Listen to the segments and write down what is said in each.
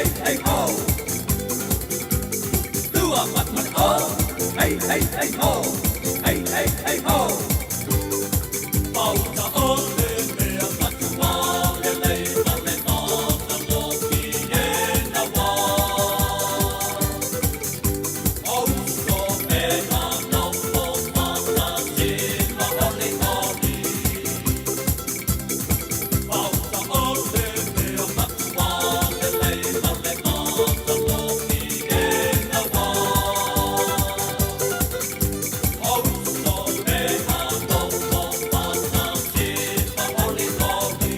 hey, hey, ho. Tua mat mat oh. Hey, hey, hey, ho. Hey, hey, hey, ho. Pauta o le mea matua lelei ma le matagofie na wā. Auso e nā nofo whakatasi ma oliholi. Pauta o le mea matua lelei ma le matagofie na wā. Auso e nā nofo whakatasi ma oliholi.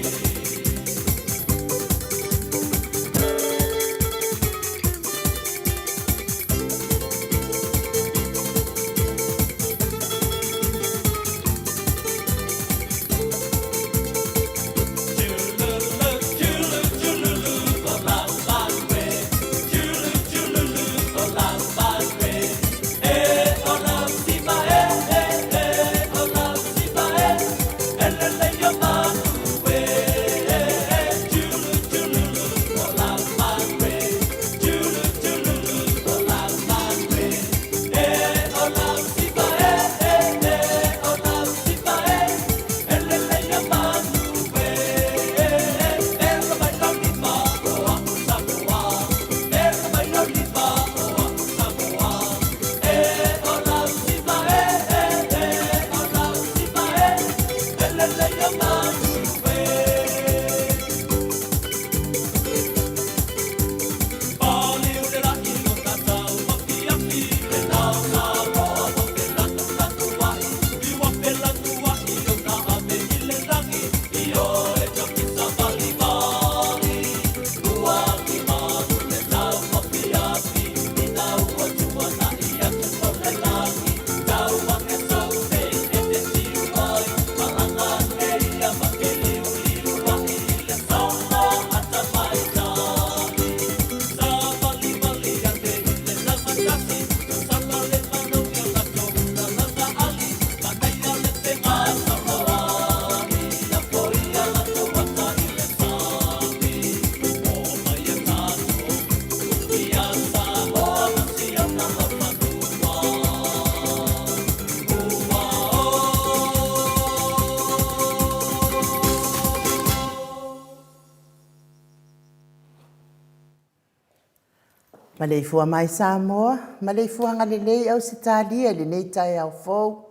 Maleifua mai Samoa, maleifuaga lelei Ausetalia i lenei taeao fou.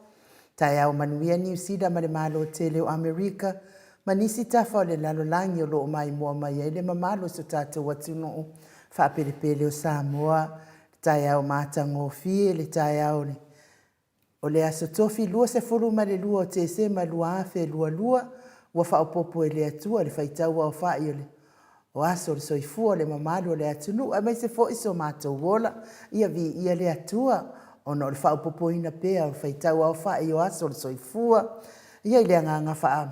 Taeao manuia Niu Sila ma le Malo tele o Amerika ma nisi tafa o le lalolagi o lo o maimoa mai ai le mamalu o so tatou atunuu faapelepele o Samoa. Le taeao matagofie, le taeao o le aso Tofi 22 o Tesema 2022, ua faaopoopo e le Atua le faitau aofai o le o aso o le soifua o le mamalu o le atunuu aemaise foi so matou ola, ia viia le Atua ona o le faaopoopoina pea o le faitau aofai o aso o le soifua. Ia i le agaga faa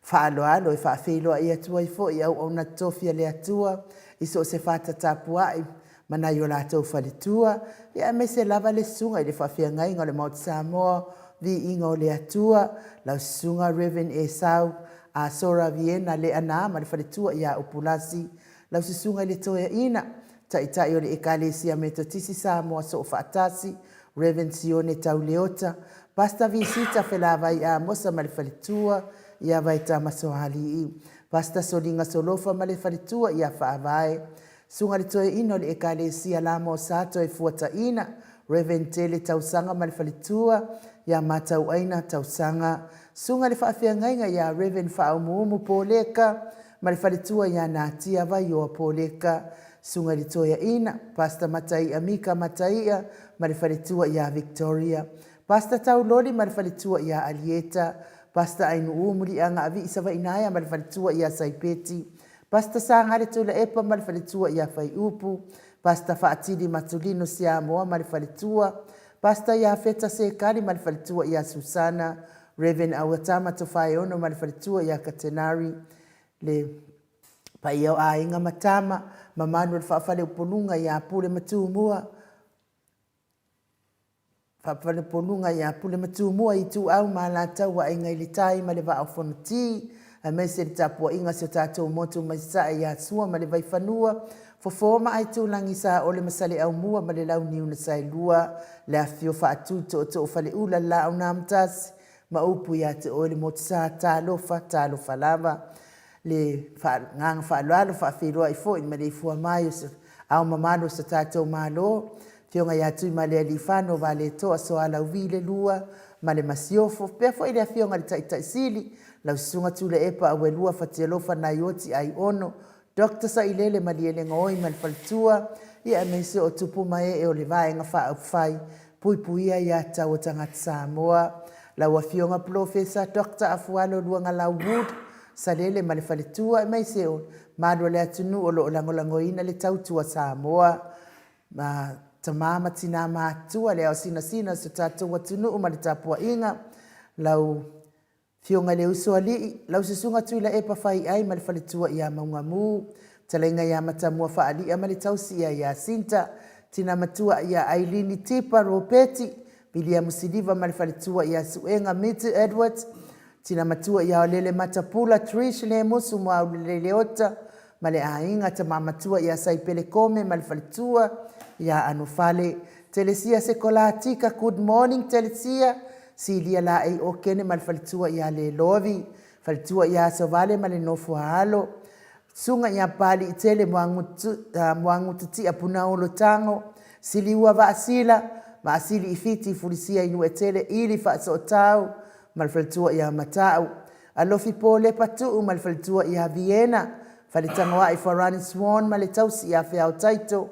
faaaloalo e faafeiloai atu ai foi i auauna totofi a le Atua i so o se fata tapuai ma nai o latou faletua, ia aemaise lava le susuga i le faafeagaiga o le Maota Samoa, Viiga o le Atua, lau susuga Rev. Esau Asora Viena Leana ma le faletua ia Upulasi, lau susuga i le Toeaina, Taitai o le Ekalesia Metotisi Samoa Soofaatasi, Rev. Sione Tauleota, Pastor Visita Felavai Amosa ma le faletua ia Vaetama Soalii, Pastor Soliga Solofa ma le faletua ia Faavae, Susuga i le Toeaina o le Ekalesia Lamo Sa Toefuataina, Rev. Tele Tausaga ma le faletua ia Matauaina Tausaga, Susuga i le Faafeagaiga ia Rev. Faaumuumu Poleka ma le faletua ia Natia Vaioa Poleka, Susuga i le Toeaina, Pastor Mataia Mika Mataia ma le faletua ia Victoria, Pastor Tauloli ma le faletua ia Alieta, Pastor Ainuu Muliaga Avii Savainaea ma le faletua ia Saipeti, Pastor Sagale Tuilaepa ma le faletua ia Faiupu, Pastor Faatili Matulino Siamoa ma le faletua, Pastor Iafeta Sekali ma le faletua ia Susana, Rev. Auatama Tofaeono ma le faletua ia Katenari, le paia o aiga ma tama, mamalu o le faafaleupoluga ia Pule ma Tumua, Faafaleupoluga ia Pule ma Tumua, Ituau ma Alataua, Aiga i le Tai ma le Vaa o Fonoti, aemaise le tapuaiga a si o tatou motu mai Sasae ia Sua ma le Vaifanua, Fofo ma Aitulagi, Saole ma Saleaaumua ma le Launiu na Saelua, le afifio Faatui Tootoo Faleula, le Laau na Amotasi ma upu ia te oe le Motusa, talofa, talofa lava. Le agaga faaaloalo faafeiloai foi i le maleifua mai o Ao mamalu o so tatou Malo, Afioga ia Tuimalealiifano Vaaletoa Sualauvi le Lua ma le Masiofo, faapea foi le Afioga i le Taitai Sili, lau Susuga Tuilaepa Auelua Fatialofa Naioti Aiono, Doctor Sailele Malielegaoi ma le Faletua, ia aemaise o tupu ma ee o le Vaega Faaupufai Puipuia Aia Tatau a Tagata Samoa, lau Afioga Polofesa Doctor Afualo Luagalau Wood Salele ma le Faletua aemaise o malu o le atunuu o lo o lagolagoina le tautua Samoa ma tama ma tina matutua, le ao sinasina o si o tatou atunuu ma le tapuaiga, lau Afioga i le Usoalii, lau Susuga Tuilaepa Faiai ma le faletua ia Maugamu, fetalaiga ia Matamua Faalia ma le tausi ia Iasinta, tina matua ia Ailini Tipa Ropeti, Viliamu Siliva ma le faletua ia Suega Miti Edwards, tina matua ia Olele Matapula Trish Lemusu Muaulelei Leota ma le aiga, tama matua ia Saipele Kome ma le faletua ia Anofale, Telesia Sekolatika, Good morning Telesia, Silia Laei Okene ma le faletua ia Lelovi, faletua ia Asovale ma le nofo a alo, Susuga ia Papaliitele Muagututia Punaolo Tago, Siliua Vaasila, Vaasili i Fiti Fulisia i Nuuetele Ili Faasootau ma le faletua ia Matau, Alofi Polepa Tuu ma le faletua ia Viena, Faletagoai Farani Swan ma le tausi ia Feao Taito,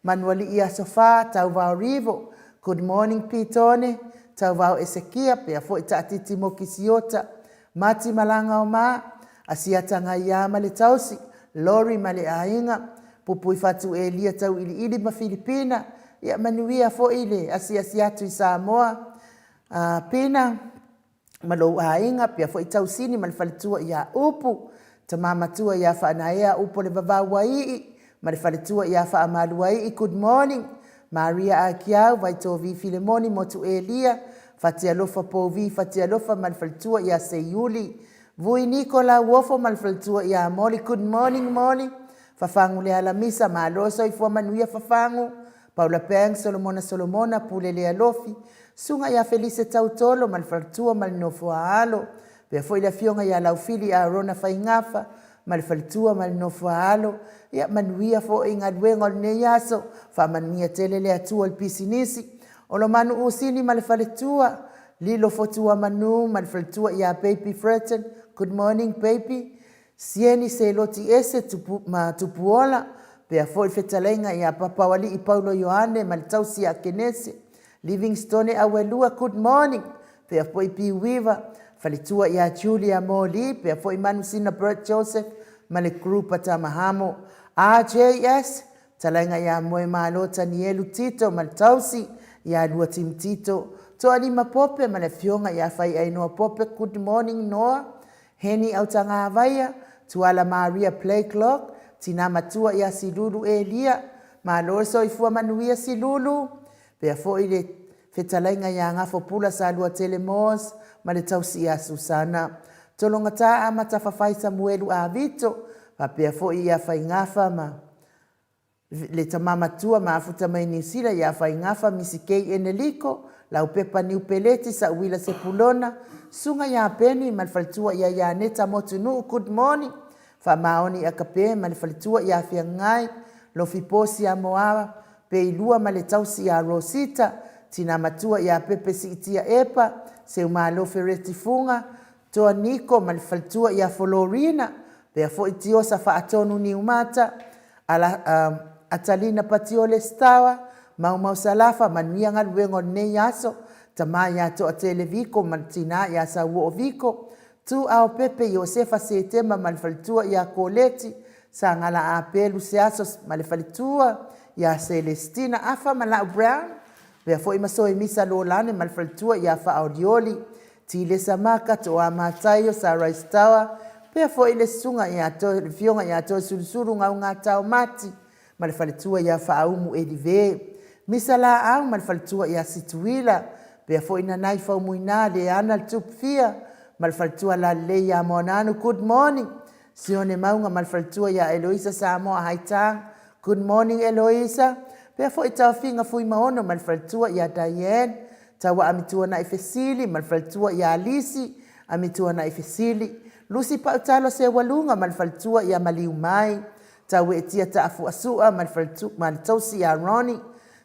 Manualii Aso Fa, Tauvao Rivo, Good morning Pitone, Tauvao Esekia, pea foi Taatiti Moki Siota, Mati Malaga o Ma, Asiata Gaia ma le tausi, Lori ma le aiga, Pupui Fatu Elia Tauiliili ma Filipina, ia manuia foi le asiasi atu i Samoa. Pina ma lou aiga, pea foi Tausini ma le faletua ia Upu, tama matua ia Faanaea Upu o le Vavauaii ma le faletua ia Faamaluaii, good morning Maria Akiau, Vaitovi Filemoni Motu Elia, Fatialofa Pouvi Fatialofa ma le faletua ia Seiuli, Vui Niko Lauofo ma le faletua ia Moli, good morning Moli, Fafagu Lealamisa, malo soifua manuia Fafagu, Paula Pang, Solomona Solomona, Pule Lealofi, Susuga ia Felise Tautolo ma le faletua ma le nofo a alo, faapea foi le afioga ia Laufili Arona Faigafa ma le faletua ma le nofo a alo. Ia manuia foi galuega o lenei aso, faamanuia tele le Atua i le pisinisi. Olomanu Usini ma le faletua, Lilo Fotuamanu ma le faletua ia Baby Fretton, good morning baby. Sieni Seloti Ese Tupu, ma Tupuola, pea foi le fetalaiga ia Papaoalii Paulo Ioane ma le tausi ia Kenese, Livingstone Auelua, good morning, pea foi Piuiva, faletua ia Julia Moli, pea foi Manusina Bert Joseph ma le group a Tamahamo, RJS, talaiga ia Moemalo Tanielu Tito ma le tausi ia Lua Tim Tito, Toalima Pope ma le afioga ia Faiainoa Pope, good morning Noa, Heni Autagavaia, Tuala Maria Blakelock, Tina Matua ia Silulu Elia, Malo le soifua manuia Silulu, pea foi le fetalaiga ia Gafopula Saluatele Moores ma le tausi ia Susana Tologata Amatafafai Samuelu Avito, faapea foi ia Faigafa ma le tama matua ma afuta mai Niu Sila ia Faigafa Misi Kei Eneliko, Laupepa Niu Peleti Sa'uila Sepulona, Susuga ia Peni ma le faletua ia Ianeta Motunuu Good morning Faamaoni Akape ma le faletua ia Feagai Lofi Posi Amoa Peilua ma le tausi ia Rosita Tina matua ia Pepe Siitia Epa Seumalo Fereti Fuga Toa Niko ma le faletua ia Folorina, pea foi Tiosa Faatonu Niumata, Ala, Atalina Patiole Stawa, Maumau Salafa, manuia galuega o lenei aso, tama ia Toatele Viko ma le tina ia Sauoo Viko, Tu Ao Pepe Iosefa Setema ma le faletua ia Koleti, Sagala Apelu Seaso ma le faletua ia Celestina Afa ma Lau Brown, pea foi ma Soemisa Lolane ma le faletua ia Faaolioli, Tilesa Maka, Toa Mataio, Sarais Tower, pea foi le susuga ia Toe, le afioga ia Toesulusulu Gaugatao Mati ma le faletua ia Faaumu Elive, Misa Laau ma le faletua ia Situila, pea foi Nanai Faumuina Leana le Tupufia ma le faletua Lalelei ia Moananu, good morning. Sione Mauga ma le faletua ia Eloisa Samoa Haitang, good morning Eloisa. Pea foi Taofiga Fuimaono ma le faletua ia Diane, Tauaa Mituanai Fesili ma le faletua ia Lisi Amituanai Fesili, Lusi Pautalo Seualuga ma le faletua ia Maliumai, Taueetia Taafuasua ma le faletua ma le tausi ia Ronnie,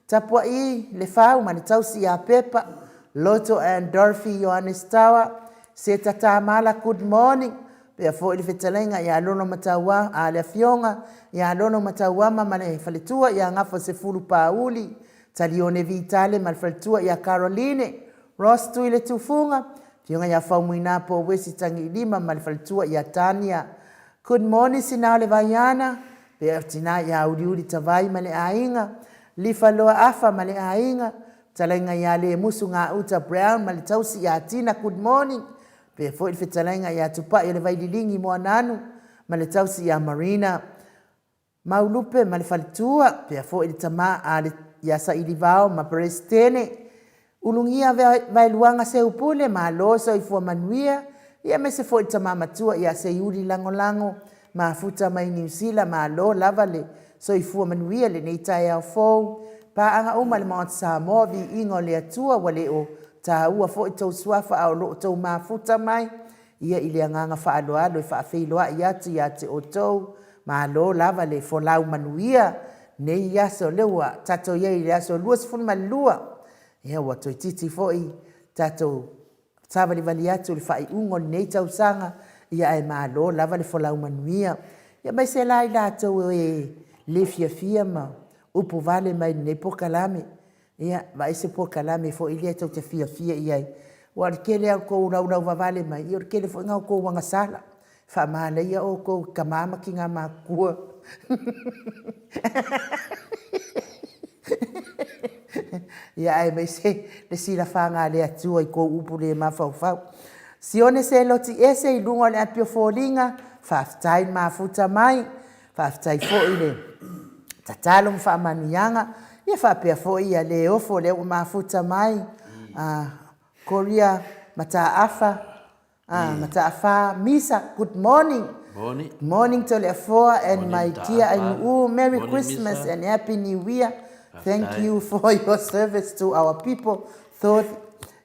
Tapua'i Lefau ma le tausi ia Pepa, Loto and Dorothy Ioannes Tawa, Seta Tamala, good morning. Pea foi le fetalaiga ia Lolo Mataua, a le afioga ia Lolo Matauama ma le faletua ia Gafa Sefulu Pauli, Talione Vitale ma le faletua ia Caroline, Ross Tuiletufuga, afioga ia Faumuina Pouesi Tagiilima ma le faletua ia Tania. Good morning Sina o le Vaiana, pea tina ia Uliuli Tavai ma le aiga, Lifa Loa Afa ma le aiga, fetalaiga ia Lemusu Gauta Brown ma le tausi ia Tina, good morning. Pea foi le fetalaiga ia Tupai o le Vaililigi Moananu ma le tausi ia Marina. Maulupe ma le faletua, pea foi le tama a le ia Sailivao ma Peresetene. Ulugia Vaeluaga Seupule, malo soifua manuia, ia aemaise foi le tama matua ia Seiuli Lagolago, mafuta mai Niu Sila, malo lava le soifua manuia i lenei taeao fou. Paaga uma le Maota Samoa, viiga o le Atua ua le o taua foi tou suafa a o lo o tou mafuta mai ia i le agaga faaaloalo e faafeiloai atu ia te outou. Malo lava le folau manuia nei aso lea ua tatou i ai i le aso 22. Ia ua toeitiiti foi tatou savalivali atu i le faaiuga o lenei tausaga, ia ae malo lava le folau manuia. Ia aemaise la i latou e le fiafia ma upu vale mai i lenei polokalame. Ia, vaai se polokalame foi lea tou te fiafia i ai. Aua o le tele lava o le tou laulau vavale mai, ia o le tele foi lena o tou agasala. Faamalaia outou i tama ma tina matutua. Ia aemaise le silafaga a le Atua i tou upu le mafaufau. Sione Seloti ese i luga o le api o foliga, faafetai le mafuta mai. Faafetai foi le tatalo ma faamanuiaga, ia faapea foi ia le ofo lea ua mafuta mai, Koria Mataafa, Mataafa Misa, good morning. Morning. Morning Toleafoa and my dear Ainuu, Merry Christmas and Happy New Year. Thank you for your service to our people. Thought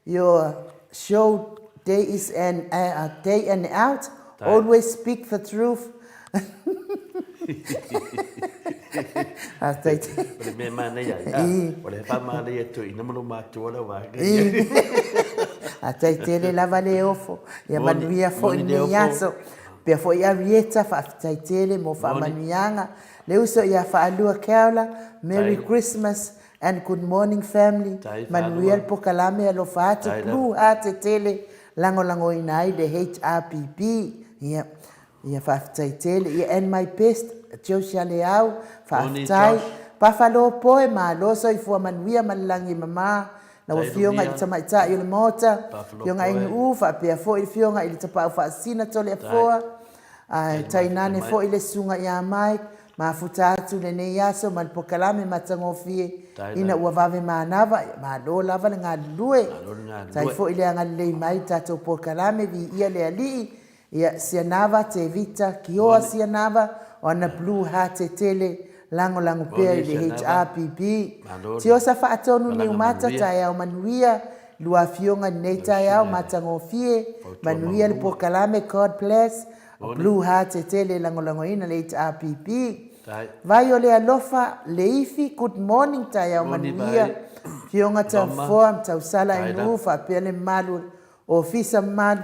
your show day is an day and out. Always speak the truth. Faafetai tele. O le mea manaia ai, a, o le faamanaia toeaina ma lo matua lau vaega. Faafetai tele lava le ofo. Ia manuia foi lenei aso. Faapea foi Arieta, faafetai tele mo faamanuiaga. Le uso ia Faalua Keola, Merry Christmas and good morning family. Manuia le pokalame alofa atu. Blue heart tele lagolagoina ai le HRPP. Ia. Ia faafetai tele. Ia and my best Josia Leau, faafetai. Buffalo Poe, malo soifua manuia ma le lagi e mama. Lau Afioga i le Tamaitai o le Maota, Afioga Ainuu, faapea foi le Afioga i le Tapaau Faasisina Toleafoa, ae tainane foi le Susuga ia Mike, mafuta atu lenei aso ma le pokalame matagofie ina ua vave manava. Ia malo lava le galulue. Faafetai foi le agalelei mai i le tatou pokalame, viia le Alii. Ia Sianava Tevita Kioa Sianava o ana Blue Heart tele lagolago pea i le HRPP. Tiosa Faatonu Niumata taeao manuia lua afioga i lenei taeao matagofie manuia le pokalame God bless Blue Heart tele lagolagoina le HRPP. Vai o le alofa Leifi good morning taeao manuia afioga Tafoa Tausala Ainuu faapea le mamalu ofisa mamalu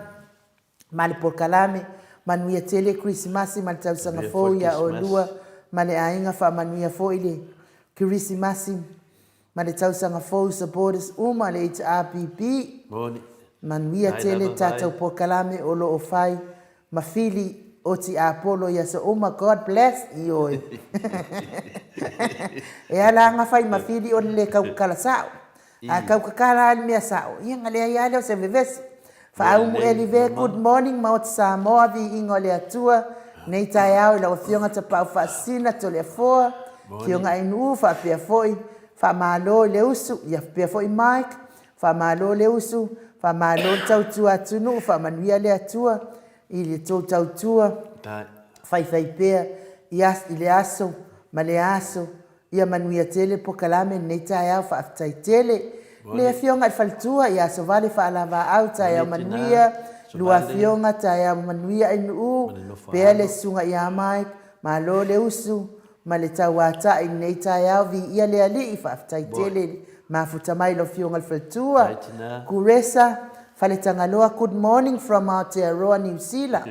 ma le polokalame. Manuia tele Kerisimasi ma le tausaga fou ia oulua ma le aiga. Faamanuia foi le Kerisimasi ma le tausaga fou supporters uma le HRPP. Manuia tele tatou polokalame o lo o fai ma fili oti Apolo i aso uma. God bless. Ioe. E ala aga fai ma fili o le le tau tatala sao. A tau tatala lava le mea sao, ia ona leai lava lea o se vevesi. Faaumu Elive, good morning Maota Samoa, viiga o le Atua, nei taeao i lau Afioga Tapaau Faasisina Toleafoa, Afioga Ainuu faapea foi, faamalo i le usu, ia faapea foi Mike, faamalo le usu, Faamalo le tautua atunuu, faamanuia le Atua i le tou tautua faifaipea i le aso ma le aso. Ia manuia tele le pokalame i lenei taeao, faafetai tele. Le Afioga i le Faletua ia Sovale Faalavaau, taeao manuia. Lua Afioga, taeao manuia Ainuu, pea le Susuga ia Mike, malo le usu ma le tauatai i lenei taeao, viia le Alii, faafetai tele i le mafuta mai lau Afioga i le Faletua. Kuresa Faletagaloa, good morning from Aotearoa Niu Sila.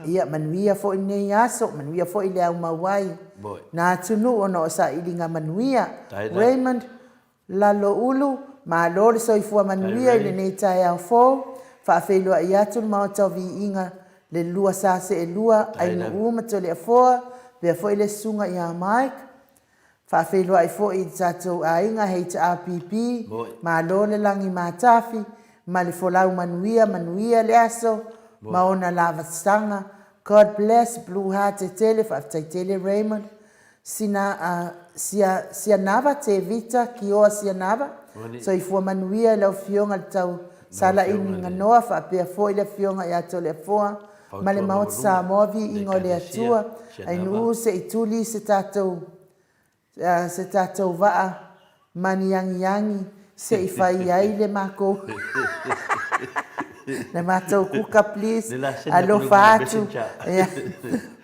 Ia manuia foi lenei aso, manuia foi le aumau ai na atunuu ona o sailiga manuia. Raymond Laloulu, malo le soifua manuia i lenei taeao fou. Faafeiloai atu le Maota o Viiga le lua sa seelua, Ainuu ma Toleafoa, faapea foi le Susuga ia Mike. Faafeiloai foi i le tatou aiga HRPP, malo le lagi matafi ma le folau manuia, manuia le aso ma ona lavasaga. God bless Blue Heart tele, faafetai tele Raymond. Sina, sia, Sianava Tevita Kioa Sianava, soifua manuia i lau Afioga i le tau Salaini Ganoa faapea foi le Afioga ia Toleafoa ma le Maota Samoa, viiga o le Atua, Ainuu se i tuli se tatou se tatou vaa maniagiagi se i fai ai le makou le matou kuka please alofa atu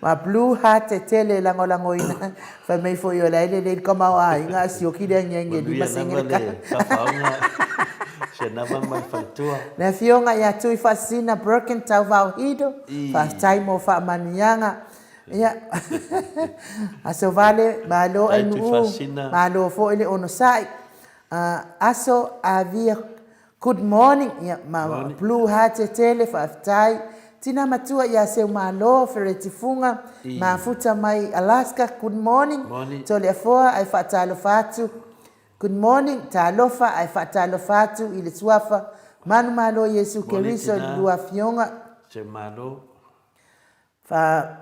ma blue heart e tele e lagolagoina fai mai foi o la e lelei le tamaoaiga ae sioki le agiagi e 5 sene le kala. Le Afioga ia Tuifaasisina Birkin Tauvao Hido, faafetai mo faamanuiaga. Ia, Aso Vale, malo Ainuu, malo foi le onosai. Aso Avia, good morning, ia, ma Blue Heart tele, faafetai. Tina matua ia Seumalo Fereti Fuga, mafuta mai Alaska, good morning. Toleafoa ae faatalofa atu. Good morning, talofa ae faatalofa atu i le suafa manumalo Iesu Keriso i le lua afioga. Seumalo. Fa,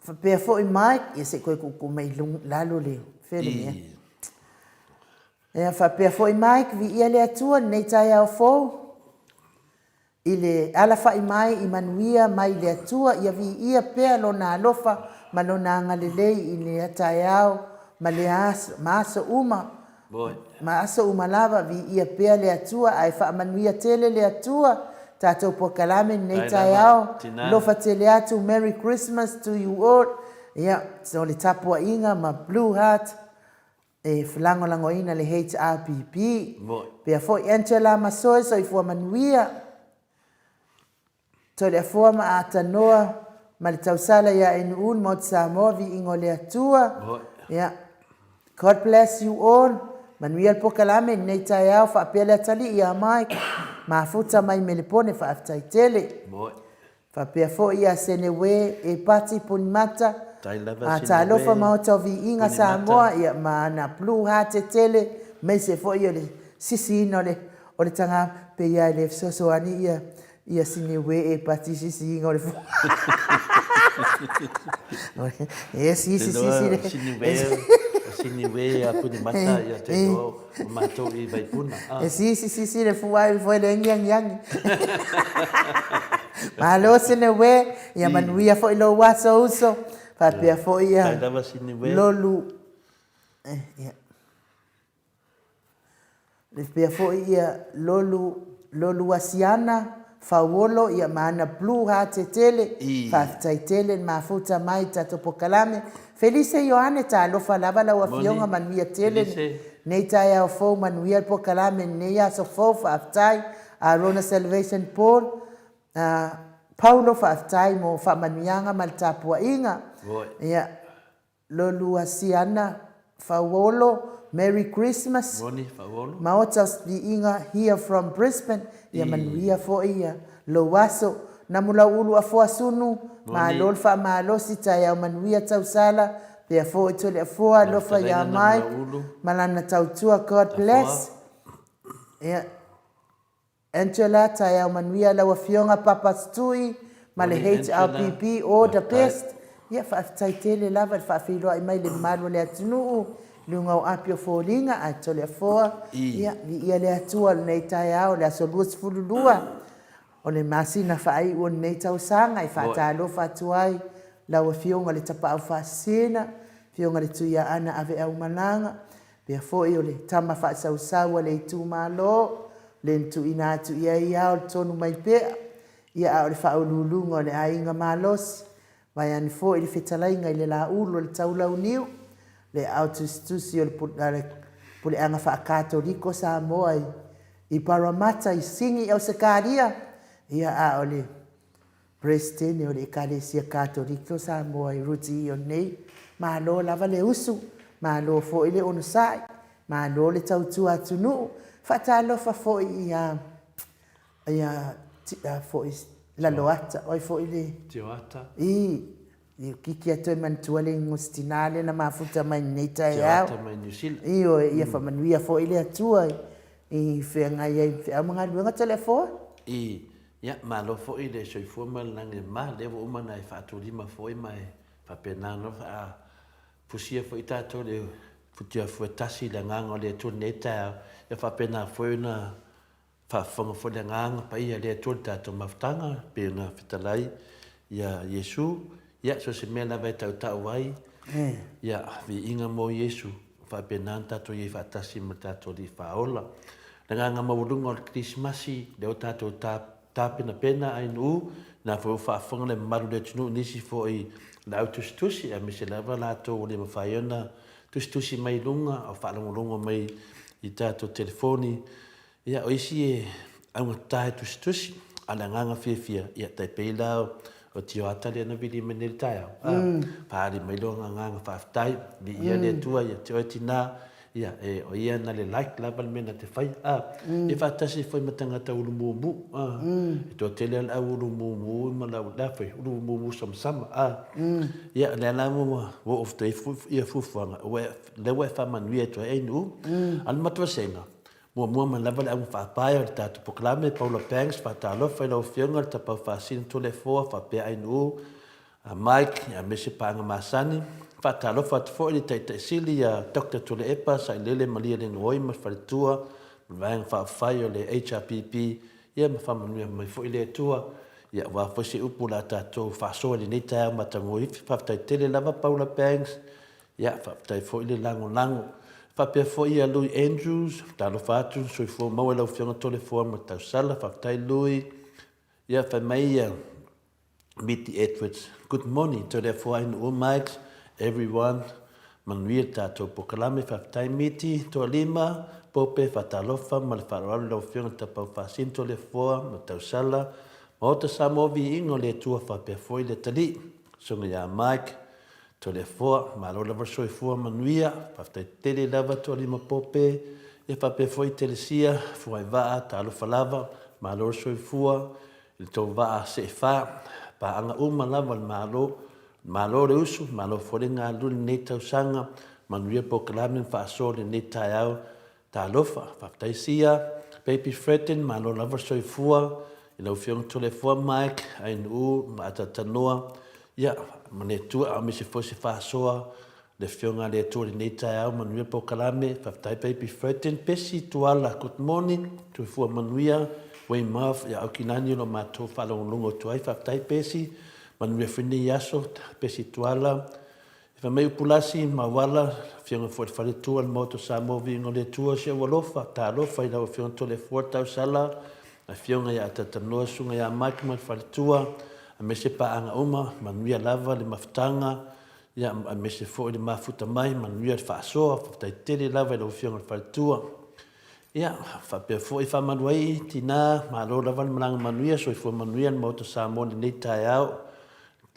faapea foi Mike, ia se i toe tuutuu mai i lalo le fea le mea. Ia faapea foi Mike, viia le Atua i lenei taeao fou, i le alafai mai i manuia mai le Atua, ia viia pea Lona alofa ma Lona agalelei i lea taeao ma lea aso, ma aso uma. Ma aso uma lava, viia pea le Atua, ae faamanuia tele le Atua tatou polokalame lenei taeao. Alofa tele atu, Merry Christmas to you all. Ia, o le tapuaiga ma Blue Heart e lagolagoina le HRPP. Pea foi Angela Masoe, soifua manuia. Toleafoa ma Atanoa ma le tausala ia Enu'u le Maota Samoa viiga o le Atua. Ia God bless you all. Manuia le pokalame i lenei taeao faapea le atalii ia Mike mafuta mai Melepone faafetai tele. Faapea foi ia Senewe Epati Punimata Talofa Maota o Viiga Samoa ia ma ana blue heart tele aemaise foi o le sisiina o le o le taga pei lava e le fesoasoani ia ia Sinewe e pati sisiina o le fua. E sisi sisi le Sinewe Sinewe a Punimata ia te iloa o matou i Vaipuna. E sisi sisi le fua ai foi le agiagiagi. Malo Sinewe, ia manuia foi lou aso uso, faapea foi ia Lolu ia. E pea foi ia Lolu Loluasiana Fauolo ia ma ana blue heart tele. Faafetai tele le mafuta mai i tatou pokalame. Felise Ioane talofa lava lau afioga manuia tele lenei taeao fou manuia le pokalame lenei aso fou faafetai. Arona Salvation Paul Paulo faafetai mo faamanuiaga ma le tapuaiga. Ia Loluasiana Fauolo Merry Christmas Moni Fauolo. Maota Viiga here from Brisbane ia manuia foi ia lou aso Namulauulu Afoa Sunu malo le faamalosi taeao manuia tausala pea foi Toleafoa alofa ia Mike ma lana tautua God bless ia Angela, taeao manuia lau afioga Papa Stui ma le HRPP all the best. Ia faafetai tele lava i le faafeiloai mai i le mamalu o le atunuu. Luga o api o foliga ae Toleafoa, ia, viia le Atua i lenei taeao, le aso 22 o le masina faaiu o lenei tausaga e faatalofa atu ai lau Afioga i le Tapaau Faasisina, Afioga i le Tuiaana Aveaumalaga, pea foi o le tama faasausau a le itumalo, le na tuuina atu i ai ao le tonu mai pea, ia a o le faauluuluga o le aiga malosi, vaeane foi le fetalaiga i le Laulu o le Taulauniu, le aao tusitusi o le Puleaga Faakatoliko Samoa i Paramata i Sini Ausetalia, ia a o le Peresetene o le Ekalesia Katoliko Samoa i Ruti Io nei. Malo lava le usu, malo foi le onosai, malo le tautua atunuu. Faatalofa foi ia ia foi Laloata, o ai foi le Tioata. I, Kiki a toe manatua le igoa o si tinā lea na mafuta mai lenei taeao. Tioata mai Niu Sila. Ioe, ia faamanuia foi le Atua i feagai ai ma feau ma galuega Toleafoa. I, ia, malo foi le soifua ma le lagi e mama, lea ua uma ona e faatulima foi ma e faapena ona faafusia foi tatou i le futiafu e tasi i le agaga o le Atua i lenei taeao, ia faapena foi ona Faafofoga foi le Agaga Paia le Atua i le tatou mafutaga, e pei ona fetalai ia Iesu, ia so o se mea lava e tautau ai, ia viiga mo Iesu, faapena ona tatou i ai faatasi ma le tatou Alii Faaola. Le agaga maualuga o le Kerisimasi, lea ua tatou tapenapena ainuu, na foi ua faafofoga le mamalu o le atunuu i nisi foi laau tusitusi, aemaise lava latou ua le mafai ona tusitusi mai i luga o faalogologo mai i tatou telefoni, Ia, o isi e augata e tusitusi, a o le agaga fiafia, ia, tai pei la o Tioata lea na vili mai nei i le taeao, a, faaali mai lona agaga faafetai, viia le Atua ia te oe tinā, ia, e, o ia na le like lava le mea na te faia, a, ia faatasi foi ma tagata ulumumu, a, e toatele lava le au ulumumu ma le au, le a foi, ulumumu samasama, a, ia, lea la ua oo atu ai ia fuafuaga, ua e, lea ua e faamanuia atu ai Ainuu, a o le matou vasega, Muamua mai lava le auga faapae o le tatou polokalame, Paula Banks, faatalofa i lau Afioga i le Tapaau Faasino Toleafoa faapea Ainuu, Mike aemaise paaga masani. Faatalofa atu foi i le Taitai Sili ia Doctor Tuilaepa Sailele Malielegaoi ma le faletua ma le Vaega Faaupufai o le HRPP, ia ma faamanuia mai foi le Atua ia aua foi se upu o le a tatou faasoa i lenei taeao matagofie. Faafetai tele lava Paula Banks. Ia, faafetai foi le lagolago. Faapea foi ia Lui Andrews, talofa atu, soifua maua i lau Afioga Toleafoa ma Tausala, faafetai Lui. Ia, fai mai ia Miti Edwards, good morning Toleafoa and all Mikes, everyone, manuia le tatou polokalame, faafetai Miti, Toalima, Pope, faatalofa ma le faaaloalo i lau Afioga i le Tapaau Faasino Toleafoa ma Tausala, Maota Samoa Viiga o le Atua faapea foi le Atalii, Susuga ia Mike, Toleafoa, malo lava le soifua manuia, faafetai tele lava Toalima Pope, ia faapea foi Telesia, Fuaivaa, talofa lava, malo le soifua i le tou vaa seefa, paaga uma lava le Malo, malo le usu, malo foi le galulue i lenei tausaga, manuia polokalame ma faasoa i lenei taeao, Talofa, faafetai Sia, Baby Fredden, malo lava le soifua i lau Afioga Toleafoa Mike, Ainuu ma Atatanoa, ia, ma le Atua, aemaise foi se faasoa le Afioga a le Atua i lenei taeao, manuia polokalame, faafetai Baby Fredden, Pesi Tuala, good morning, soifua manuia, Weymouth, ia Aukilani o lo o matou faalogologo atu ai, faafetai Pesi, manuia foi lenei aso, Pesi Tuala, Fai mai Upulasi, Mauala, Afioga foi i le Faletua, le Maota o Samoa, Viiga o le Atua, si ou alofa, talofa i lau Afioga Toleafoa Tausala, Afioga ia Atatanoa, Susuga ia Mike ma le Faletua, aemaise paaga uma, manuia lava le mafutaga, ia, aemaise foi le mafuta mai, manuia le faasoa, faafetai tele lava i lau Afioga i le Faletua. Ia, faapea foi Faamaluai, Tina, malo lava le malaga manuia, soifua manuia le Maota o Samoa i lenei taeao.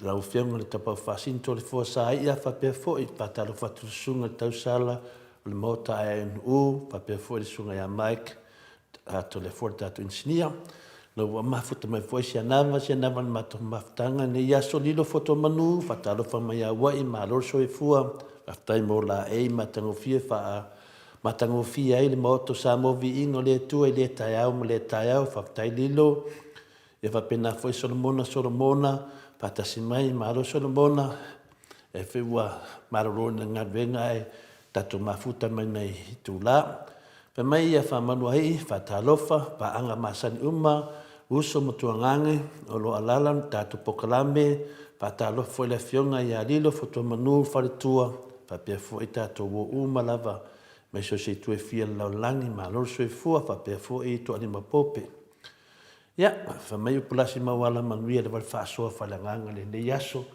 Lau Afioga i le Tapaau Faasino Toleafoa Saia faapea foi faatalofa atu i le Susuga i le Tausala o le Maota ANU faapea foi le Susuga ia Mike Toleafoa le tatou Inisinia. Lau ua mafuta mai foi Sianava, Sianava le matou mafutaga nei aso lilo foto manu faatalofa mai ia Aua'i malo le soifua faafetai mo laei matagofie faa matagofie ai le Maota o Samoa Viiga o le Atua i lea taeao ma lea taeao faafetai Lilo. Ia faapena foi Solomona, Solomona, faatasi mai, malo Solomona, e foi ua malolo i le galuega ae tatou mafuta mai nei itula. Fai mai ia Faamanuaii, Faatalofa, paaga masani uma, uso ma tuagage o lo o alaala i le tatou polokalame, faatalofa foi i le Afioga ia Lilo Fotuamanu Faletua, faapea foi tatou uo uma lava mai so o se itu e fia o le lalolagi, malo le soifua, faapea foi Toalima Pope. Ia, fai mai upu lasi mauala manuia le valefaasoa faaleagaga i lenei aso.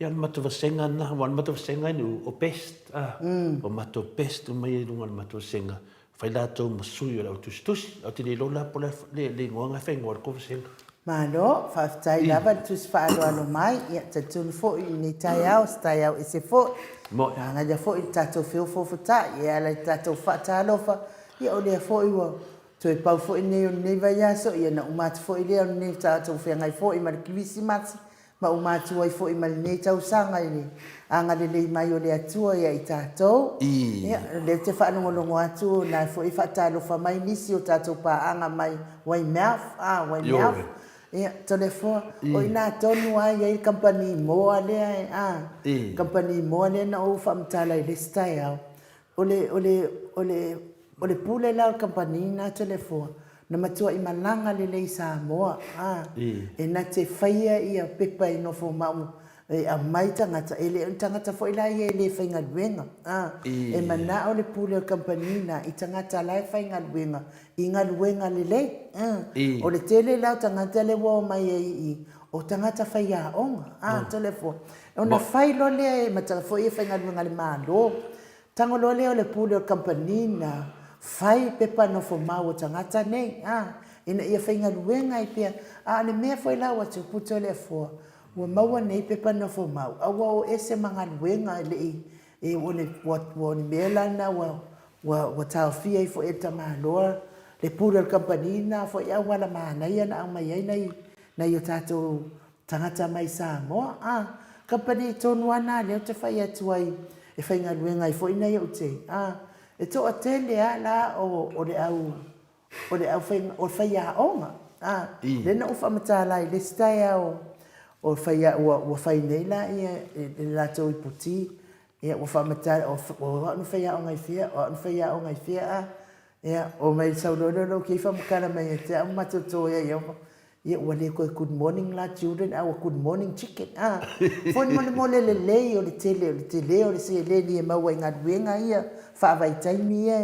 Ia, o le matou vasega lena, aua o le matou vasega i Nu'u, o best, a, o matou best uma ia i luga o le matou vasega. Fai latou ma sui o le au tusitusi. Ou te le iloa la po o le a le igoa lena e faigoa ai le tou vasega. Malo, faafetai lava le tusi faaaloalo mai. Ia, talitonu foi i lenei taeao, o se taeao ese foi. Manaia foi le tatou feofoofotai e ala i le tatou faatalofa. Ia, o lea foi ua Toe pau foi lenei o lenei vaiaso, ia na uma atu foi lea o lenei tatou feagai foi ma le Kerisimasi, ma uma atu ai foi ma lenei tausaga i le agalelei mai o le Atua ia i tatou. Ia, o lea ou te faalogologo atu o la foi e faatalofa mai nisi o tatou paaga mai Weymouth, ah, Weymouth. Ia, Toleafoa, o i ina tonu lava e i ai le kamupani moa lea e, ah, kamupani moa lea na ou faamatala i le isi taeao. O le, o le, o le, o le pule la o le kamupani lena Toleafoa, na matuai malaga lelei i Samoa, a, e na te faia ia pepa e nofo mau e aumai tagata, e le o ni tagata foi la ia e le faigaluega, a, e manao le pule o le kamupani lena i tagata la e faigaluega i galuega lelei, a. O le tele la o tagata lea ua omai ai i i, o tagata faiaoga, a, Toleafoa. Ona fai loa lea e matala foi ia faigaluega a le Malo. Tago loa lea o le pule o le kamupani na fai pepa nofomau o tagata nei, a, ina ia faigaluega ai pea. A o le mea foi la ua tupu Toleafoa, ua maua nei pepa nofomau, a ua o ese ma galuega e le i, e, o le, ua, ua o le mea la lena ua, ua, ua taofia ai foi e le tamaloa le pule o le kamupani lena foi auala manaia na aumai ai nai, nai o tatou Tagata mai Samoa a. Kamupani tonu a na lea ou te fai atu ai e faigaluega ai foi nai ou tei a. E toatele a la o o le au o le au fai o faiaoga a. Lea na ou faamatala ai le isi taeao o faia ua ua fai nei la ia le latou iputi ia ua faamatala o au na faiaoga i fea o au na faiaoga i fea a. Ia omai sau loa lea o lou kei faamatala mai ia te au ma matou to ai ia Ia ua le toe good morning la children a ua good morning chicken a. Faamolemole lelei o le tele o le tele o le seleni e maua i galuega ia faavaitaimi ia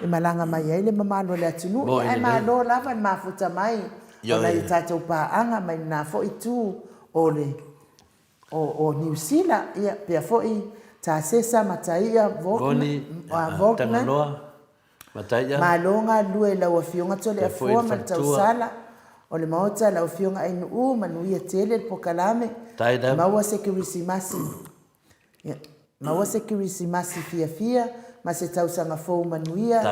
e malaga mai ai le mamalu o le atunuu. Ae malo lava le mafuta mai o nai a tatou paaga mai lena foi itu o le o Niu Sila, ia pea foi Tasesa Mataia Volkman. Mataia. Malo galulue i lau Afioga Toleafoa ma le tausala o le Maota, lau Afioga Ainuu, manuia tele le pokalame, maua se kerisimasi, maua se kerisimasi fiafia ma se tausaga fou manuia,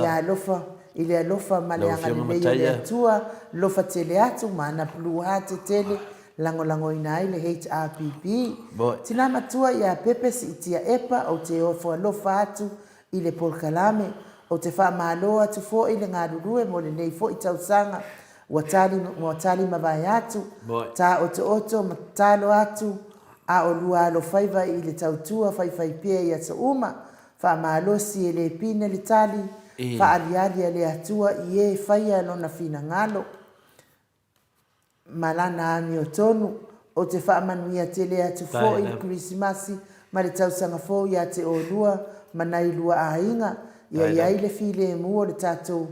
ia alofa i le alofa ma le agalelei o le Atua, lofa tele atu ma ana blue heart tele lagolagoina ai le HRPP. Tina matua ia Pepe Siitia Epa ou te ofo alofa atu I le polokalame, ou te faamalo atu foi le galulue mo lenei foi tausaga ua tali ua tali mavae atu, taotooto ma tatalo atu a o lua alofaiva i le tautua faifaipea i aso uma, faamalosi e le pine le tali, faaliali a le Atua i e faia lona finagalo. ma lana amiotonu. Ou te faamanuia tele atu foi i le Kerisimasi ma le Tausaga Fou ia te oulua ma nai lua aiga, ia i ai le filemu o le tatou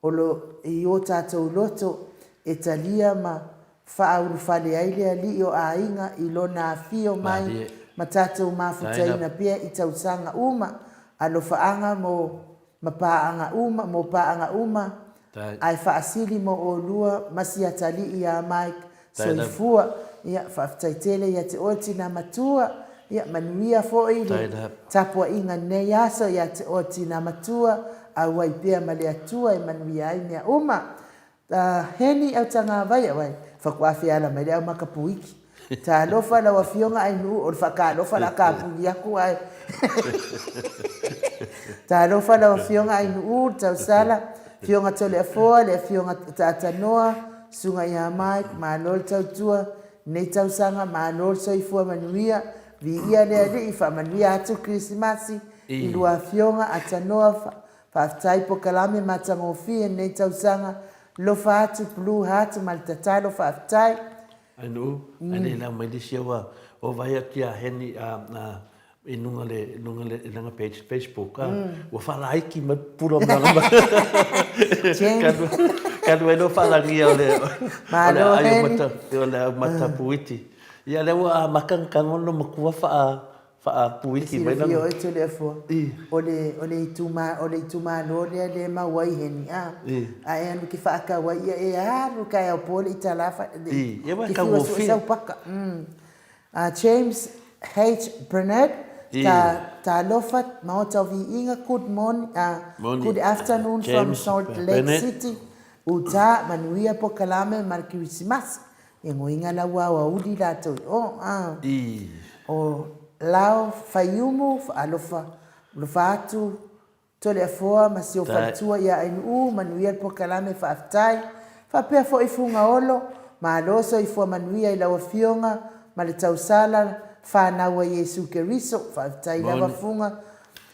o lo i o tatou loto e talia ma faaulufale ai le Alii o aiga i lona afio mai ma tatou mafutaina pea i tausaga uma. Alofaaga mo ma paaga uma, mo paaga uma, ae faasili mo oulua ma si atalii ia Mike. Soifua. Ia, faafetai tele ia te oe tina matua. Ia, manuia foi le tapuaiga i lenei aso ia te oe tina matua, auai pea ma le Atua e manuia ai mea uma. Heni Autagavai, auai, faatoa feala mai le au makapuiki. Talofa lau Afioga Ainuu, o le faatalofa o le a tapuni atu ae. Talofa lau Afioga Ainuu, le tausala, Afioga Toleafoa, le Afioga Taatanoa, Susuga ia Mike, malo le tautua, lenei tausaga, malo le soifua manuia, viia le Alii, faamanuia atu Kerisimasi. I lua afioga Atanoa faafetai pokalame matagofie i lenei tausaga lofa atu Blue Heart ma le tatalo faafetai. Ainu ai le lau mai lisi ua ua vai atu ia Heni a a i luga le luga le lana page Facebook a ua faalaiki mai pula ma lana James kalu ai lo faalagia o le o le aai o mata o le au mata puiti ia lea ua amata ona tago lona matua faa faapuiti mai lana. E silafia oe Toleafoa, o le, o le ituma, o le itumalo lea lea e mau ai Heni, a, a e alu e te faatau ai, ia e alu i le taeao po le i tala fa, le i, te fiu e sue sau paka. James H. Bernard, ta, talofa, Maota o Viiga, good morning, good afternoon from Salt Lake City, Utah, manuia pokalame ma le Kerisimasi. E ngoiga la ua aoauli latou i o, a. O Lao Faiumu, alofa, alofa atu, Toleafoa ma si ou faletua ia Ainuu, manuia le pokalame, faafetai. Faapea foi Fugaolo, malo soifua manuia i lau afioga ma le tausala, fanau a Iesu Keriso, faafetai lava Fuga.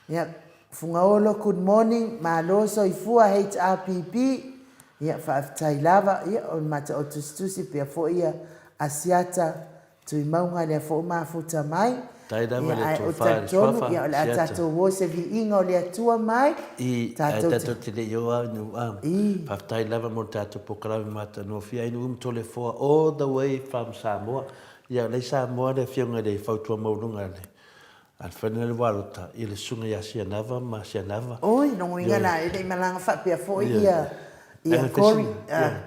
Ia, Fugaolo, good morning, malo soifua HRPP, Ia, faafetai lava. Ia, o le mataotusitusi pea foi ia Asiata Tuimauga lea foi ua mafuta mai. Tai lava Ia, le ae ou tofa i le talitonu, suafa, ia, o le a Asiata. tatou o i se viiga o le Atua mai. I, ae Tatou te. tatou te le i o a i Nuu'a. I. Faafetai lava mo le tatou polokalame matagofie ai Nu'u ma Toleafoa all the way from Samoa. Ia, o lea i Samoa le afioga i le fautua maualuga a le A le whanau le Walota i le susuga ia Sianava ma Sianava. Oi, logoina la e le i malaga faapea foi ia ia Cory,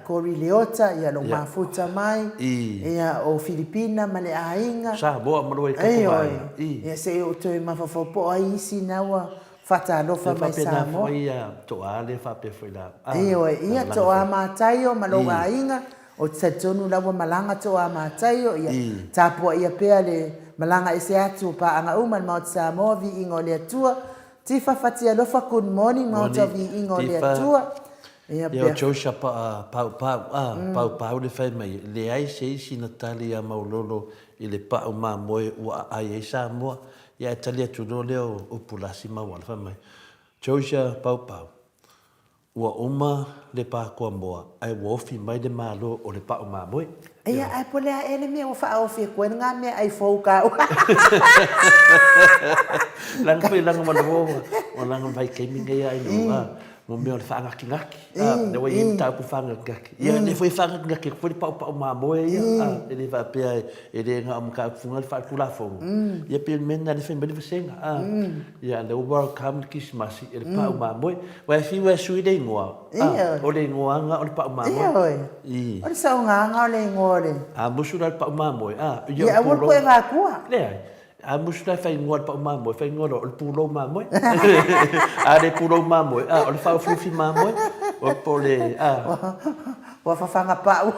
Cory Leota, ia lou mafuta mai, ia o Filipina ma le aiga. Samoa ma lua i tatou vaega. Ia se i ou toe mafaufau po o ai isi na ua faatalofa mai Samoa. E faapena foi ia Toa lea faapea foi la. Ioe, ia Toa Mataio ma lou aiga, Ou te talitonu la ua malaga Toa Mataio, ia tapuaia pea le malaga ese atu o paaga uma i le Maota Samoa, Viiga o le Atua. Tifa Fatialofa, good morning Maota Viiga o le Atua. Ia o Joshua Paupau, a, Paupau le fai mai, e leai se isi na tali ia Maulolo i le pau mamoe ua aai ai Samoa. Ia ae tali atu loa lea o Upulasi Mauala fai mai, Joshua Paupau, Ua uma le Pakoamoa ae ua ofi mai le Malo o le pau mamoe. Ia, ae po le a ea le mea ua faaofi atu ai lena meaai fou tāua. Leaga foi leaga manawa o lana vaitaimi nei a inu a mo mea o le faanatinati a lea ua i ai mataupu faanatinati. Ia lea foi e faanatinati atu foi le paupau mamoe ia a e le faapea e le na o mataupu foi na le faaletulafono. Ia pei o le mea lena lea e fai mai le vasega a. Ia lea ua welcome le Kerisimasi e le pau mamoe. Ua e fiu e sui le igoa. Ioe. O le igoa na o le pau mamoe. Ioe. O le saogaga o le igoa o le. A musu la le pau mamoe, a. Ia aua le poe vatua. Leai. A musu la e fai igoa le pau mamoe, fai igoa loa o le pulou mamoe. A le pulou mamoe, a o le faaofiufi mamoe. O po o le, a. Ua fafaga pau.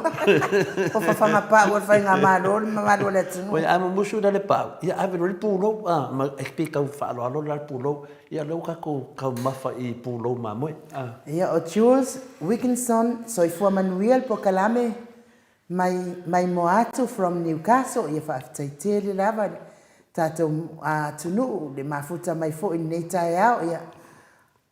Ua fafaga pau e le faigamalo le mamalu o le atunuu. Oi, a mumusu la le pau, ia ave loa le pulou, a, ma e pei tau faaaloalo la le pulou. Ia o lea ua tatou taumafa i pulou mamoe, a. Ia, o Jules Wigginson, soifua manuia le pokalame mai maimoa atu from Newcastle. Ia faafetai tele lava i le tatou atunuu le mafuta mai foi i lenei taeao. Ia,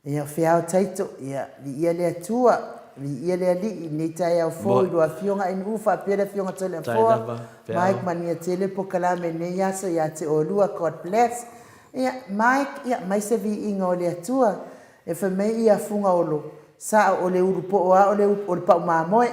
Ia feao Taito, ia viia le Atua, viia le Alii i lenei taeao fou i lua Afioga NU faapea le Afioga Toleafoa, Mike manuia tele pokalame i lenei aso ia te oulua, God bless. Ia Mike, ia mai se viiga o le Atua, e fai mai ia Fugaolo, sao o le ulu poo a o le o le pau mamoe.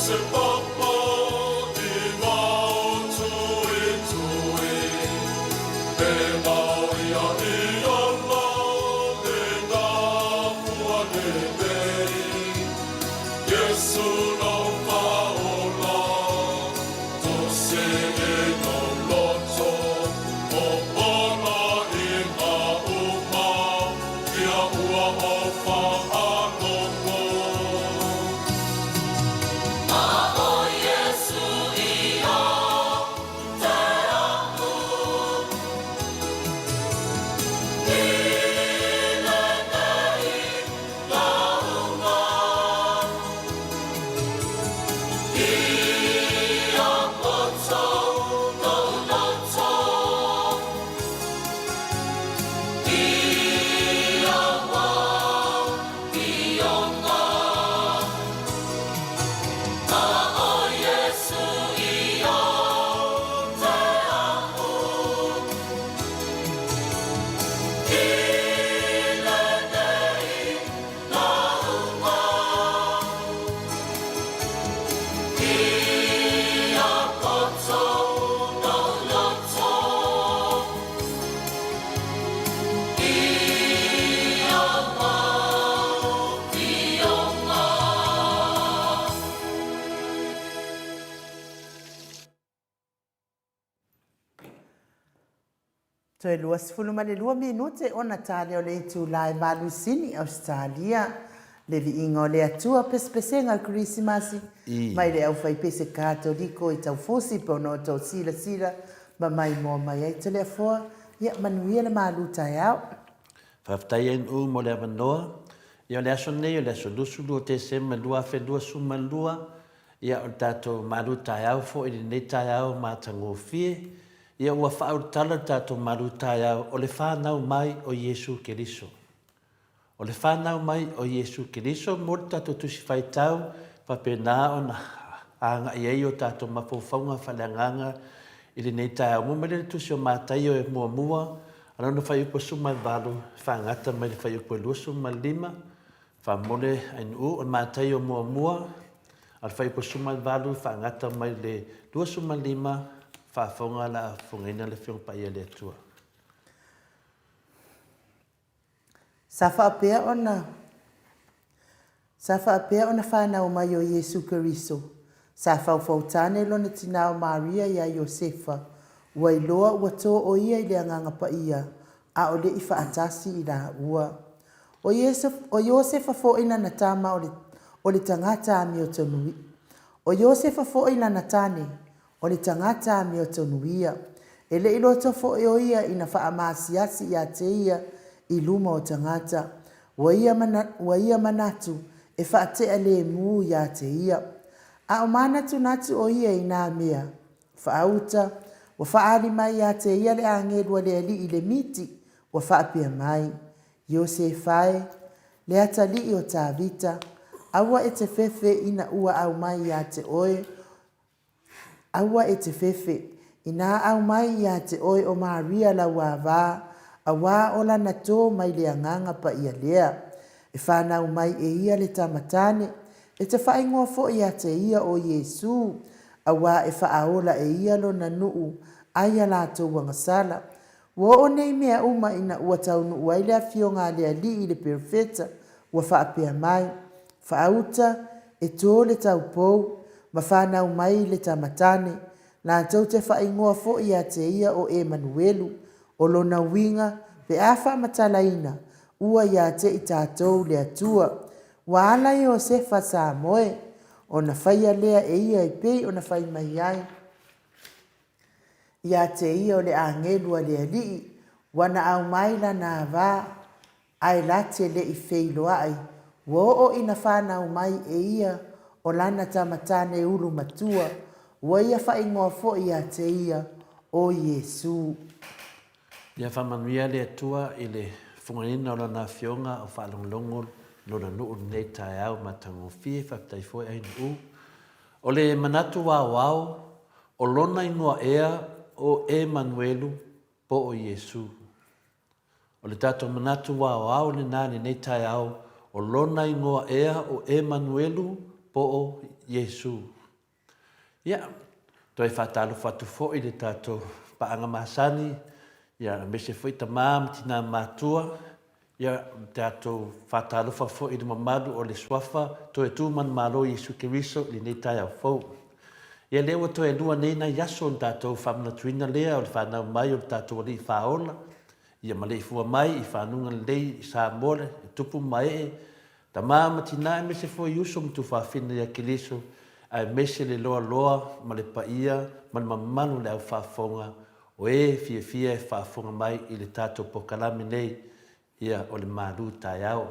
se papa i ngā tuitui, E mau ia i ona me ngā pua lelei. Iesu lou whaola, Tose e lou loto, Popona i ngā uma, Kia ua o whaalongo. Toe 22 minute ona tale o le itula e Valusini, Ausetalia. Le viiga o le Atua, pesepesega o le Kerisimasi, mai le aufaipese Katoliko i Taufusi pe ona outou silasila ma maimoa mai ai Toleafoa, ia manuia le malu taeao. Faafetai ANU mo le avanoa. Ia o le aso lenei o le aso 22 o Tesema 2022, ia o le tatou malu taeao foi i lenei taeao matagofie. Ia ua faaulutala le tatou malu taeao o le fanau mai o Iesu Keriso. O le fanau mai o Iesu Keriso mo le tatou Tusi Faitau, faapena ona agai ai o tatou mafaufauga faaleagaga i lenei taeao. Muamua mai le Tusi o Mataio e muamua, a lona fuaiupu e 18, faagata mai le fuaiupu e 25, Faamole Ainuu, o le Mataio muamua, a le fuaiupu e 18, faagata mai le 25, faafofoga la a fofogaina le Afioga Paia a le Atua. Sa faapea ona Sa faapea ona fanau mai o Iesu Keriso. Sa faufautane lona tinā o Maria iā Iosefa, ua iloa ua tō ʻo ia i le Agaga Paia, ʻaʻole i faatasi i lāua. ʻO Iesu, ʻo Iosefa foʻi lana tama o le, o le tagata amiotonu, ʻO Iosefa foʻi lana tane, O le tagata amiotonu ia. E le i loto foʻi ʻo ia ina faamaasiasi iā te ia i luma o tagata. Ua ia ua ia manatu e faateʻa lēmū iā te ia. A o mānatunatu ʻo ia i nā mea faauta, ua faaali mai iā te ia le āgelu a le Aliʻi le miti, ua faapea mai, Iosefa e, le atalii o Tāvita, aua e te fefe ina ua aumai iā te ʻoe Aua e te fefe, inā aumai iā te ʻoe o Maria lauāwā, auā o lana tō mai le Agaga Paia lea. E whānau mai e ia le tama tāne, e te whaingoa foʻi iā te ia o Iesū, auā e whaaola e ia lona nuʻu ai a lātou agasala. Ua oo nei mea uma ina ua taunuu ai le afioga a le alii i le perofeta, ua faapea mai, Faauta, e tō le taupou, ma whanau mai le tama tane, latou te whaingoa foʻi ia te ia o Emanuelu, o lona uiga, pe a faamatalaina, ua ia te i tatou le Atua. Ua ala Iosefa sa moe, ona faia lea e ia e pei ona fai mai ai. Iā te ia o le āgelu a le Alii, ua na aumai lana avā, ae la te leʻi feiloaʻi, ua oo ina whanau mai e ia o lana tama tane ulu matua, ua ia whaingoa foʻi iā te ia o Iesū. Ia faamanuia le Atua i le fogaina o Lana Afioga o faalogologo Lona nuu lenei taeao matagofie, faafetai foi Ainuu. O le manatu aoao, o lona ingoa ea o Emanuelu po o Iesu. O le tatou manatu aoao lena lenei taeao, o lona ingoa ea o Emanuelu po o Iesu. Ia, toe faatalofa atu foi i le tatou paaga masani, ia, aemaise foi tama ma tina matua, ia, tatou faatalofa foi i le mamalu o le Suafa toe tu manumalo Iesu Keriso i lenei taeao fou. Ia, lea ua toe lua nei nai aso ona tatou faamanatuina lea o le fanau mai o le tatou Alii Faaola, ia maleifua mai i fanuga lelei i Samoa le tupu ma ee, Tama ma tina aemaise foi uso ma tuafafine ia Keriso, aemaise le loaloa ma le paia ma le mamalu o le au faafofoga o e fiafia e faafofoga mai i le tatou pokalame nei, ia o le malu taeao.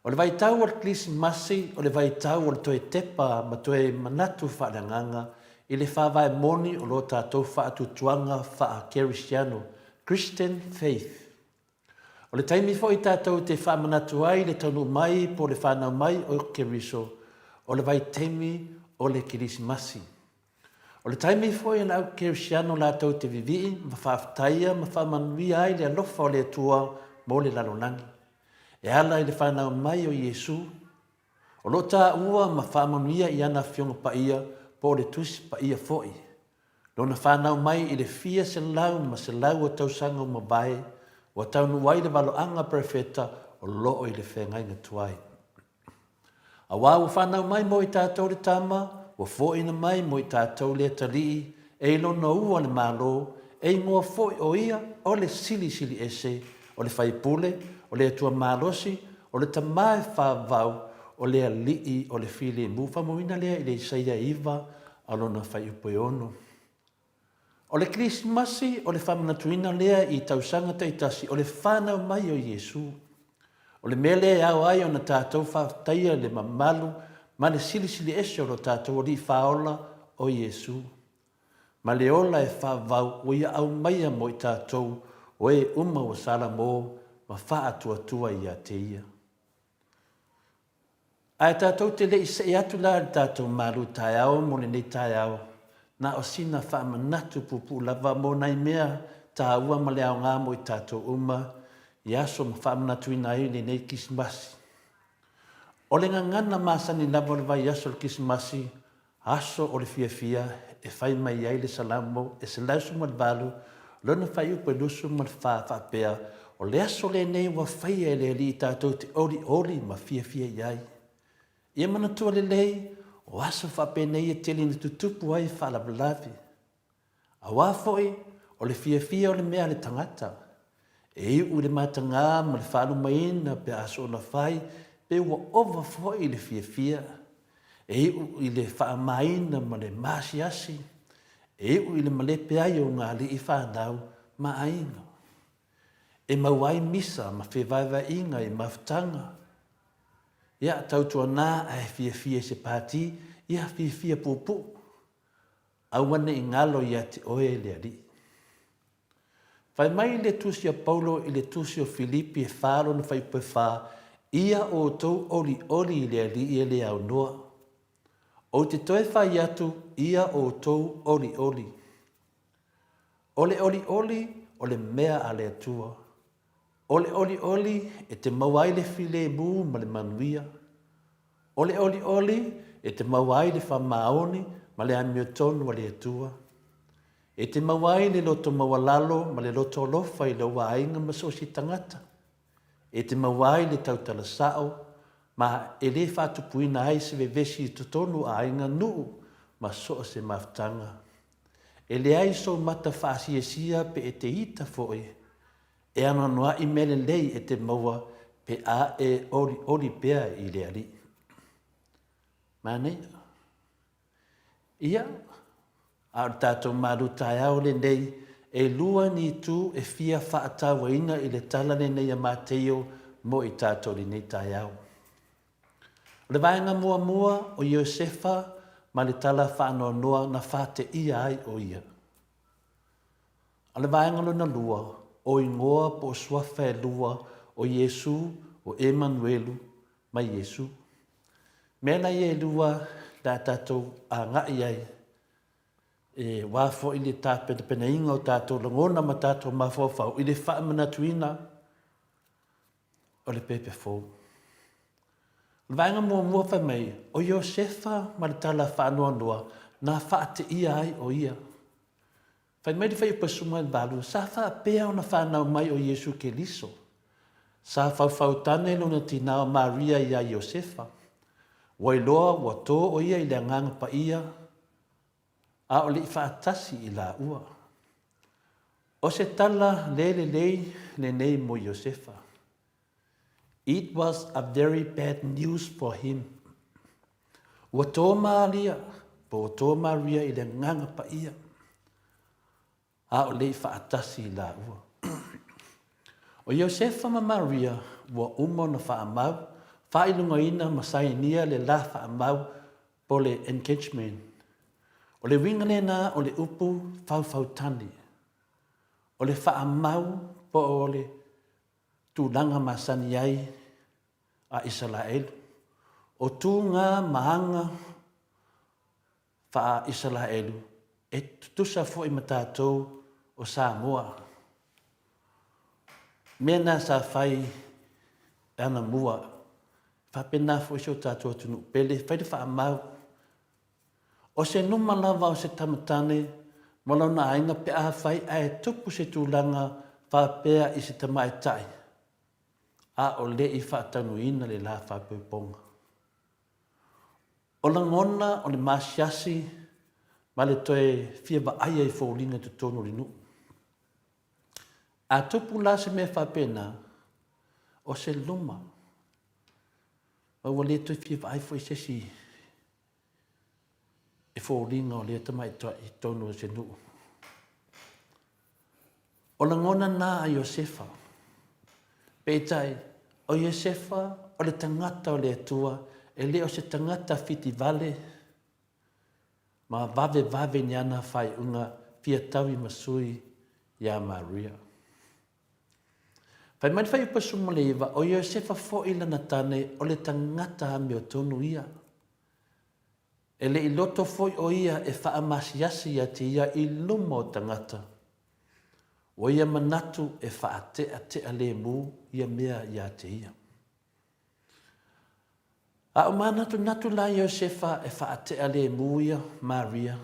O le vaitau o le Kerisimasi o le vaitau o le toe tepa ma toe manatu faaleagaga i le faavae moni o lo tatou faatuatuaga faa-Kerisiano, Christian faith. O le taimi foi tatou te faamanatu ai le taunuu mai po o le fanau mai o Keriso, o le vaitaimi o le Kerisimasi. O le taimi foi o le au Kerisiano latou te vivii ma faafetaia ma faamanuia ai le alofa o le Atua mo le lalolagi. E ala i le fanau mai o Iesu, o lo o taua ma faamanuia i ana Afioga Paia po o le Tusi Paia foi. Lona fanau mai i le fia selau ma selau o tausaga ua mavae, ua taunuu ai le valoaga perofeta o loo i le feagaiga tuai. Auā ua fanau mai mo i tatou le Tama, ua foina mai mo i tatou le Atalii, e i lona ua le Malo, e igoa foi o ia o le Silisili Ese, o le Faipule, o le Atua Malosi, o le Tama e Faavau, o le Alii o le Filemu. Faamauina lea i le Isaia 9 a lona fuaiupu e 6. O le Kerisimasi o le faamanatuina lea i tausaga taitasi o le fanau mai o Iesu. O le mea lea e ao ai ona tatou faafetaia le mamalu ma le silisili ese o lo tatou Alii Faaola o Iesu, ma le ola e faavavau ua Ia aumaia mo i tatou o e uma ua salamo ma faatuatua ia te Ia. Ae tatou te le i see atu la i le tatou malu taeao mo lenei taeao, na o sina faamanatu puupuu lava mo nai mea taua ma le aoga mo i tatou uma i aso ma faamanatuina ai lenei Kerisimasi. O le gagana masani lava o le vaiaso o le Kerisimasi Aso o le fiafia e fai mai ai le Salamo e 118, lona fuaiupu e 24 faapea, O le aso lenei ua faia e le Alii tatou te olioli ma fiafia i ai. Ia manatua lelei, o aso faapenei e tele ina tutupu ai faalavelave. Auā foi, o le fiafia o le mea a le tagata, e iu i le matagā ma le faalumaina pe a soona fai, pe ua ova foi le fiafia, e iu i le faamāina ma le maasiasi, e iu i le malepe ai o ngā alii whānau ma aiga. E maua ai misa ma fevaevaeaiga i mafutaga. Ia, tautuanā a e fiafia i se pātī, ia fiafia puupuu. Aua ne i ngalo ia te oe le Alii. Fai mai le Tusi a Paulo i le Tusi o Filipi e fa lona fuaiupu e fa, Ia outou olioli i le Alii e le aunoa. Ou te toe fai atu, ia outou olioli. O le olioli o le mea a le Atua. O le olioli e te maua ai le filemu ma le manuia. O le olioli e te maua ai le faamaoni ma le amiotonu a le Atua. E te maua ai le loto maualalo ma le loto alofa i lou aiga ma so o se tagata. E te maua ai le tautala sao ma e le faatupuina ai se vevesi i totonu o aiga, nuu ma so o se mafutaga. E leai sou mata faasiasia pe e te ita foi, e anoanoai mea lelei e te maua pe a e olioli pea i le Alii. Manaia. Ia, a o le tatou malu taeao lenei, e lua ni itu e fia faatauaina i le tala lenei a Mateio mo i tatou i lenei taeao. O le vaega muamua o Iosefa ma le tala faanoanoa na faateia ai o ia. A o le vaega lona lua, o igoa po o suafa e lua o Iesu, o Emanuelu ma Iesu. Mea la ia e lua le a tatou agai ai, e wā foi le tapenapenaina o tatou lagona ma tatou mafaufau i le faamanatuina o le pepe fou. O le vaega muamua fai mai, o Iosefa ma le tala faanoanoa na faateia ai o ia. Fai mai le Fuaiupu 18, sa faapea ona fanau mai o Iesu Keriso. Sa faufautane lona tinā o Maria iā Iosefa. Ua iloa ua tō o ia i le Agaga Paia, a o le i faatasi i lāua. O se tala le lelei lenei mo Iosefa. It was a very bad news for him. Ua tō Maria, po ua tō Maria i le Agaga Paia, a o le i faatasi i lāua. O Iosefa ma Maria ua uma ona faamau, faailogaina ma sainia le la faamau po le engagement. O le uiga lena o le upu faufautane. O le faamau po o le tulaga masani ai a Isalaelu. O tūga ma aga faa-Isalaelu e tutusa foi ma tatou o Samoa. Mea na sa fai e anamua, e faapena foi si o tatou atunuu pele, fai le faamau. O se numa lava o se tamatane ma lona aiga pe afai ae tupu se tulaga faapea i se tamaitai a o le i faataunuina le la faapoipoga. O lagona o le maasiasi ma le toe fia vaaia i foliga i totonu o le nuu. A tupu la se mea faapena, o se luma, ma ua le toe fia vaai foi se isi e foliga o lea tamaitai i totonu o se nuu. O lagona na a Iosefa. Peitai, o Iosefa o le tagata o le Atua, e le o se tagata fitivale ma vavevave ni ana faaiuga fia taui ma sui iā Maria. Fai mai le Fuaiupu 19, o Iosefa foi lana tane o le tagata amiotonu ia. E le i loto foi o ia e faamasiasi ia te ia i luma o tagata. Ua ia manatu e faateatea lemu ia mea ia te ia. A o manatunatu la Iosefa e faatea lemu ia Maria,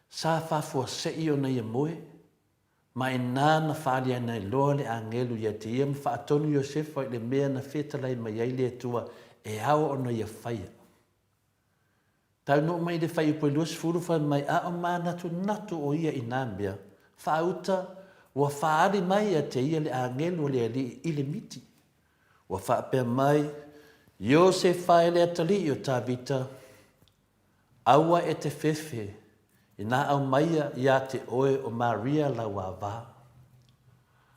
sa faafuasei ona ia moe, ma inā na faaliaina ai loa le agelu ia te ia ma faatonu Iosefa i le mea na fetalai mai ai le Atua e ao ona ia faia. Taunuu mai i le fuaiupu e 20 fai mai, a o manatunatu o ia i nā mea, faauta, ua faaali mai ia te ia le agelu o le Alii i le miti. Ua faapea mai, Iosefa e le atalii o Tavita, aua e te fefe, inā aumaia iā te oe o Maria lau āvā.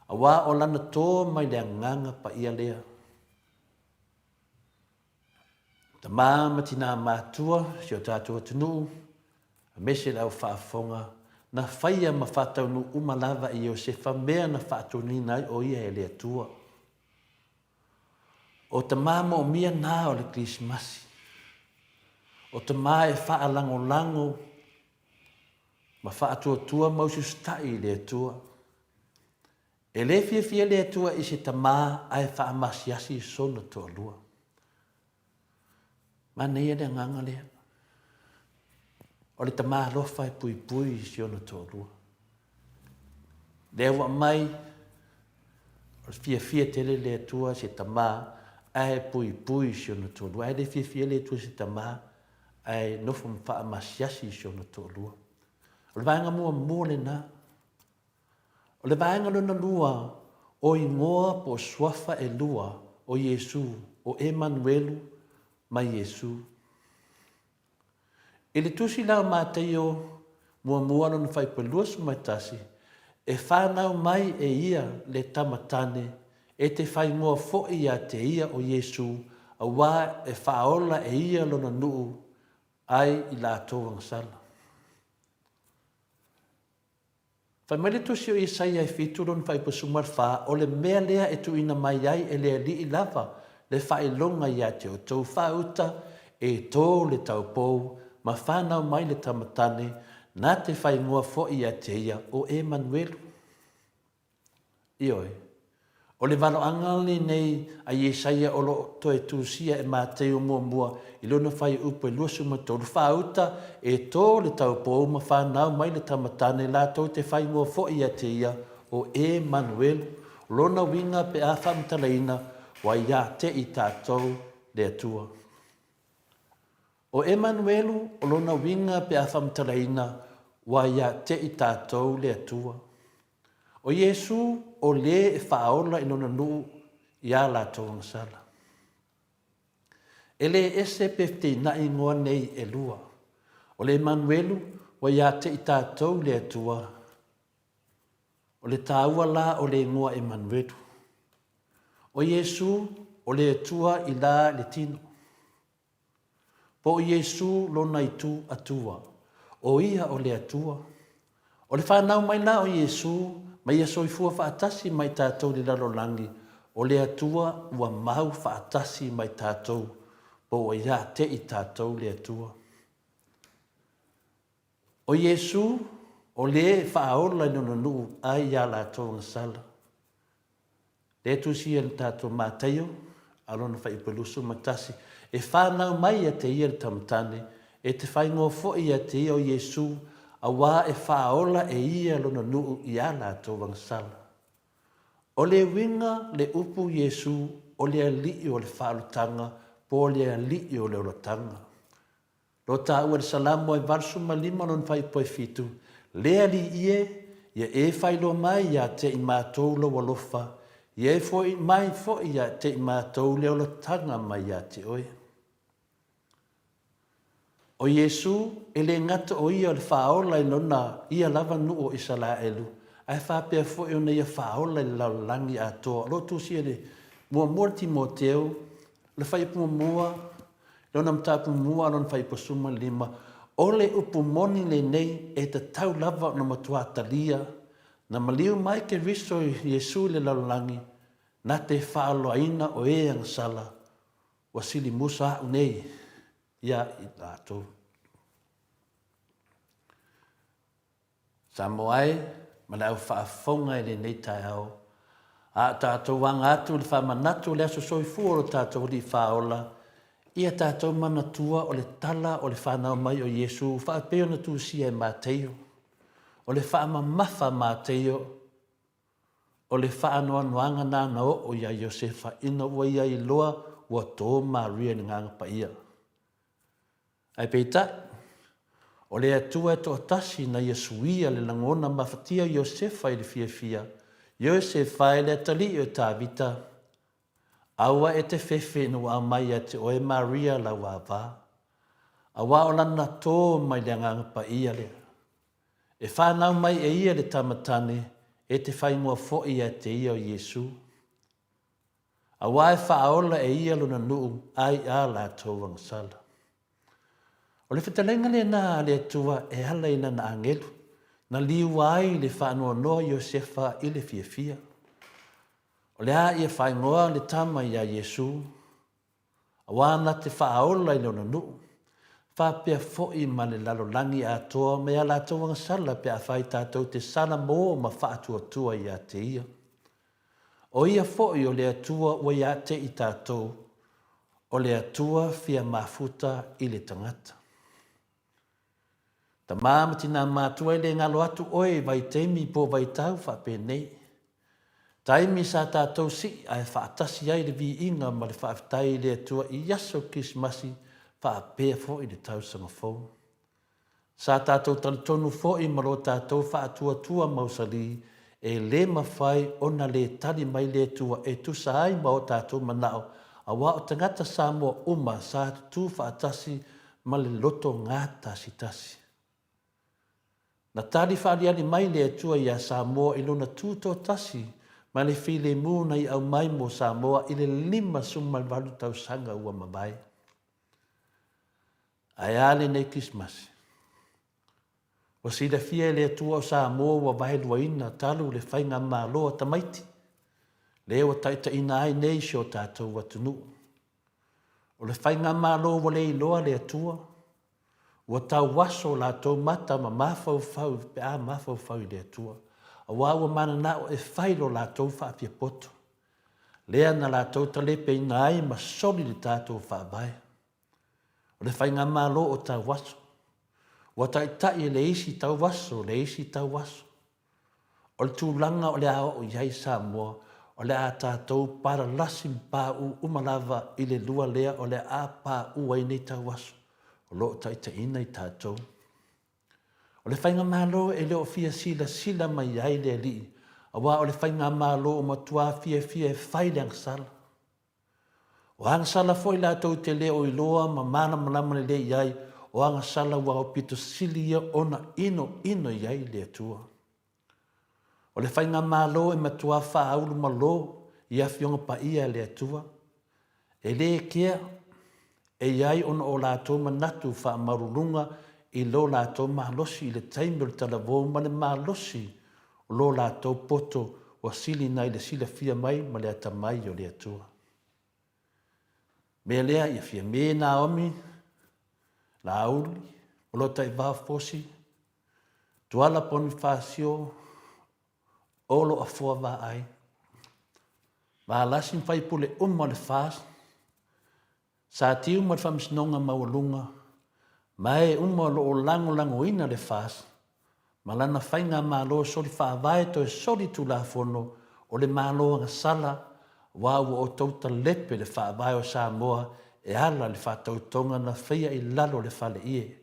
Auā o lana tō mai le Agaga Paia lea. Tamā ma tinā mātua, si o tātou atunuu, aemaise le au faafofoga, na faia ma faataunuu uma lava e Iosefa mea na faatonuina ai o ia e le Atua. O tamā moomia nā o le Kerisimasi. O tamā e faalagolago ma faatuatua ma usiusitai i le Atua. E le fiafia le Atua i se tamā ae faamasiasi sona toalua. Manaia le agaga lea. O le tamā alofa e puipui i si ona toalua. Lea ua aumai, o le fiafia tele le Atua se tamā ae puipui i si ona toalua. Ae le fiafia le Atua i se tamā ae nofo ma faamasiasi i si ona toalua. O le vaega muamua lena. O le vaega lona lua, o igoa po o suafa e lua o Iesū, o Emanuelu ma Iesū. I le Tusi la o Mataio muamua lona fuaiupu e 21, e whanau mai e ia le tama tane, e te whaingoa foi ia te ia o Iesū, auā e whaaola e ia lona nuu ai i latou agasala. Fai mai le Tusi o Isaia e fitu lona fuaiupu 14, O le mea lea e tuuina mai ai e le Alii lava le faailoga ia te outou faauta, e tō le taupou, ma whanau mai le tama tane, na te whaingoa foi ia te ia o Emanuelu. Ioe. O le valoaga lenei a Iesaia o lo o toe tusia e Mateio muamua i lona fuaiupu e 23, Faauta e tō le taupou ma fanau mai le tama tane latou te faingoa foi ia te ia o Emanuelu, o lona uiga pe a faamatalaina, ua ia te i tatou le Atua. O Emanuelu, o lona uiga pe a faamatalaina, ua ia te i tatou le Atua. O Iesu o le e faaola i lona nuu i a latou agasala. E le ese pe feteinaʻi igoa nei e lua. O le Emanuelu ua ia te i tatou le Atua. O le taua la o le igoa Emanuelu. O Iesu o le Atua i la le tino. Po o Iesu lona itu Atua, o ia o le Atua. O le fanau mai la o Iesu ma ia soifua faatasi ma i tatou i le lalolagi, o le Atua ua mau faatasi ma i tatou, po ua ia te i tatou le Atua. O Iesu, o le e faaola i lona nuu ai ia latou agasala. Lea e tusia i le tatou Mataio a lona fuaiupu e 21, E fanau mai ia te ia le tamatane, e te faingoa foi ia te ia o Iesu, auā e faaola e ia lona nuu i a latou agasala. O le uiga le upu Iesu o le Alii o le faaolataga po o le Alii o le olataga. Lo taua i le Salamo e 85 lona fuaiupu e 7, Le Alii e, ia e faailoa mai ia te i matou lou alofa, ia e fo'i mai foi ia te i matou le olataga mai ia te oe. O Iesu, e le gata o ia o le faaola i lona ia lava nuu o Isalaelu, ae faapea foi ona ia faaola i le lalolagi atoa. O lo o tusia i le muamua le Timoteo, le fuaiupu muamua, Lona mataupu muamua a lona fuaiupu 15, O le upu moni lenei e tatau lava ona matua talia, na maliu mai Keriso Iesu i le lalolagi, na te faaaloaina o e agasala, ua sili musa a'u nei ia i latou. Samoa e, ma le au faafofoga i lenei taeao, a o tatou aga atu i le faamanatu o le aso soifua o lo tatou Alii Faaola, ia tatou manatua o le tala o le fanau mai o Iesu faapei ona tusia e Mateio. O le faamamafa a Mateio, o le faanoanoaga na na oo iā Iosefa ina ua ia iloa ua tō Maria i le Agaga Paia. Ae peitai, o le Atua e toatasi na ia suia le lagona mafatia o Iosefa i le fiafia, Iosefa e le atalii o Tavita, aua e te fefe ina ua aumai ia te oe Maria lau ava, auā o lana tō mai le Agaga Paia lea. E whanau mai e ia le tama tane, e te whaingoa foi ia te ia o Iesu. Auā e faaola e ia lona nuu ai a latou agasala. O le fetalaiga lena a le Atua e ala i lana agelu, na liua ai le faanoanoa Iosefa i le fiafia. O le a ia faaigoa le tama iā Iesu, auā na te faaola i lona nuu, faapea foi ma le lalolagi atoa me a latou agasala pe afai tatou te salamō ma faatuatua ia te ia. O ia foi o le Atua ua ia te i tatou, o le Atua fia mafuta i le tagata. Tamā ma tinā matua e le galo atu oe i vaitaimi po vaitau faapenei. Taimi sa tatou sii ae faatasi ai le viiga ma le faafetai i le Atua i aso Kerisimasi faapea foi le tausaga fou. Sa tatou talitonu foi ma lo tatou faatuatua mausali e le mafai ona le tali mai le Atua e tusa ai ma o tatou manao, auā o tagata Samoa uma sa tutū faatasi ma le loto gatasitasi. Na tali faaliali mai le Atua iā Samoa i lona tutoatasi ma le filemu na i aumai mo Samoa i le 58 tausaga ua mavae. Ae a lenei Kerisimasi? Ua silafia e le Atua o Samoa ua vaeluaina talu le faigamalo a tamaiti, lea ua taitaiina ai nei si o tatou atunuu. O le faigamalo ua le iloa le Atua, ua tauaso latou mata ma mafaufau pe a mafaufau i le Atua, auā ua mananao e fai lo latou faafiapoto. lea na latou talepeina ai ma soli le tatou Faavae. O le Faigamalo o tauaso. Ua taitai e le isi tauaso le isi tauaso. O le tulaga o le a oo i ai Samoa, o le a tatou palalasi ma pauu uma lava i le lua lea o le a pauu ai nei tauaso o lo o taitaiina i tatou. O le Faigamalo e le o fia silasila mai ai le Alii, aua o le Faigamalo ua matua fiafia e fai le agasala. O agasala foi latou te le o iloa ma malamalama lelei i ai, o agasala ua aupito sili ia ona inoino i ai le Atua. O le Faigamalo e matua faaulumalo i Afioga Paia a le Atua, e le kea, e i ai ona o latou manatu faamaualuluga i lo latou malosi i le taimi o le talavou ma le malosi o lo latou poto ua sili nai le silafia mai ma le atamai o le Atua. Mea lea ia Fiame Naomi, Laauli, Polataivao Fosi, Tuala Ponifasio, Olo Afoa Vaai, Valasi ma faipule uma o le FAST, Sa Tiu ma le Faamasinoga Maualuga, ma e uma o lo o lagolagoina le FAST ma lana faigamalo soli faavae toe soli tulafono o le Malo agasala aua ua outou talepe le faavae o Samoa e ala i le faatautoga na faia i lalo o le faleie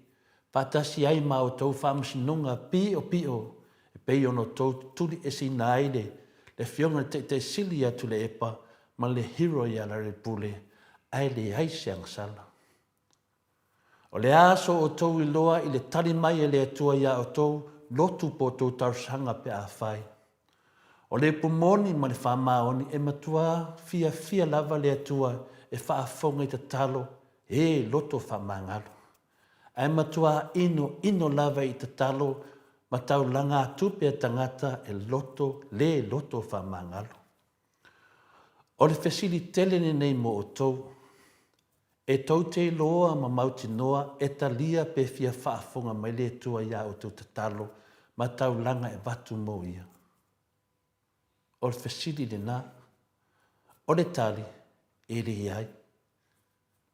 faatasi ai ma outou faamasinoga piopio e pei ona outou tutuli eseina ai le le Afioga i le Taitai Sili ia Tuilaepa ma le Hero ia Lealailepule ae leai se agasala. O le a so outou iloa i le tali mai e le Atua iā outou lotu po outou talosaga pe a fai. O le upu moni ma le faamaoni e matua fiafia lava le Atua e faafofoga i tatalo e loto faamagalo. Ae matua inoino lava i tatalo ma taulaga tupe a tagata e loto le loto faamagalo. O le fesili tele lenei mo outou, e tou te iloa ma mautinoa e talia pe fia faafofoga mai le Atua iā outou tatalo ma taulaga e avatu mo Ia? O le fesili lena. O le tali, e leai.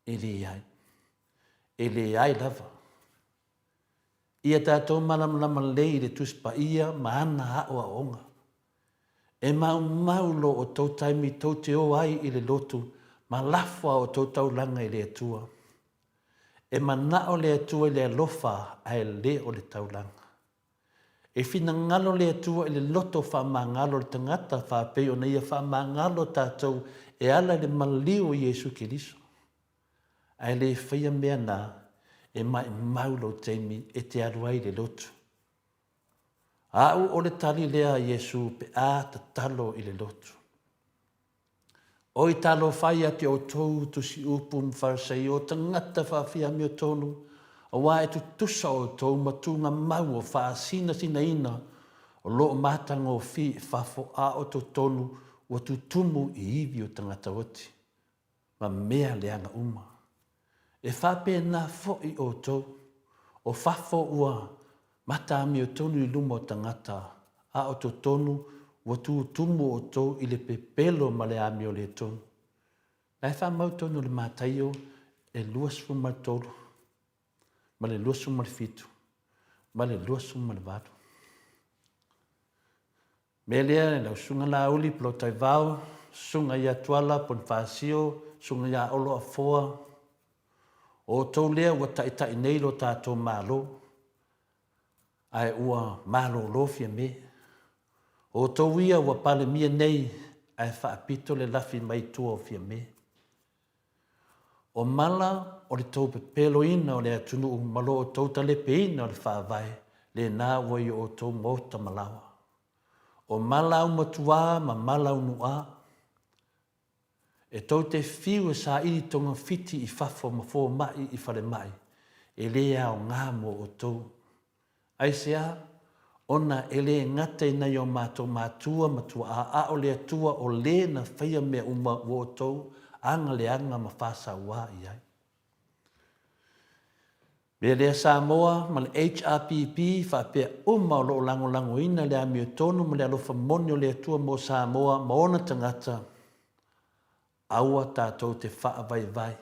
E leai. E leai lava. Ia tatou malamalama lelei i le Tusi Paia ma ana aoaoga. E maumau lo outou taimi tou te o ai i le lotu ma lafo a outou taulaga i le Atua. E manao le Atua i le alofa ae le o le taulaga. E finagalo le Atua i le loto faamagalo o le tagata faapei ona Ia faamagalo tatou e ala i le maliu o Iesu Keriso. Ae le faia mea na, e maimau lou taimi e te alu ai i le lotu. A'u o le tali lea a Iesu pe a tatalo i le lotu. Oi talofa ia te outou tusi-upu ma Fariseio, o tagata faafiamiotonu, auā e tutusa outou ma tugamau o faasinasinaina o lo o matagofie i fafo a o totonu ua tutumu i ivi o tagata oti. ma mea leaga uma. E faapena foi outou, o fafo ua mataamiotonu i luma o tagata, a o totonu ua tutumu outou i le pepelo ma le amioletonu. La e faamau tonu le Mataio e 23 ma le 27 ma le 28. Mea lea, lau Susuga Laauli Polataivao, Susuga ia Tuala Ponifasio, Susuga ia Olo Afoa, o outou lea ua taitai nei lo tatou Malo, ae ua malolo Fiame. O outou ia ua Palemia nei, ae faapito le lafi mai tua o Fiame. O mala o le tou pepeloina o le atunuu ma lo outou talepeina o le Faavae, lena ua i o outou maota ma laoa. O mala aumatuā ma mala aunuʻā, e tou te fiu e saili togafiti i fafo ma fomai i falemai, e le aoga mo outou. Aisea? Ona e le gata i nai o matou matua ma tuaa, a o le Atua o le na faia mea uma ua outou aga leaga ma faasauā i ai. Mea lea Samoa ma le HRPP faapea uma o lo o lagolagoina le amiotonu ma le alofa moni o le Atua mo Samoa ma ona tagata. Aua tatou te faavaivai.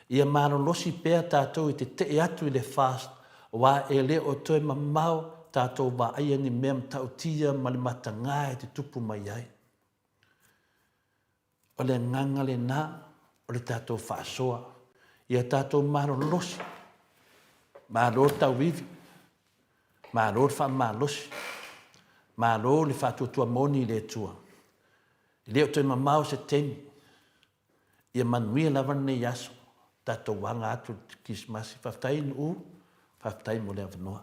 Ia malolosi pea tatou i te tee atu i le fast wā e le o toe mamao tatou vaaia ni mea matautia ma le matagā e te tupu mai ai. O le agaga lenā o le tatou faasoa. Ia tatou malolosi. Malo tauivi. Malo le faamalosi. Malo le faatuatua moni i le Atua. E le o toe mamao se taimi. Ia manuia lava lenei aso. Tatou aga atu i le Kerisimasi. Faafetai Nu'u, faafetai mo le avanoa.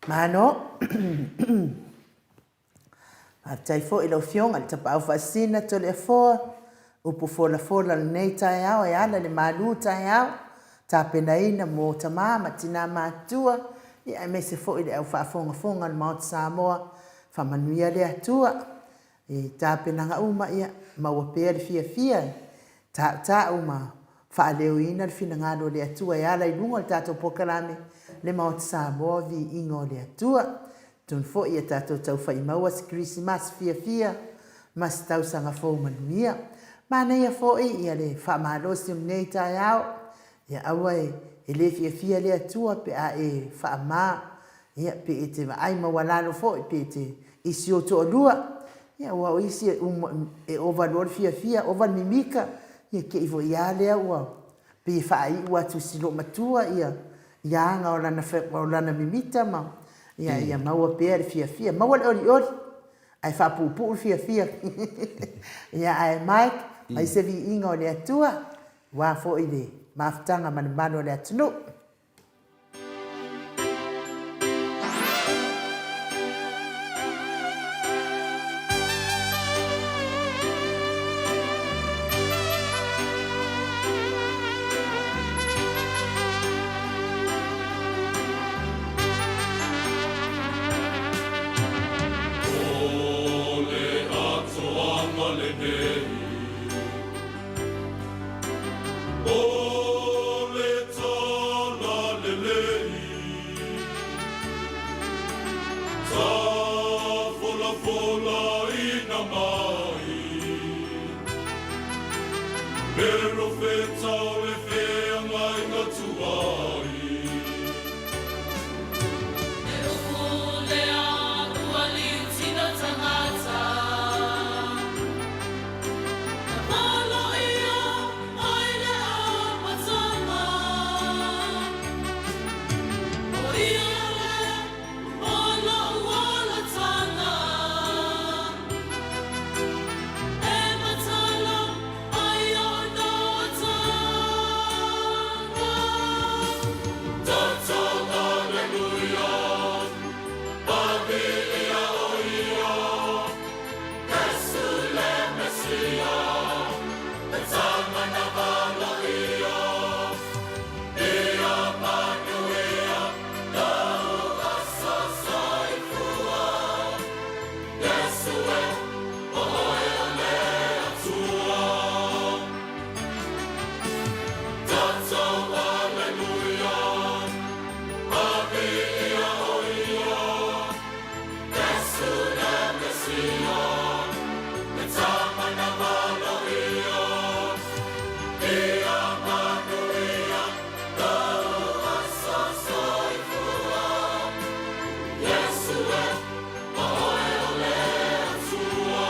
Malo. Faafetai foi i lau Afioga i le Tapaau Faasisina Toleafoa, upu folafola o lenei taeao e ala i le malu taeao, tapenaina mo tama ma tina matutua, ia aemaise foi le au faafogafoga a le Maota Samoa. Faamanuia le Atua i tapenaga uma, ia maua pea le fiafia e tautau ma faaleoina le finagalo o le Atua e ala i luga o le tatou polokalame Le Maota Samoa, Viiga o le Atua. Tonu foi ia tatou taufai maua se Kerisimasi fiafia ma se tausaga fou manuia. Manaia foi ia le faamalosi o lenei taeao, ia aua e le fiafia le Atua pe a e faama, ia pe e te vaai maualalo foi pe e te i si ou toalua, ia aua o isi e uma e ova loa le fiafia, ova le mimika, ia te i foi lava lea ua pei e faaiu atu i si loomatua ia ia aga o lana o lana mimita ma ia ia maua pea le fiafia, maua le olioli ae faapuupuu le fiafia. Ia ae Mike, mai se viiga o le Atua aua foi le mafutaga ma le mamalu o le atunuu. O le atoaga lenei. O le tala lelei. Tafolafolaina mai. Perofeta o le feagaiga tuai. He uku lea ua liutina tangata. Na palo ia mai le amataga. O ia lea o lou olatanga. E matala ai ona tanga. Tatau Aleluia, Pavilia o ia, Iesu le Mesia, le tama na valoia, Ia manuia lou aso soifua, Iesu e, o oe o le Atua. Tatau Aleluia, Pavilia o ia, Iesu le Mesia, le tama na valoia, Ia manuia lou aso soifua, Iesu e, o oe o le Atua.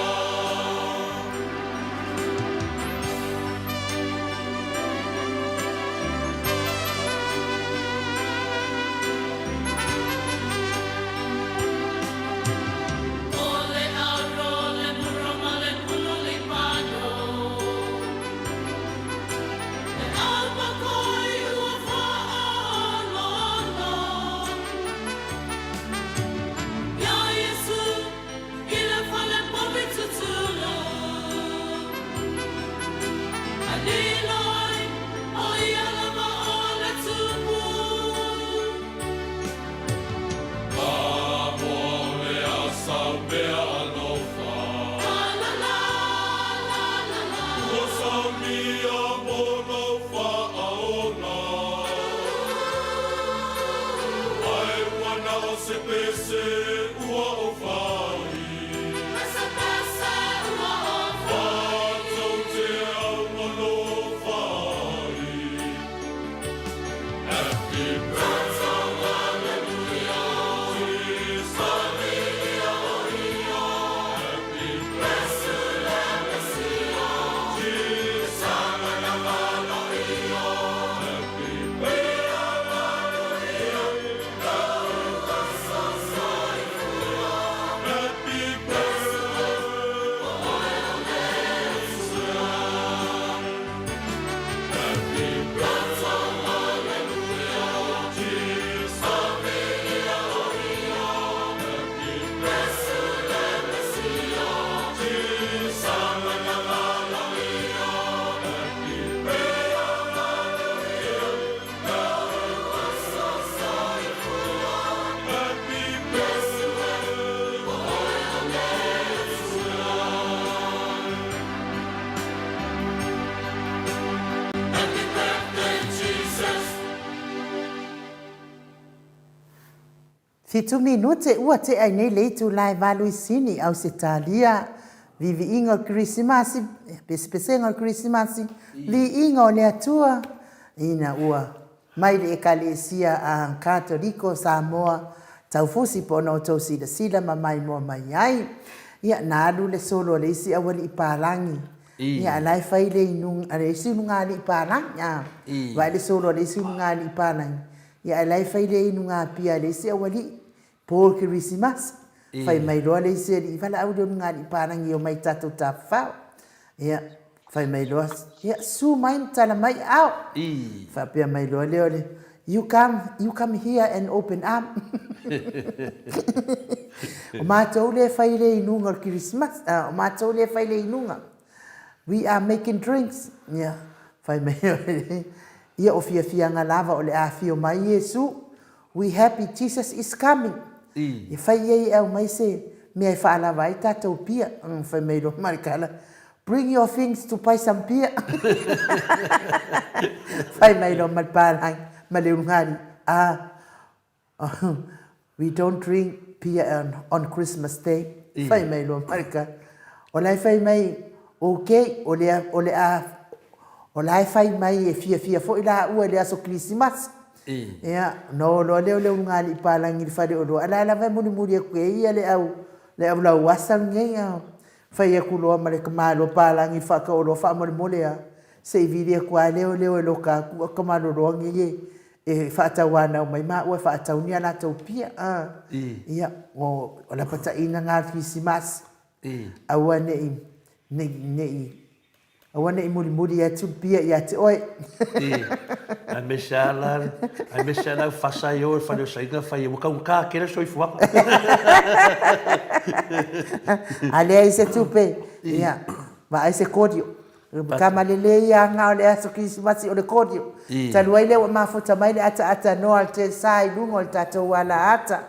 O le aro, le mura ma le pulu le pano. E almakoi ua faaaloalo. Iā Iesu i le fale povi tutulu. Ae lilo ai o ia lava o le tumu. Samoa o le asa o mea alofa. La la la la la la. Ua saunia mo lou faaola. Ae ua na o se pese ua ou fai. 7 minute ua tea ai nei le itula e valu i Sini, Ausetalia. Viviiga o le Kerisimasi, pesepesega o le Kerisimasi, viiga o le Atua, ina ua mai le Ekalesia a Katoliko o Samoa taufusi po ona outou silasila ma maimoa mai ai. Ia, na alu le solo a le isi aualii palagi. Ia, a la e fai le inuga, a le isi ulugalii palagi, a. Vaai le solo a le isi ulugalii palagi. Ia, ae la e fai le inuga pia a le isi aualii, po o Kerisimasi. Fai mai loa le isi alii, valaau i le ulugalii palagi e omai i tatou tafafao. Ia, fai mai loa, ia, susu mai ma tala mai aao. Faapea mai loa lea o le, You come, you come here and open up. O matou lea e fai le inuga o le Kerisimasi, o matou lea e fai le inuga. We are making drinks. Ia, fai mai loa, ia o fiafiaga lava o le a afio mai Iesu. We happy Jesus is coming. E fai ai e aumai se mea e faalava ai tatou pia. Fai mai loa ma le tala, Bring your things to buy some beer. Fai mai loa ma le palagi, ma le ulugalii, Ah, we don't drink beer on, on Christmas Day. Fai mai loa ma le tala. O la e fai mai, ok, o le, o le a, o la e fai mai e fiafia foi laua i le aso Kerisimasi. Ia, ona o loa lea o le ulugalii palagi i le faleoloa, a o la e lava e mulimuli atu e ia le au, le au lauasa lenei, a fai atu loa ma le tamaloa palagi i le faataoloa faamolemole a, se i vili atu lava lea o leo e loka atu a tamaloloa nei e faatauanau mai maua e faatau ni a latou pia. A, ia, o lapataiga na o le Kerisimasi. Aua ne i, ne i, ne i, aua ne i mulimuli atu le pia ia te oe. I, aemaise lava la, aemaise lava le aufasa i o i le fale o Saina fai ai, ua taugata tele le soifuaga. A leai se tupe, ia, vaai se korio. Tama lelei ia aga o le aso Kerisimasi o le korio. Talu ai lea ua mafuta mai le ataata noa o le Telsa i luga o le tatou alaata.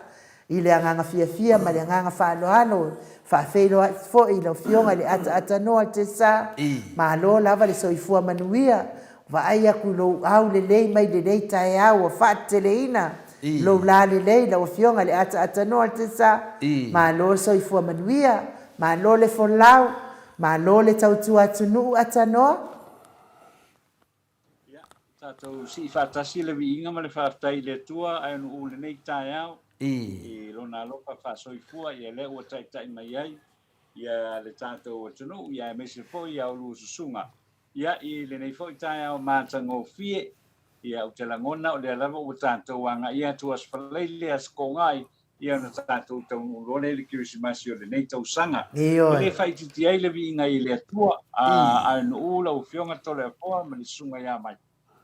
I le agaga fiafia ma le agaga faaaloalo, faafeiloai foi i lau Afioga i le ataatanoa o le Tesa. Malo lava le soifua manuia. Vaai atu i lou aulelei mai lenei taeao ua faateteleina lou lalelei lau Afioga i le ataatanoa o le Tesa. Malo le soifua manuia, malo le folau, malo le tautua atunuu atanoa. Ia, tatou sii faatasi le viiga ma le faafetai i le Atua ae nuu lenei taeao i Lona alofa faasoifua, ia lea ua taitai mai ai ia le tatou atunuu, ia aemaise foi ia ulua susuga. Ia, i lenei foi taeao matagofie, ia ou te lagona o lea lava ua tatou agaia atu Aso Faraile, Aso Toonai, ia ona tatou taunuu loa lea i le Kerisimasi o lenei tausaga. E le faaitiitia ai le viiga i le Atua, a nuu lau Afioga Toleafoa ma le Susuga ia Mai.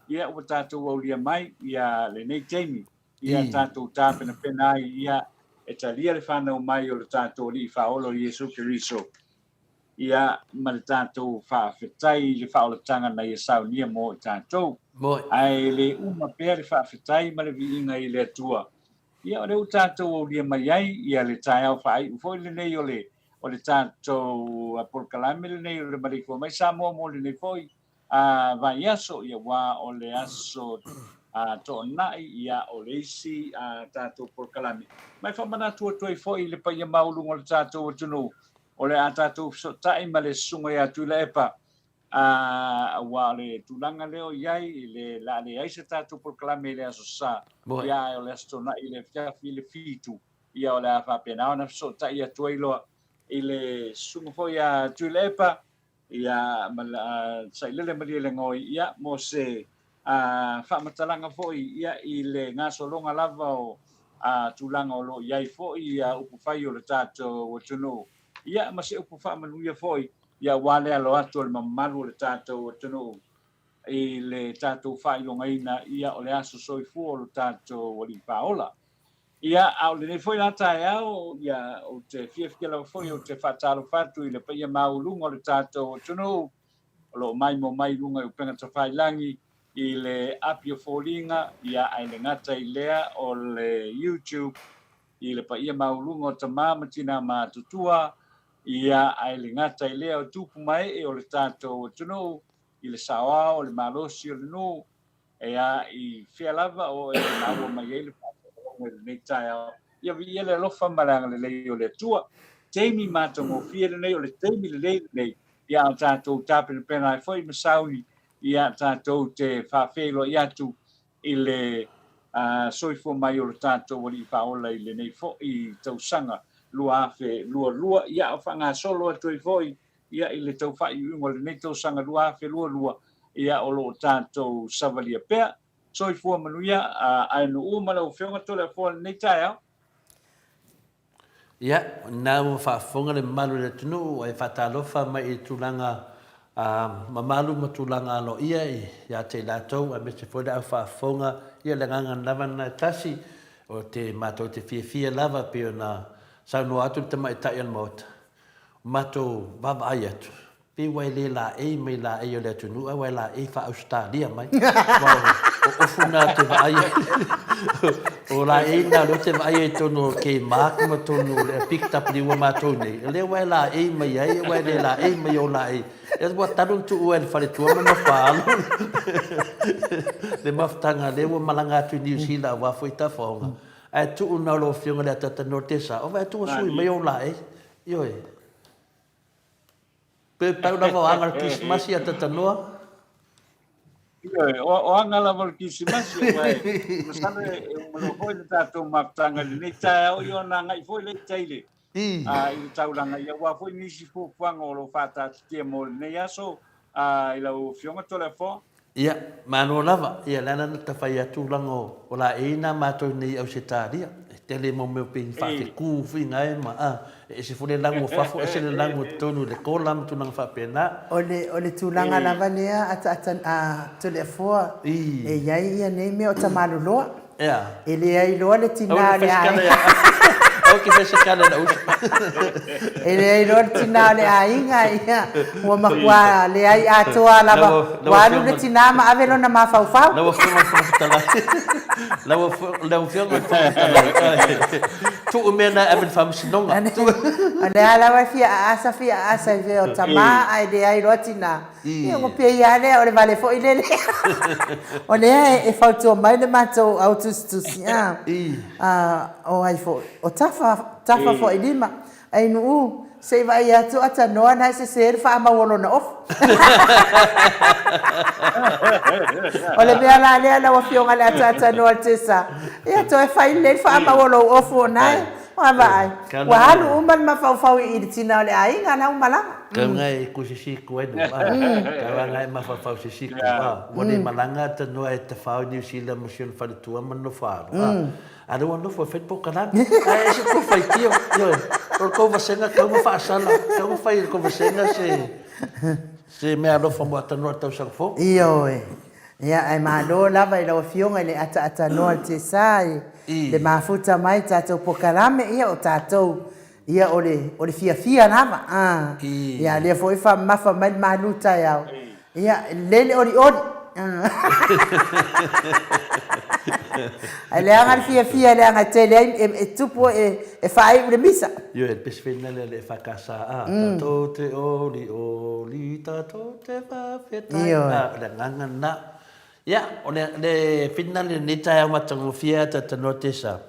Ia ua tatou aulia mai ia lenei taimi, ia tatou tapenapena ai ia e talia le fanau mai o le tatou Alii Faaola o Iesu Keriso, ia ma le tatou faafetai i le faaolataga na Ia saunia mo i tatou. Ae le uma pea le faafetai ma le viiga i le Atua. Ia, o lea ua tatou aulia mai ai ia le taeao faaiu foi lenei o le o le tatou polokalame lenei o le Maleifua Mai Samoa mo lenei foi a vaiaso, ia aua o le aso a Toonai, ia o le isi a tatou polokalame. Ma e faamanatu atu ai foi i le paia maualuga o le tatou atunuu, o le a tatou fesootai ma le Susuga ia Tuilaepa Ā, aua o le tulaga lea o i ai, i le, le a leai se tatou polokalame i le Aso Sa, ia, ae o le Aso Toonai i le afiafi i le fitu, ia, o le a faapena ona fesootai atu ai loa i le susuga foi ia Tuilaepa, ia, ma le Sailele Malielegaoi, ia, mo se a, faamatalaga foi, ia, i le gasologa lava o, a, tulaga o lo o i ai foi, ia, upufai o le tatou atunuu, ia, ma se upu faamanuia foi, ia aua le alo atu o le mamalu o le tatou atunuu i le tatou faailogaina, ia, o le aso soifua o lo tatou Alii Faaola. Ia, a o lenei foi la taeao, ia, ou te fiafia lava foi ou te faatalofa atu i le paia maualuga o le tatou atunuu o lo o maimoa mai i luga i upega tafailagi i le api o foliga, ia, ae le gata i lea o le YouTube, i le paia maualuga o tama ma tina matutua, ia, ae le gata i lea o tupu ma ee o le tatou atunuu, i le saoao, o le malosi o le nuu, ea, i fea lava o e maua mai ai le faalogologo i lenei taeao. Ia viia le alofa ma le agalelei o le Atua. Taimi matagofie lenei, o le taimi lelei lenei ia a tatou tapenapena ai foi ma sauni ia tatou te faafeiloai atu i le soifua mai o lo tatou Alii Faaola i lenei foi tausaga 2022, ia o faagasolo atu ai foi ia i le tau faaiuiuga o lenei tausaga 2022, ia o lo o tatou savalia pea. Soifua manuia Aenu'u ma lau Afioga Toleafoa i lenei taeao. Ia, o lena ua faafofoga le mamalu o le atunuu ae faatalofa mai i tulaga mamalu ma tulaga aloaia ia te i latou aemaise foi le au faafofoga. Ia, le agaga lava lena e tasi, o te matou te fiafia lava pei ona saunoa atu le tamaitai o le Maota, Matou vaavaai atu, pei ua e le laei mai laei o le atunuu ae ua e laei faa-Ausetalia mai. Aua o ofu na ou te vaai ai, o laei na lea ou te vaai ai i totonu o Kmart ma totonu o le Big W a matou nei, o lea ua e laei mai ai ae ua e le laei mai ou laei. Ua talu ona tuua e le faletua ma Nofoaalo le mafutaga lea ua malaga atu i Niu Sila aua foi tafaoga. Ae tuu na o lau Afioga i le Ataata Nortesa, o vaai atu ua sui mai ou laei. Ioe. Pe pau lava o aga o le Kirisimasi Ataata Noa? Ioe, o aga lava o le Kirisimasi, aua e masalo e uma loa foi le tatou mafutaga i lenei taeao, ia ona agai foi lea i tai i le taulaga, ia aua foi nisi fuafuaga o lo o faataatitia mo lenei aso i lau Afioga Toleafoa. Ia, malo lava. Ia, le ala na ta fai atu laga o laei na matou nei i Ausetalia. E tele mau mea pei ni faafeku foi na e ma, a, e ese foi le lagu o fafo, ese le lagu o totonu i le kola ma tulaga faapena. O le, o le tulaga lava lea a, a, a Toleafoa, e i ai ia nei mea o tamaloloa. Ea. E leai loa le tina o le aiga. Aua ke fai se kala i la'u uso. E leai loa le tina o le aiga, ia, ua matua leai atoa lava. Ua alu le tina ma ave lona mafaufau. Lau Afioga i le Fofoga Fetalai, lau Afioga i le Fofoga Fetalai, tuu mea na e ave i le Faamasinoga. O lea lava e fia aasa fia aasa i mea o tama ae leai loa tina. Ia ua pei lava lea o le vale foi lele. O lea e fautua mai le matou au tusitusi a, o ai foi, o Tafa, Tafa foi lima. Ainuu, se i vaai atu a tanoa na e sese le faamau o lona ofu. O le mea la lea lau Afioga i le Ataatanoa o le Tesa, ia toe fai lelei le faamau o lou ofu o na e, ua vaai, ua alu uma le mafaufau i le tina o le aiga la ua malaga. Kau ngai e ku sisi ku ai no a. Kau a ngai mafaufau sisi ku a. Ua le malanga ata noa e tawhao i Niu Sila ma si ona faletua ma nofo alo a. A lea ua nofo e fai le pokalame. Ae ese kou faitio. Ioe. O le kou vasega kau ma faasala. Kau ma fai e le kou vasega se se mea alofa mo ata noa i le tausaga fou. Ioe. Ia, ae malo lava i lau Afioga i le ataatanoa i le Tesa i le mafuta mai tatou pokalame, ia o tatou Ia o le, o le fiafia lava, a. Ia lea foi faamamafa mai le malu taeao. Ia, e lelei le olioli. Ae leaga le fiafia leaga e tele ai, e tupu e faaiu le misa. Ioe, le pesi feina lea le EFKS, a, tatou te olioli, tatou te faafetai. Ioe. A, o le agaga lena. Ia, o le, le finale i lenei taeao matagofie a Tatanoa Tesa.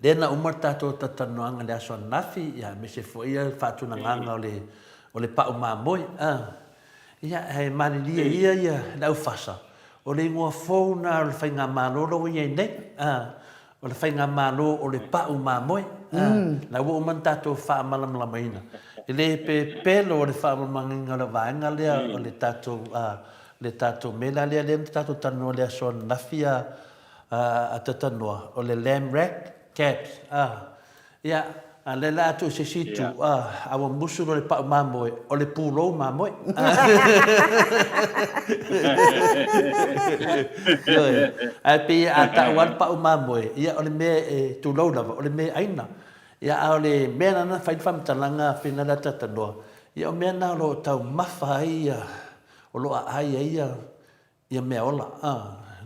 Lea na uma le tatou talatalanoaga i le aso ananafi, ia, aemaise foi le faatulagaga o le, o le pau mamoe. A, ia, e malilie ia ia le aufasa, o le igoa fou lena o le faigamalo la ua i ai nei. A, o le faigamalo o le pau mamoe. A, la ua uma ona tatou faamalamalamaina. E le pepelo le faamalamalamaina o le vaega lea o le tatou, a, le tatou mea la lea, lea na tatou talanoa i le aso ananafi, a, a Tatanoa, o le lamb rack, cabs, a, ia, a lea la a tuu i se isi itu, a, a ua musu loa le pau mamoe, o le pulou mamoe. Ioe. Ae pei a tau lava le pau mamoe, ia o le mea e tulou lava, o le meaai na. Ia, a o le mea lena na fai le faamatalaga a Fina Tatanoa, ia o mea na o lo o taumafa ai ia, o lo o aai ai ia Ia mea ola, a,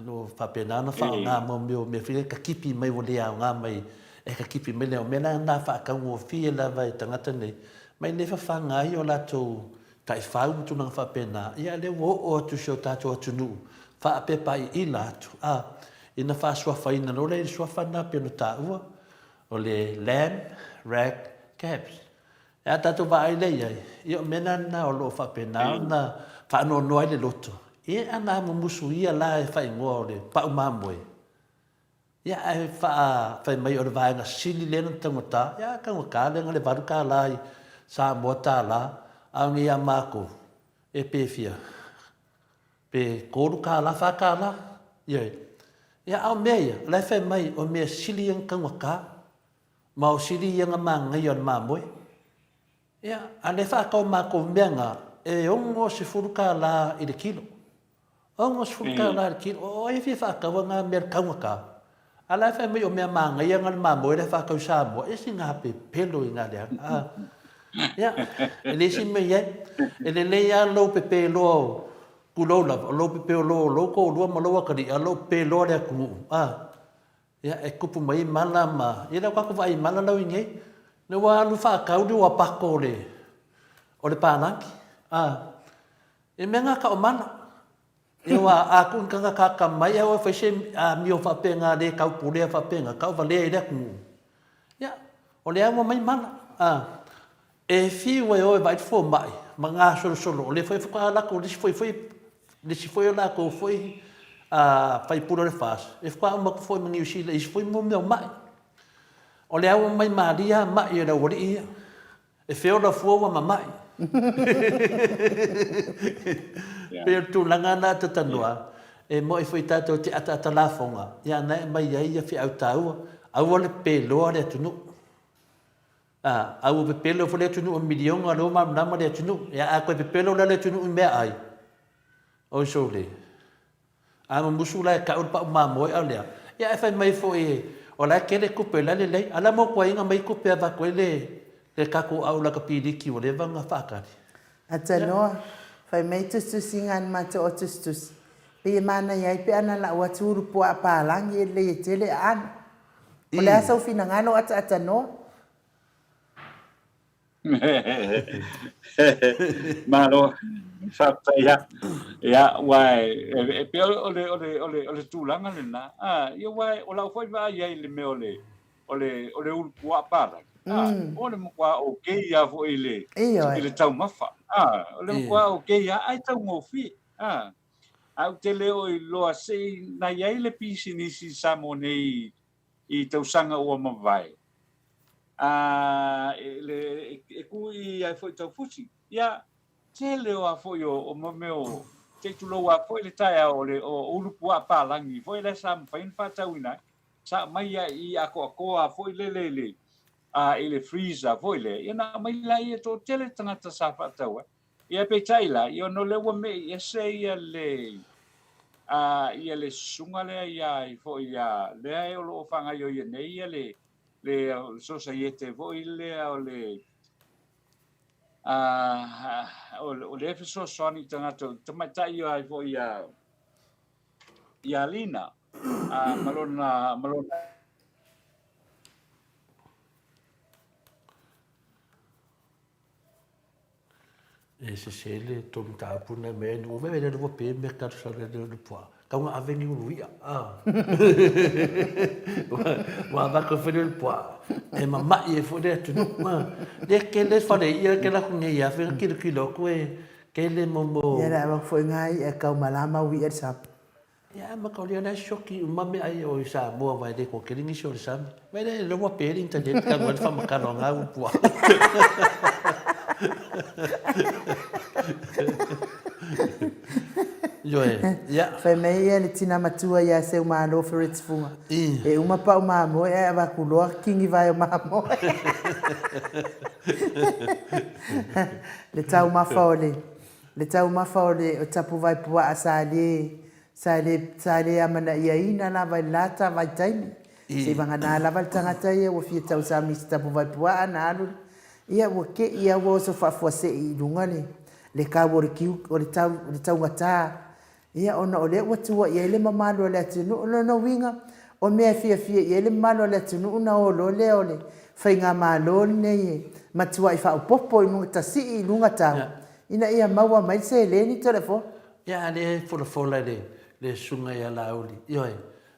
lo faapena ona faaaoga mo mea o mea foi ia kakipi mai ua le aoga mai e kakipi mai lea. O mea la na faataugofie lava e tagata nei, mai le fafaga ai o latou taifau ma tulaga faapena, ia lea ua oo atu i si o tatou atunuu, faapepa iila atu, a. Ina faasuafaina loa lea i le suafa lena pei ona taua, o le Lamb Rack Cabs. E a tatou vaai lea i ai, ia o mea la na o lo o faapena ona faanoanoa ai le loto, ia ana mumusu ia la e faaigoa o le pau mamoe, ia ae faa, fai mai o le vaega sili lea na taugata, ia a taugata lea na le $8 i Samoa tala, a o nei ia matou, e pe fia, pe $3, $4, ioe. Ia a o mea ia, o la e fai mai o mea sili ia na taugata, Ma o sili ia na manaia o le mamoe. Ia, a lea faatau matou mea na, e $60 i le kilo. $60 i le kilo. O ai e fia faataua na mea i le taugata? A la e fai mai o mea manaia na le mamoe la e faatau i Samoa, e sina pepelo i na leaga. A, ia, e leai se mea i ai. E lelei lava lou pepeloa o, tulou lava, o lou pepeloa o lou toalua ma lou atalii, a o lou pepeloa o le atunuu. A. Ia, e tupu mai ai mala ma, ia lea ua tatou vaai i mala lau i nei, lea ua alu faatau le uapato o le, o le palagi, a, e mea na tau o mala. Ia aua a tuu ni tagata atamai ae o e fai se amio faapena le taupulea faapena, tauvalea i le atunuu, ia, o lea ua aumai mala, a. E fiu e o e vaai le fomai ma gasolosolo, o lea foi faatoa alu atu le isi foi foi le isi foi o latou foi faipule o le FAST, e faatoa uma atu foi ma Niu Sila i isi foi mea o mai. O lea ua omai malie lava mai o le aualii ia. E feola fua ua mamai. Pei o le tulaga lena Tatanoa, e moni foi tatou te ataata lafoga, ia na e aumai ai feau taua, aua le peloa le atunuu. A, a ua pepelo foi le atunuu i miliona, o lea ua malamalama le atunuu. Ia, a toe pepelo la le atunuu i meaai, oi sole, a mumusu la e tau le pau mamoe a o le a? Ia ae fai mai foi o la e tele tupe o la e lelei, a o le a motuaiga mai tupe e avatu ai le le tatou aulaka piliki ua leva ona faatali? Atanoa, fai mai tusitusiga a ni matou o tusitusi, pei e manaia ai pe ana lau atu ulu puaa palagi e lelei e tele aano. O le a sou finagalo ataatanoa? Malo, faafetai lava. Ia, aua e pei o le, o le, o le, o le tulaga lena, a, ia aua o lau foi vaai i ai i le mea o le, o le, o le ulu puaa palagi, a, o le matua okay lava foi i le, i le taumafa, a, o le matua okay lava, ae taugofie, a. Ae ou te le o iloa se i na i ai le pisinisi i Samoa nei i tausaga ua mavae, a e, e ku i ai foi taufusi. Ia, tele o a foi o, o mea o, te i tulou a foi le taeao o le o ulu puaa palagi foi lea sa mafai ona faatauina ai. Sa aumai ai i atoatoa foi lele i le, a, i le freezer foi lea, ia na aumai laia e toatele tagata sa faatau ai. Ia peitai la, ia ona o lea ua me'i ese ia le a ia le susuga lea ia ai foi ia lea o lo o faagaioia nei ia le le sosaiete foi lea o le a o lea e fesoasoani i tagata tamaitai ai foi ia ia Lina a ma lona ma lona E sese le tou mataupu na mea nu me le lua pe me ka sa le le pua. Kau nga ave ni ulu ia. Ah. Wa va ko fele le pua. E mama'i e fo le atunu. Le ke le fale ia ke la ku nge ia fe kilo kilo ku e ke le mo mo. Ia la fo ngai e kau malama wi e sa. Ia ma kau lia la sioki uma mea ai o i Samoa vai le ko kele nisi o le sami. Vai le le ua peri internet ka ngoi fa makano nga u pua. Ioe, ia. Fai mai ia le tina matua ia Seumalo Ferret Funga. E uma pau mamoe ae avaku loa kingi vai o mamoe. Le taumafa o le Le taumafa o le tapuvai puaa sa le, sa le, sa le amanaiaina lava i le la ta vaitaimi. Seivagana lava le tagata ia ua fia tausami i se tapuvai puaa na alu le, ia ua ke'i a ua oso faafuase'i i luga le, le kau o le kiu, o le tau, o le taugata. Ia, ona o lea ua tua i ai le mamalu o le atunuu. O lona uiga, o mea e fiafia i ai le mamalu o le atunuu ona o loa lea o le faigamalo lenei e matuai faaopoopo i luga, tasii i luga tau, ina ia maua mai le seleni Toleafoa. Ia, a o lea e folafola e le Susuga ia Laauli, ioe.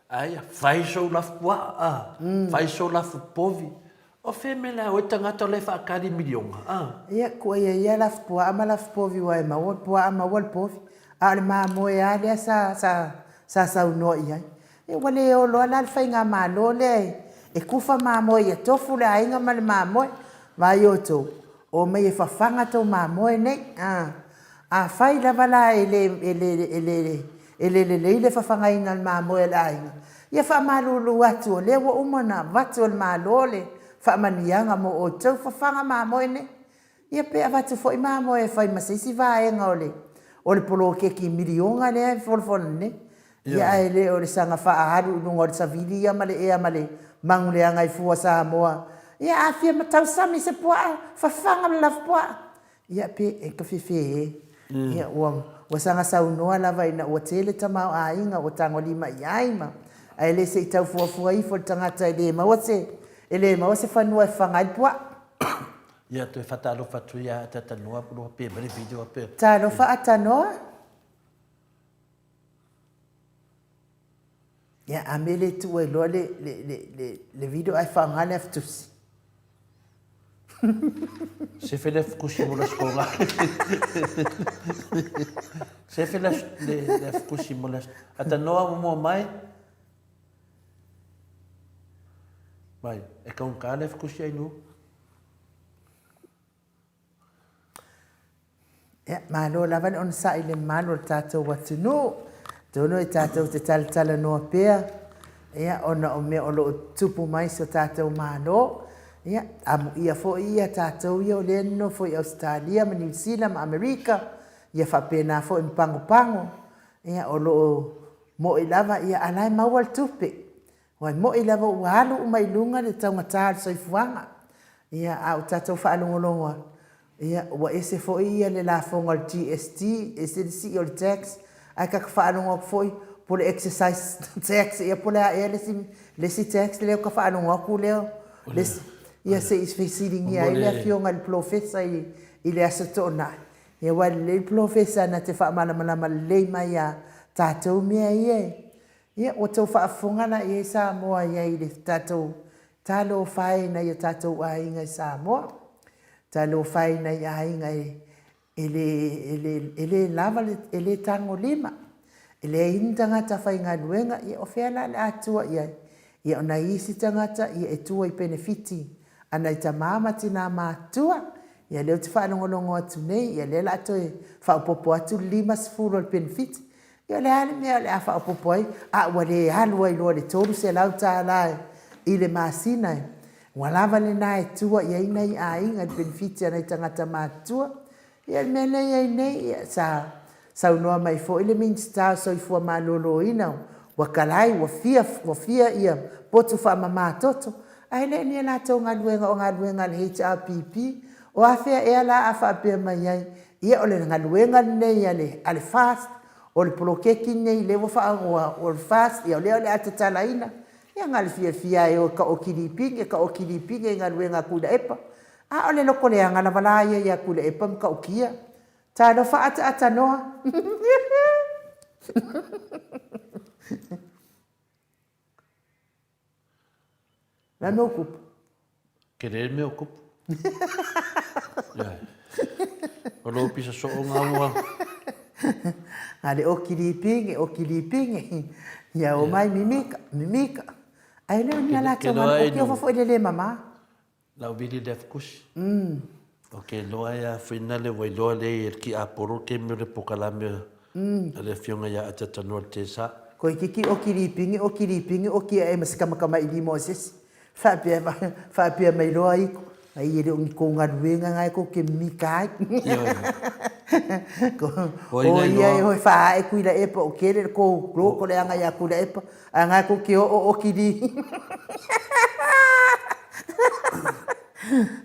Aia, fai sou lafupuaa, a, fai sou lafupovi. O fea mea le a oe tagata o la e faakali miliona, a? Ia, kua ia ia lafupuaa ma lafupovi aua e maua le puaa maua le povi. A o le mamoe lava lea sa, sa, sa saunoa i ai. Ia ua le o loa la le faigamalo lea e kufa mamoe ia tofu le aiga ma le mamoe. Vaai outou, omai e fafaga tou mamoe nei. A, afai lava la e le, e le, e le, e le lelei le fafagaina o le mamoe a le aiga, ia faamalulu atu o lea ua uma ona avatu e le Malo le faamanuiaga mo outou fafaga mamoe nei. Ia pe avatu foi mamoe e fai ma se isi vaega o le o le poloketi miliona lea e folafola nei. Ia ae le o le saga faaalu i luga o le savili ia ma le ea ma le magu leaga i fua Samoa. Ia a fia tausami se puaa, fafaga le lafupuaa. Ia pe e ka fefe e. Ia ua ua saga saunoa lava ina ua tele tamaoaiga ua tagolima i ai ma ae le se i tau fuafua ifo le tagata e le maua se e le maua se fanua e fafaga ai le puaa. Ia toe faatalofa atu ia Atatanoa po o pe mai le video pe. Talofa Atanoa. Ia a mea le tuu ai loa le le le le le video ae faaaoga le afitusi. Sefe le afitusi mo le aso Sefe le le afitusi mo le aso. Atanoa muamua mai. Mai, e kaunka le afitusi ai nu. Ia, malo lava le onosai i le mamalu o le tatou atunuu. Atonu e tatou te talatalanoa pea, ia, ona o mea o lo o tutupu mai i so tatou Malo. Ia, amuia foi ia tatou ia o lea e nonofo i Ausetalia ma Niu Sila ma Amerika, ia faapena foi ma Pagopago, ia, o lo o mo'i lava, ia, a o la e maua le tupe. Ua mo'i lava ua alu uma i luga le taugata o le soifuaga. Ia, a ua tatou faalogologo atu, ia, ua ese foi ia le lafoga o le GST, ese le sii o le tax, ae ta te faalogo atu foi po o le exercise tax ea po o le a ea le isi, le isi tax lea ua ta faalogo atu lea, le isi, ia se i fesiligia ai le afioga i le polofesa i, i le Aso Toonai. Ia aua e lelei le polofesa na te faamalamalama lelei mai iā tatou mea ia e Ia, ua tou faafofoga la i ai Samoa i ai i le tatou talofa e i nai o tatou aiga i Samoa. Talofa e i nai aiga e, e le, e le, e le lava le, e le tagolima. E leai ni tagata faigaluega, ia o fea la le a tua i ai? Ia o nai isi tagata, ia e tua i penefiti a nai tamā ma tinā matutua. Ia lea ou te faalogologo atu nei, ia lea o le a toe faaopoopo atu le 50 o le penefiti. Ia o le a le mea o le a faaopoopo ai, a ua le alu ai loa i le $300 i le masina e. Ua lava lena e tua i ai nai aiga i le penefiti a nai tagata matutua. Ia o le mea lea e i ai nei, ia, sa saunoa mai foi le Minisita o Soifua Maloloina, ua talai, ua fia, ua fia ia potu faamama toto, ae le o ni a latou galuega, o galuega a le HRPP. O afea ea la a faapea mai ai, Ia o le galuega lenei a le, a le FAST, o le poloketi lenei lea ua faa, ua, o le FAST, ia o lea o le a tatalaina. Ia na o le fiafia lava e o e taoki lipine, taoki lipine i galuega a Tuilaepa. A o le loto leaga lava la ia ia Tuilaepa ma taokia. Talofa ataata noa. Le a le mea ua tupu? Tele le mea o tupu. O lou pisa soo nga ua. A le oki lipine, oki lipine. Ia o mai mimika, mimika. Ai le o ni ala tau ngana oki ofa foi le le mama. Lau vili le afikusi. O ke loa ia fuina le wailoa le i el ki aporo ke mea le pokalame a le afioga ia Atatanoa le Tesa. Koe kiki oki lipine, oki lipine, oki ae ma se kamakamailima o se isi. Faapea, faapea mai loa iko, ai e le o ni kou galuega na e kou ke mimika ai. O ia e hoe faae Tuilaepa o kele le kou loko leaga ia Tuilaepa, a na e kou ke oo oki li.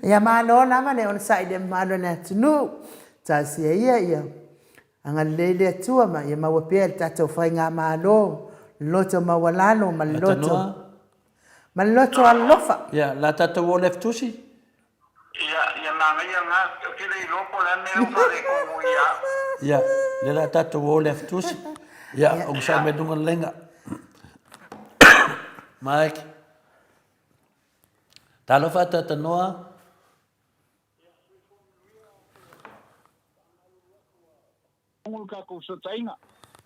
Ia malo lava le onosai i le mamalu o le atunuu. Talosia ia ia Agalelei le Atua ma ia maua pea e le tatou faigamalo le loto maualalo ma le loto ma le loto alolofa. Ia, la tatou o le F-tusi. Ia, ia manaia lena, ou te le iloa po o le a le mea lea ua faaletonu ia au. Ia, lea la tatou o le F-tusi. Ia, onosai mai luga le laina. Mike. Talofa Tatanoa. Ongo le tatou fesootaiga.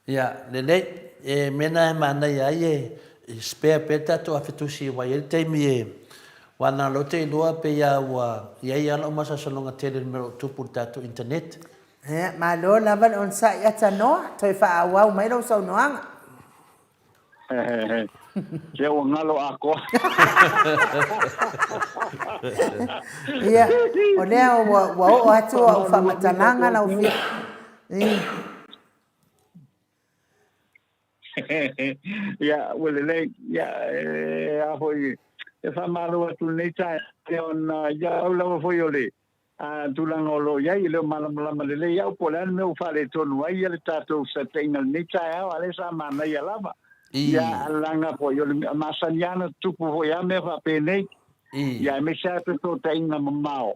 Ia, lelei. E mea na e manaia ai e spare pea le tatou afetusi aua e i ai le taimi e aua na o lea ou te iloa pei lava ua i ai lava lau masalosaloga tele i le mea o lo o tupu i le tatou internet. Ia, malo lava le onosai Atanoa, toe faaauau mai lau saunoaga. Lea ua galo atoa. Ia, o lea ua, ua oo atu au faamatalaga lau Afioga. Ia, ua lelei. Ia, e a foi, e faamalo atu i lenei taeao ona ia au lava foi o le a tulaga o lo o i ai, e le o malamalama lelei au po o le a le mea ua faaletonu ai le tatou fesootaiga i lenei taeao, a o lea sa manaia lava. Ia, leaga foi o le masani lava ona tutupu foi lava mea faapenei. Ia, aemaise lava fesootaiga mamao.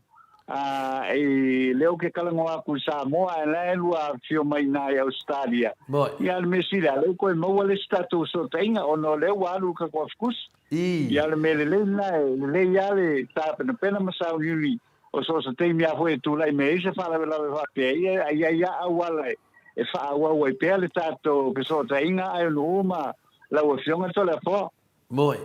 A, e lea ou te talanoa atu i Samoa, ae la e lua afifio mai i ina i Ausetalia. Ia, o le mea sili lava, o lea ua toe maua le isi tatou fesootaiga, ona o lea ua alu le tatou afikusi. Ia o le mea lelei lena, e lelei lava le tapenapena ma sauniuni o so o se taimi lava foi e tulai mai ai se faalavelave faapea, ia i ai lava auala e faaauau ai pea le tatou fesootaiga ae ma lau Afioga Toleafoa. Moe.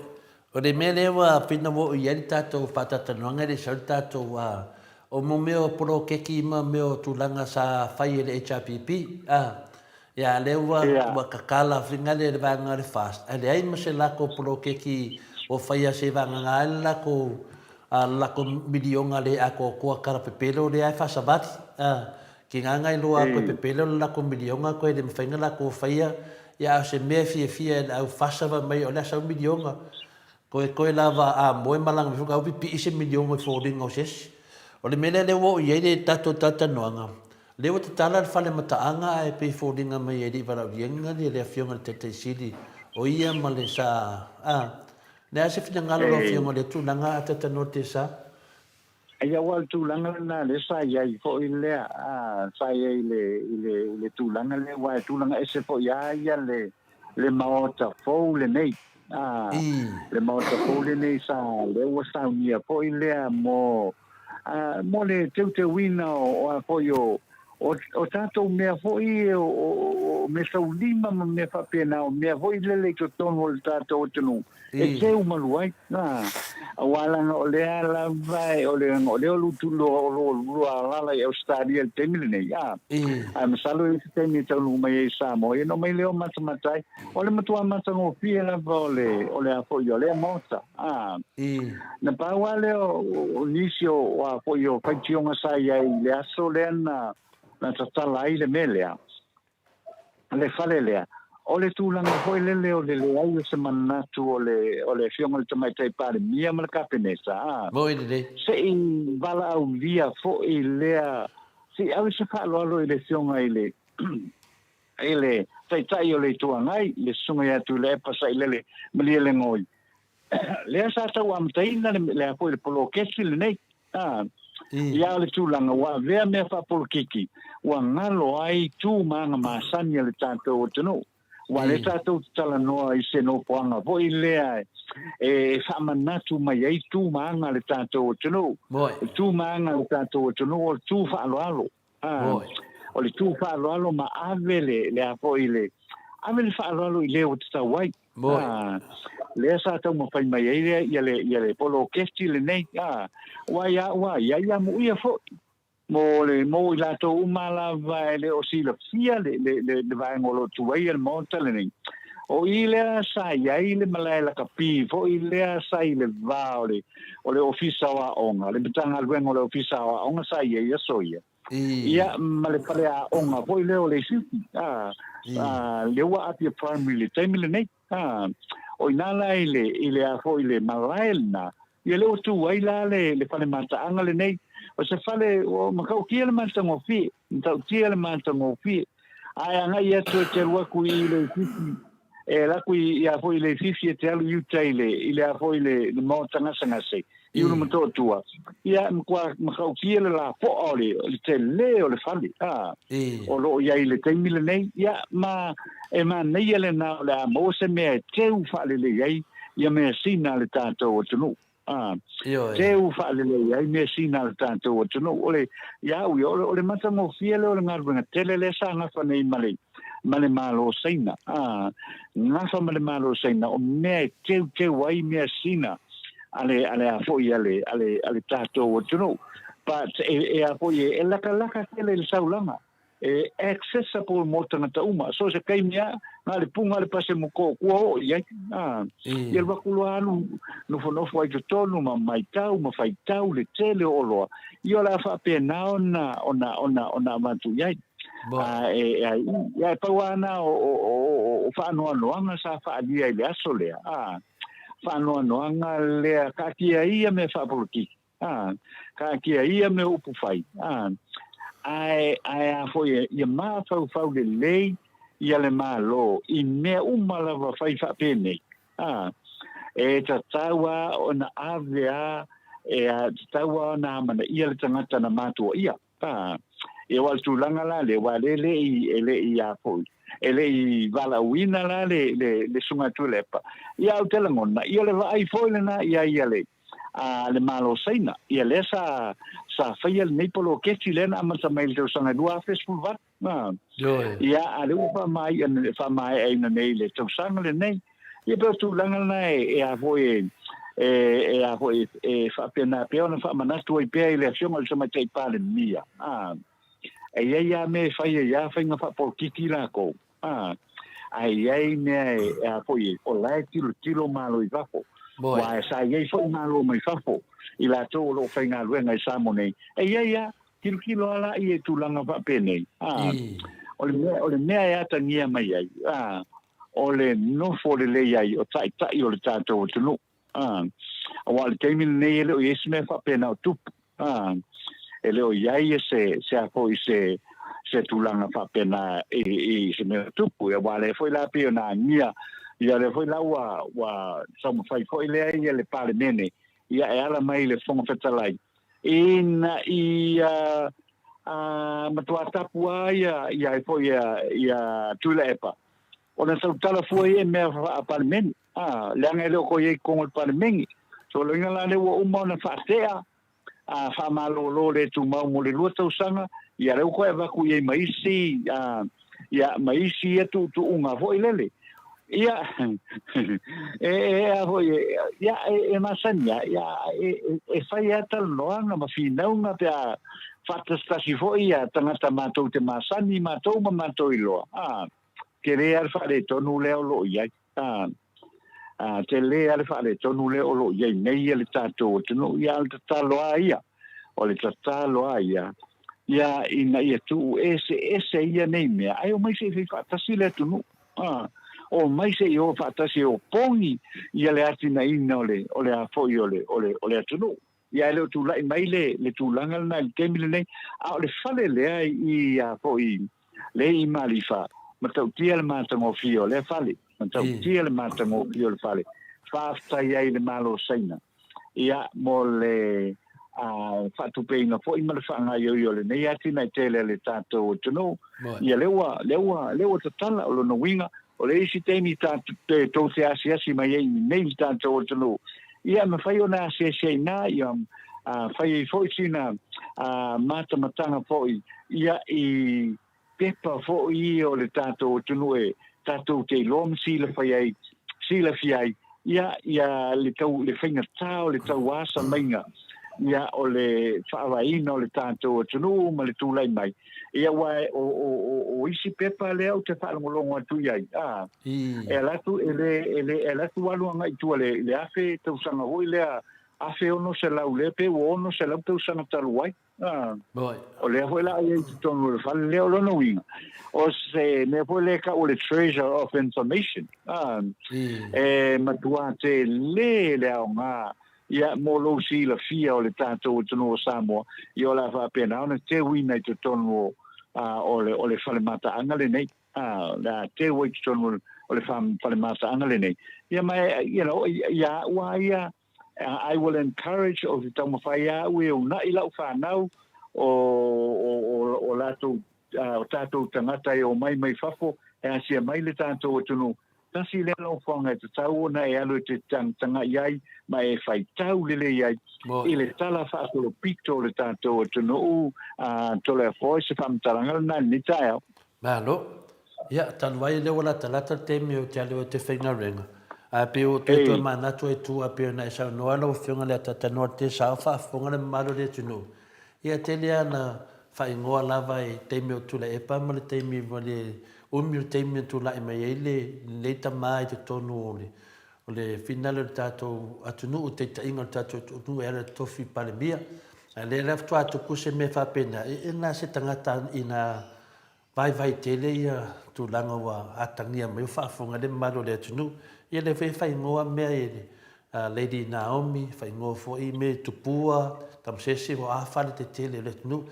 O le mea lea ua pei ona oo i ai le tatou faatalatalanoaga e le sau le tatou a o mo mea o poloketi ma mea o tulaga sa fai e le HRPP a Ia, lea ua, ua tatala fingale le vaega o le FAST, ae leai ma se latou poloketi o faia se vagana ai le latou, a, le latou miliona le atoatoa tala pepelo lea e faasavali. A, kina na iloa atu e pepelo le latou miliona koe le mafai na latou faia, ia a o se mea e fiafia e le au FAST fai mai o le a sau miliona. Koe lava a moe malaga mai foi au pipii se miliona i foliga o se isi. O le mea lea lea ua oo i ai le tatou talatalanoaga, lea ua tatala le fale mataaga ae pei e foliga mai e le i valaauliaina le afioga i le Taitai Sili o ia ma le sa a. Le a se finagalo o lau afioga i lea tulaga a talatalanoa le TSA? Ia aua o le tulaga lena lea sa i ai foi lea, a, sa i ai i le, i le, i le tulaga lea, aua e tulaga ese foi lava ia le, le Maota fou lenei, a, le Maota fou lenei sa, lea ua saunia foi lea mo, a, mo le teuteuina o, o a foi o, o, o tatou mea foi o, o, o meataulima ma mea faapena, o mea foi lele i totonu o le tatou atunuu, e teu malu ai. Aua leaga o lea lava o le o lea o lo o alaala i Ausetalia i le taimi lenei, ae masalo e i ai se taimi e taunuu mai ai i Samoa, ia ona omai lea o matamata ai. O le matua matagofie lava o le o le a foi o lea Maota. Na pau lava lea o nisi o a foi o faitioga sa i ai i le aso lea na tatala ai le mea lea, le fale lea, o le tulaga foi lele o le leai o se manatu o le, o le Afioga i le Tamaitai Palemia ma le Kapeneta, a, Moi lelei. se i valaaulia foi lea, se i ave se faaaloalo i le Afioga i le, i le Taitai o le Itu Agai, le Susuga ia Tuilaepa Sailele Malielegaoi, lea sa tau amataina le, le a foi le poloketi lenei. A, ia o le tulaga ua avea mea faapolokiki, ua galo ai tu ma aga masani a le tatou atunuu. Aua lea tatou te talanoa i se nofoaga foi lea e faamanatu mai ai tu ma aga a le tatou atunuu. O tu ma aga a le tatou atunuu o le tu faaaloalo. O le tu faaaloalo ma ave le, le a foi le, ave le faaaloalo i le ua tatau ai. Lea sa taumafai mai ai lea ia le, ia le poloketi lenei. Aua ia au lava ia, ia amuia foi mo le, mo i latou uma lava e le o silafia le, le, le, le vaega o lo o tu ai le Maota lenei. O i lea sa i ai le malae lakapi foi lea sa i le va o le, o le Ofisa o Aoga, le Matagaluega o le Ofisa o Aoga sa i ai i aso ia. Ia, ma le faleaoga foi lea o Leififi, a, a, lea ua Apia Primary i le taimi lenei, a, o i ina la i le, i le a foi le malae lena, ia lea ua tu ai la le, le fale mataaga lenei. O se fale, ua matautia le matagofie, matautia le matagofie. Ae agai atu e te alu atu i Leififi, e alu atu i, a foi i Leififi e te alu i uta i le, i le a foi le, le maota gasegase, i Ulumotootua, ia, e matua matautia le lapoa o le, le tele o le fale, a, o lo o i ai i le taimi lenei, ia, ma e manaia lena o le a maua se mea e teu faalelei ai ia measina a le tatou atunuu. A, Ioe. teu faalelei ai measina a le tatou atunuu. O le, ia au ia, o le, o le matagofie lea o le galuega tele lea sa gafa nei ma le, ma le Malo o Saina. A, gafa ma le Malo o Saina, o mea e teuteu ai measina a le, a le a foi a le, a le, a le tatou atunuu. But e, e a foi e, e lakalaka tele le saulaga. E accessible mo tagata uma. So se taimi a, na le punga le pase mo ko kua o i ai. A, ia le waku loa anu, nofonofo ai totonu ma maitau ma faitau le tele o oloa. Ia o le a faapena ona, ona, ona, ona avatu i ai. A, e, e ai, ia e pau lava na o, o, o, o, o faanoanoaga sa faaalia i le aso lea. A, faanoanoaga lea kaatia ia mea faapolokiki. Ā, kaatia ia mea upu fai, ā, ae, ae a foi e, ia mafaufau lelei ia le Malo i mea uma lava fai faapenei, ā, e tatau a ona ave a, e a, tatau a ona amanaia le tagata na matua ia. Ā, ia aua o le tulaga la lea, aua lea e le i, e le i a foi, e le i valaauina la le, le, le Susuga Tuilaepa. Ia ae ou te lagona, ia o le vaai foi lena i ai a le, a le Malo o Saina, ia lea sa, sa faia lenei poloketi lea na amata mai i le tausaga 2018. Ā, Ioe. ia, a lea ua faamaea, faamaeaina nei i le tausaga lenei. Ia pei o tulaga lena e, e a foi e, e, e a foi e faapena pea ona faamanatu ai pea i le Afioga i le Tamaitai Palemia. Ā, e i ai lava mea e fai ai lava faiga faapolokiki lakou. Ā, ae i ai mea e, e a foi e, o la e tilotilo Malo i fafo. Boy. Aua sa i ai foi Malo mai fafo i latou o lo o faigaluega i Samoa nei. E i ai lava, tilotilo lava laia i tulaga faapenei. Ā, o le mea, o le mea e atagia mai ai, ā, o le nofo lelei ai o taitai o le tatou atunuu. Ā, aua o le taimi lenei e le o i ai se mea faapena o tupu. Ā, e le o i ai se, se a foi se, se tulaga faapena i, i se mea o tupu. Ia, aua lea foi la pei ona agia, ia lea foi la ua, ua taumafai foi lea ia le Palemene, ia e ala mai i le Fofoga Fetalai, ina ia ā, matua tapu lava ia, ia ai foi ia, ia Tuilaepa, ona tautala fua ia i mea faa-Palemene. Ā, leaga e le o toe i ai i totonu o le Palemene. So, o le uiga la lea ua uma ona faatea, ā, faamalolo le tumau mo le lua tausaga, ia lea ua toe avatu i ai ma isi, ā, ia, ma isi ia tuutuuga foi lele. Ia, e, e, a foi, e, ia, e, e masani lava, ia, e, e, e fai lava talanoaga ma finauga pe a faatasitasi foi ia tagata matou te masani matou ma matou iloa, ā, tele lava le faaletonu lea o lo o i ai. Ā, ā, tele lava le faaletonu lea o lo o i ai nei ia le tatou atunuu, ia, a o le tatalo lava ia, o le tatalo lava ia, ia, ina ia tuu eseese ia nei mea, ae omai se i fai faatasi le atunuu. Ā, omai se i o faatasi e opogi ia le atinaeina o le, o le a foi o le, o le, o le atunuu. Ia e le o tulai mai le, le tulaga lena i le taimi lenei, a o le fale lea i a foi le i Malifa, matautia le matagofie o lea fale, matautia le matagofie o le fale. Faafetai ai i le Malo o Saina, ia, mo le a faatupeina foi ma le faagaoioi o lenei atinae tele a le tatou atunuu. Ia lea ua, lea ua, lea ua tatala, o lona uiga, o le isi taimi tatou te, tou te asiasi mai ai i inei i le tatou atunuu, ia e mafai ona asiasi ai i ina, ia a fai ai foi sina a matamataga foi ia i pepa foi ia o le tatou atunuu e tatou te iloa ma silafai ai, silafia ai, ia, ia le tau, le faigata o le tauasa maiga, ia, o le faavaeina o le tatou atunuu ma le tulai mai. Ia, aua o, o, o, o isi pepa lea ou te faalogologo atu i ai, a, e ala atu, e le, e le, e ala atu alu agai i tua le, le 1000 tausaga foi lea, 1600 lea pe ua 600 tausaga talu ai. A, o lea foi la a i ai i totonu o le fale lea, o lona uiga, o se mea foi lea e tau o le treasure of information, a, e matua tele le aoga ia mo lou silafia o le tatou atunuu o Samoa, ia o le a faapena ona teuina i totonu o, a, o le, o le fale mataaga lenei, a, o le a teu ai i totonu o le fale mataaga lenei. Ia ma e, you know, ia au lava ia, I will encourage, ou te taumafai lava au e uunai lau fanau o, o, o, o latou, o tatou tagata e omai mai fafo e asia mai le tatou atunuu. Tasi lea nofoaga e tatau ona e alu e te tagatagai ai ma e faitau lelei ai i le tala faasolopito o le tatou atunuu, a Toleafoa, se faamatalaga lena i lenei taeao. Malo. Ia, talu ai o lea ua latalata le taimi ou te alu ai ou te faigaluega, ae pei ua ou toe toe manatu ai i tua pei ona e saunoa lau Afioga i le Atatanoa i le Sao, faafofoga le mamalu o le atunuu. Ia, tele lava ina faaigoa lava i taimi o Tuilaepa ma le taimi ma le umi o le taimi na tulai mai ai lenei tama i totonu o le o le finale o le tatou atunuu, taitaiga o le tatou atunuu e ala i le tofi Palemia. A o lea la faatoa tupu se mea faapena, e na se tagata ina vaivai tele ia tulaga ua atagia mai o faafofoga le mamalu o le atunuu. Ia lea foi e faaigoa mea i le Lady Naomi, faaigoa foi mea i Tupua, Tamasese, o a fale tetele o le atunuu.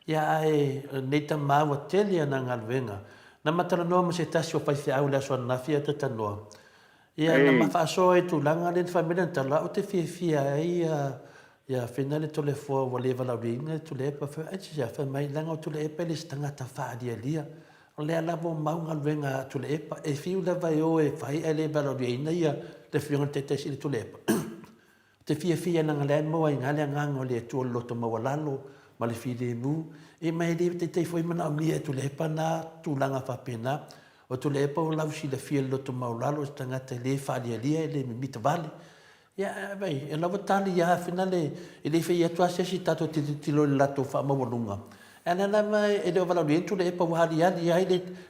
Ia ae o lenei tama ua tele ana galuega. Na ma talanoa ma se tasi o faifeau i le aso ananafi ae talanoa. Ia na ma faasoa i tulaga lea na fai mai lana tala, ou te fiafia ai ia ia Fina le Toleafoa ua le valaauliaina le Tuilaepa. Fai mai, aisea? Fai mai, leaga o Tuilaepa e le se tagata faalialia. O lea lava ua mau galuega a Tuilaepa. E fiu lava e o e fai ae le valaauliaina ia le Afioga i le Taitai Sili o Tuilaepa. Ou te fiafia leaga o lea e maua ai i ina le agaga o le Atua o le loto maualalo ma le filemu. E ma e le taitai foi manaomia e Tuilaepa na tulaga faapena. O Tuilaepa ua lausilafia i le loto maualalo o se tagata e le faalialia e le mimita vale. Ia, vaai, o la ua tali ia finale, e le i fai atu lava se isi tatou te tilotilo i le latou faamaualuga. Ae o lea lava e le o valaaulia ai Tuilaepa ua aliali ai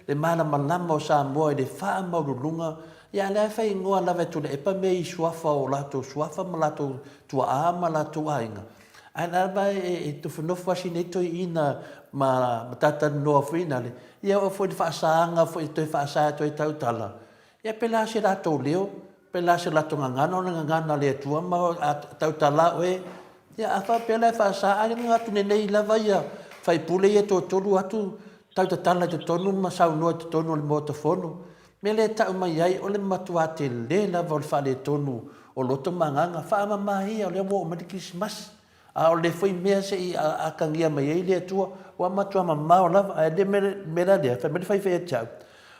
le malamalama o Samoa i le faamaualuluga, ia a o lea e faaigoa lava e Tuilaepa mea i suafa o latou suafa ma latou tuaa ma latou aiga. Ae o lea lava e nofonofo lava si nei toeaina ma talatalanoa foi nale, ia oo foi i le faasaga foi e toe faasa atu ai tautala, ia pe le a se latou leo, Pe la se latou gagana o le gagana a le Atua ma a tautala oe, ia a faapea la e faasa, ai na atu nenei lava ia faipule ia toatolu atu tautatala i totonu ma saunoa i totonu o le Maota Fono. Mea lea e tau mai ai o le matuā tele lava o le faaletonu o loto ma agaga. Faamama ia o lea ua oo mai le Kerisimasi. A o le foi mea se i atagia mai ai le Atua, ua matua mamao lava. Ae le mea la lea, fai mai le faifai ia te au,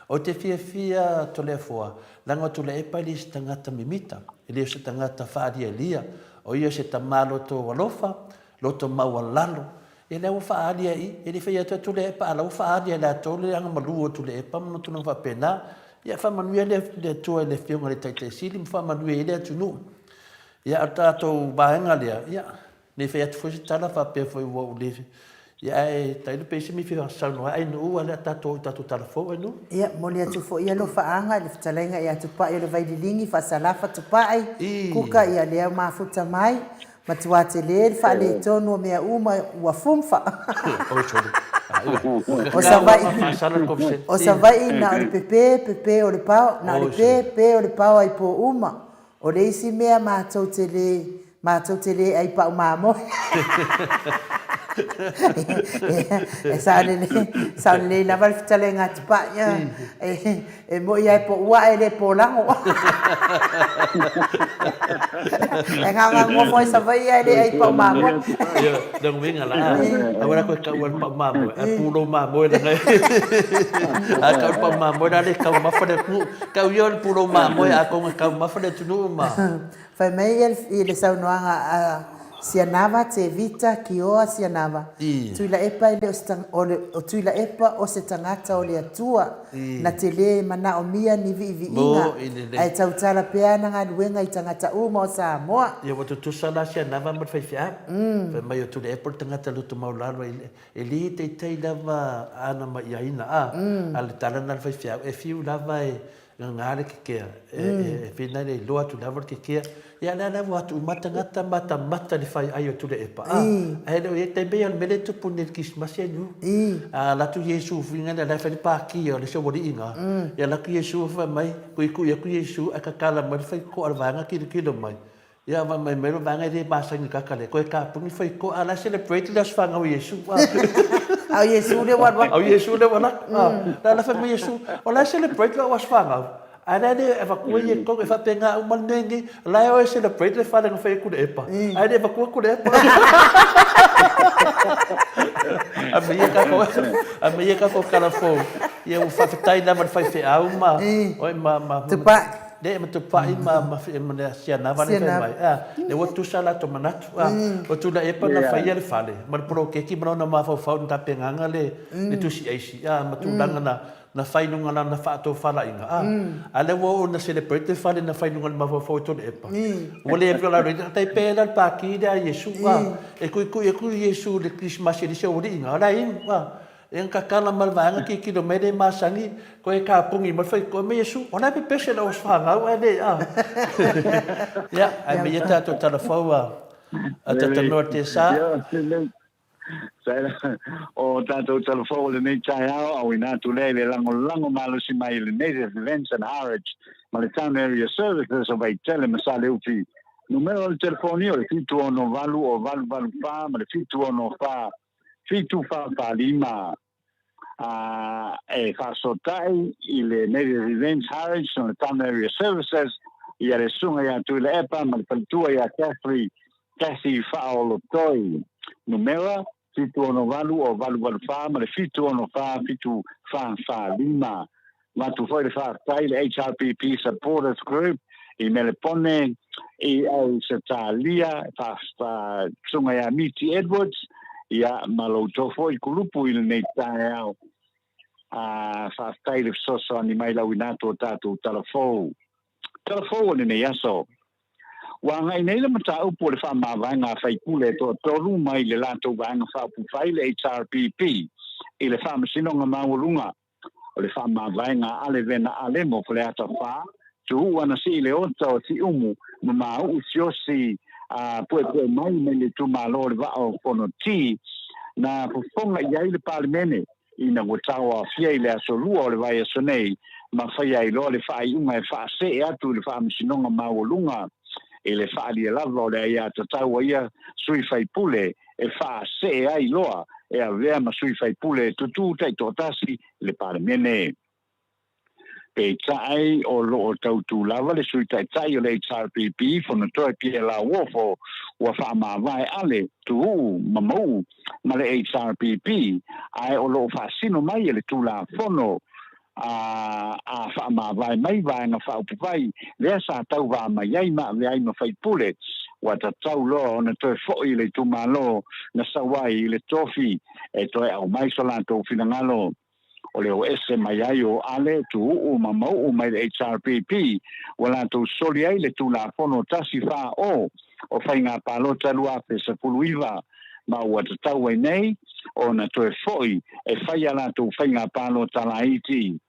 Ou te fiafia Toleafoa, leaga o Tuilaepa e le o se tagata mimita, e le o se tagata faalialia, o ia o se tama loto alofa, loto maualalo. Ia lea ua faaali ai i, e le fai atu a Tuilaepa, a o la ua faaali e latou le agamalu o Tuilaepa ma tulaga faapena. Ia faamanuia le Atua i le Afioga i le Taitai Sili ma faamanuia ai le atunuu. Ia, o le tatou vaega lea, ia, ne i fai atu foi se tala faapea foi ua ou le... Ia, ae tailo pe i ai se mea e fia saunoa ai Ainuu, a o le a tatou oo i tatou tala fou Ainuu. Ia, momoli atu foi alofaaga i le fetalaiga ia Tupai o le Vaililigi, Faasalafa Tupai, Kuka, ia lea mafuta mai, matua tele le faaletonu o mea uma ua fumfa. O Savaii, o Savaii na o le pepe, pepe o le pao, na o le pe, pe o le pao ai po uma. O le isi mea matou te le, matou te le ai pau mamoe. E sao lelei, sao lelei lava le fetalaiga a Tupai. E, e moi ai po ua ae le polago. E ngangangofo ai Savaii ae le ai pau mamoe. Ia, le uiga la, aua la koe taua le pau mamoe, ae pulou mamoe lana. A tau le pau mamoe la le taumafa le atunuu. Tau ia o le pulou mamoe atonu e taumafa le atunuu ma. Fai mai i le saunoaga a Sianava, Tevita, Kioa, Sianava, Tuilaepa e le o se o Tuilaepa o se tagata o le Atua, na te le manaomia ni viiviiga, ae tautala pea ana galuega i tagata uma o Samoa. Ia ua tutusa la Sianava ma le faifeau. Fai mai o Tuilaepa o le tagata loto maualalo e le taitai lava ana maiaina a, a o le tala lena a le faifeau, e fiu lava e gaga le kekea, e fina le iloa atu lava le kekea. Ia lea la ua atu uma tagata matamata i le fai ai o Tuilaepa, a, ae le o i ai taimi o le mea lea e tupu nei i le Kerisimasi e nu. A alu atu Iesu fuiga lea la e fai le pākia o le isi aualii ina, ia alu atu Iesu fai mai, tuitui atu Iesu ae tatala mai le faitotoa o le vaega tilotilo mai. Ia fai mai mai lo vaega e le masani kaka le koe kapuni fai toa a la celebrate le aso fanau o Iesu. A o Iesu lea ua alu atu. A o Iesu lea ua alu atu. La la fai mai Iesu, o la celebrate lou aso fanau. Ae la e le avatua ia i totonu, e faapena uma le mea lenei. O la e o e celebrate le fale na fai e Tuilaepa, ae le avatua Tuilaepa. Aumai tatou, aumai tatou tala fou. Ia ua faafetai lava i le faifeau ma, oi ma, ma, Tupai. Le, ma Tupai ma, ma, ma le Sianava lea fai mai. A, lea ua tutusa latou manatu. A, o Tuilaepa na faia le fale ma le poloketi ma lona mafaufau i le tapenaga le, le tusi aisi, a, ma tulaga na, na fai i luga o lana faatofalaiga, a, a lea ua oo ina celebrate le fale na fai i luga o le mafaufau o Tuilaepa. Ua le alu lalo i tai pe la le pati lea a Iesu, a, e tuitui atu Iesu i le Kerisimasi e leai se aualiiga, o la e inu, a. E na tatala ma le vaega tilotilo mai le masani, toe tapuni mai le faitotoa mai Iesu, o la e pepese lau aso fanau ae le, a. Ia, ae meia tatou talafou a, a Tatanoa Tesa. O tatou talafou o lenei taeao, auina atu lea i le lagolago malosi mai i le Native Events and Harwich ma le Town Area Services o Vaitele ma Saleufi. Numera o le telefoni o le 768 o 884 ma le 764 7445 a e faasootai i le Native Events Harwich ma le Town Area Services ia le Susuga ia Tuilaepa ma le faletua ia Cathy Cathy Faaolotoi. Numera, 768 o 884 ma le 764 7445. Avatu foi le faafetai i le HRPP Supporters Group i Melepone, i Ausetalia, Susuga ia Miti Edwards, ia ma lo outou foi kulupu i lenei taeao. Faafetai i le fesoasoani mai lauina atu o tatou tala fou. Tala fou o lenei aso. Ua agai nei le mataupu o le faamavaega a faipule e toatolu mai le latou Vaega Faaupufai le HRPP i le Faamasinoga Maualuga. O le faamavaega a Ale Vena Alemo Faleata 4, Tuuu ana sii le ota o Siumu ma Mauu Siaosi a puepue mai mai le itumalo o le Vaa o Fonoti, na fofoga i ai le Palemene ina ua tauaofia i le aso Lua o le vaiaso nei ma faia ai loa le faaiuga e faasee atu i le Faamasinoga Maualuga i le faaalia lava o le aiatatau a ia sui faipule e faasee ai loa e avea ma sui faipule tutū taitoatasi i le Palemene. Peitai, o lo o tautū lava le Sui Taitai o le HRPP, Fonotoe Pierre Lauofo, ua faamavae Ale, Tuuu ma Mauu ma le HRPP, ae o lo o faasino mai e le Tulafono a a faamavae mai Vaega Faaupufai lea sa tauva mai ai ma avea ai ma faipule, ua tatau loa ona toe foi i le itumalo na sau ai i le tofi e toe aumai so latou finagalo. O le o ese mai ai o Ale, Tuuu ma Mauu mai le HRPP, ua latou soli ai le Tulafono 140 o Faiga Palota 2019, ma ua tatau ai nei ona toe foi e fai a latou faiga palota laiti.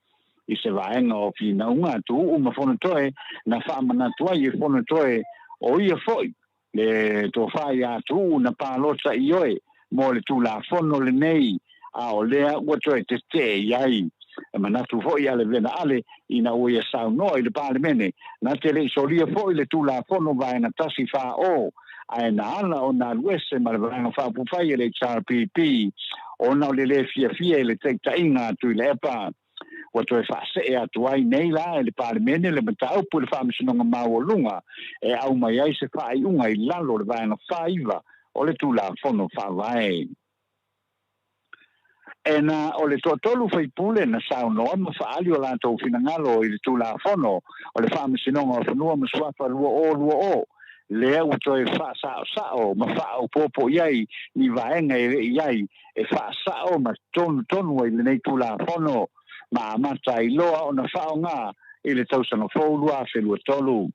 I se vaega o finauga a Tuuu ma Fonotoe na faamanatu ai e Fonotoe o ia foi le tofa iā Tuuu na palota i oe mo le Tulafono lenei, a o lea ua toe tetee i ai. E manatu foi a Levena Ale ina ua ia saunoa i le Palemene, na te le i solia foi le Tulafono Vaega 140, ae na ala ona alu ese ma le Vaega Faaupufai a le HRPP ona o le lē fiafia i le taitaiga a Tuilaepa. Ua toe faasee atu ai nei la e le Palemene le mataupu i le Faamasinoga Maualuga e aumai ai se faaiuga i lalo o le Vaega 49 o le Tulafono Faavae. E na o le toatolu faipule na saunoa ma faaali o latou finagalo i le Tulafono o le Faamasinoga o Fanua ma Suafa 2020, lea ua toe faasaosao ma faaopoopo i ai ni vaega e le i ai e faasao ma tonutonu ai lenei Tulafono ma amata ai loa ona faaaoga i le tausaga fou 2023.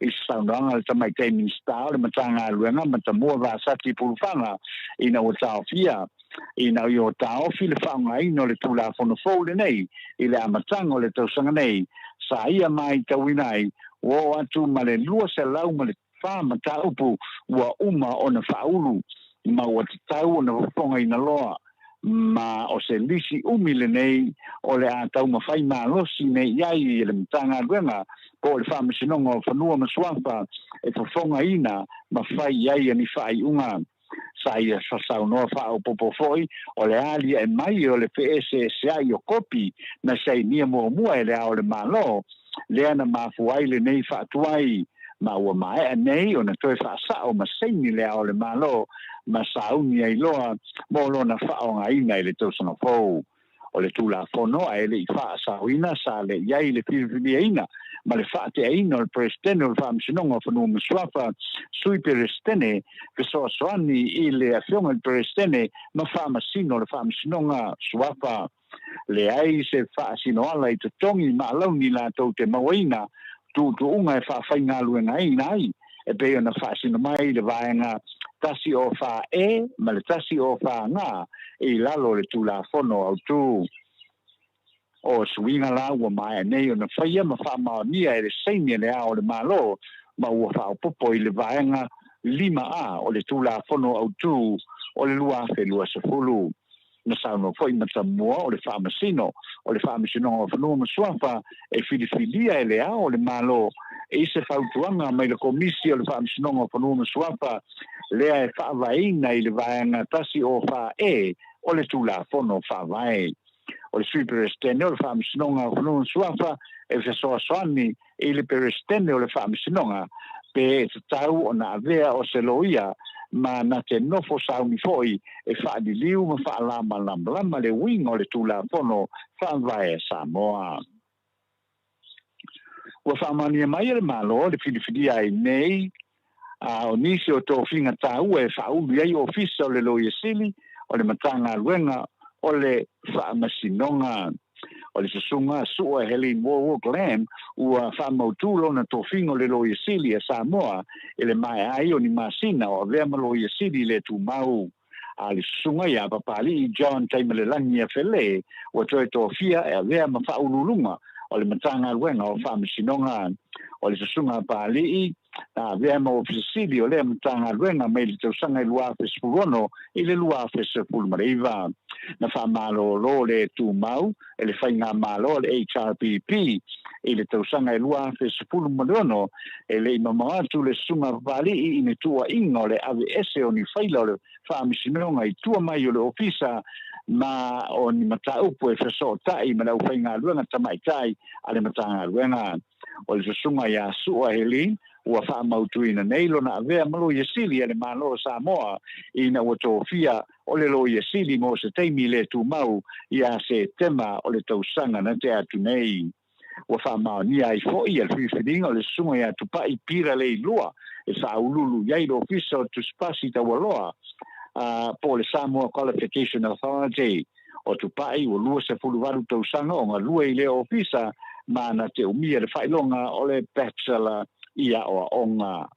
I se saunoaga a le Tamaitai Minisita o le Matagaluega Matamua Vasati Pulufaga ina ua taofia ina ua taofi le faaaogaina o le Tulafono fou lenei i le amataga o le tausaga nei, sa ia maitauina ai ua oo atu ma le 204 mataupu ua uma ona faaulu ma ua tatau ona fofogaina loa ma o se lisi umi lenei o le a taumafai malosi nei i ai e le Matagaluega po o le Faamasinoga o Fanua ma Suafa e fofogaina ma fai i ai ni faaiuga. Sa ia saunoa faaopoopo foi o le aliae mai o le feeseeseai o kopi na sainia muamua e Le Ao o le Malo. lea na mafua ai lenei faatuai, ma ua maea nei ona toe faasao ma saini Le Ao o le Malo ma sauni ai loa mo lona faaaogaina i le tausaga fou. O le Tulafono ae le i faasaoina sa le i ai le filifiliaina ma le faateaina o le Peresetene o le Faamasinoga o Fanua ma Suafa, Sui Peresetene, fesoasoani i le Afioga i le Peresetene ma Faamasino o le Faamasinoga Suafa. Leai se faasinoala i totogi ma alauni latou te mauaina tuutuuga e faafaigaluegaina ai e pei ona faasino mai le Vaega 104E ma le 104G i lalo o le Tulafono Autu. O suiga la ua maea nei ona faia ma faamaonia e le saini a Le Ao o le Malo ma ua faaopoopo i le Vaega 5A o le Tulafono Autu o le 2020. Na saunoa foi Matamua o le Faamasino o le Faamasinoga o Fanua ma Suafa e filifilia e Le Ao o le Malo i se fautuaga mai le Komisi o le Faamasinoga o Fanua ma Suafa lea e faavaeina i le Vaega 104E o le Tulafono Faavae. O le Sui Peresetene o le Faamasinoga o Fanua ma Suafa e fesoasoani i le Peresetene o le Faamasinoga pe e tatau ona avea o se loia ma na te nofo sauni foi e faaliliu ma faalamalamalama le uiga o le Tulafono Faavae a Samoa. Ua faamaonia mai e le Malo le filifilia ai nei a o nisi o tofiga taua e faaulu i ai Ofisa o le Loia Sili o le Matagaluega o le Faamasinoga. O le Susuga Sua Helene Warwick Lamb ua faamautu lona tofiga o le Loia Sili a Samoa i le maea ai o ni masina o avea ma Loia Sili le tumau. A le Susuga ia Papali'i John Taimalelagi Afele ua toe tofia e avea ma Faauluuluga o le Matagaluega o Faamasinoga. O le Susuga a Papali'i na avea ma Ofisa Sili o lea Matagaluega mai le tausaga e 2016 i le 2019. Na faamalolo le tumau e le Faigamalo a le HRPP i le tausaga e 2016, e le i mamao atu le Susuga a Papali'i i ni tuuaiga o le aveese o ni faila o le Faamasinoga i tua mai o le Ofisa ma o ni mataupu e fesootai ma le aufaigaluega tamaitai a le Matagaluega. O le Susuga ia Sua Helene ua faamautuina nei lona avea ma Loia Sili a le Malo o Samoa ina ua tofia o le Loia Sili mo se taimi le tumau ia Setema o le tausaga na tea atu nei. Ua faamaonia ai foi le filifiliga o le Susuga ia Tupai Pira Leilua e faauluulu i ai le Ofisa o Tusipasi Taualoa po o le Samoa Qualification Authority. O Tupai ua 28 tausaga o galue i lea ofisa ma na te umia le faailoga o le Bachelor i aoaoga.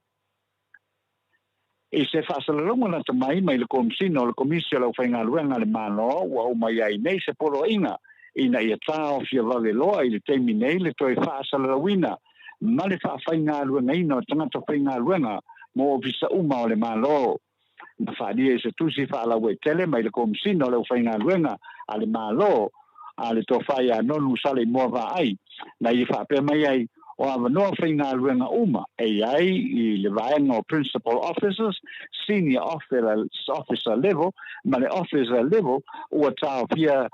I se faasalalauga lata mai mai le Komesina o le Komisi o le Aufaigaluega a le Malo ua uma i ai nei se poloaiga ina ia taofia vave loa i le taimi nei le toe faasalalauina ma le faafaigaluegaina o tagata faigaluega mo ofisa uma o le Malo. Na faaalia i se tusi faalauaitele mai le Komesina o le Aufaigaluega a le Malo a le Tofa ia Nonu Saleimoa Vaai, na ia faapea mai ai, o avanoa faigaluega uma e i ai i le vaega o Principal Officers, Senior Officer Level ma le Officer Level ua taofia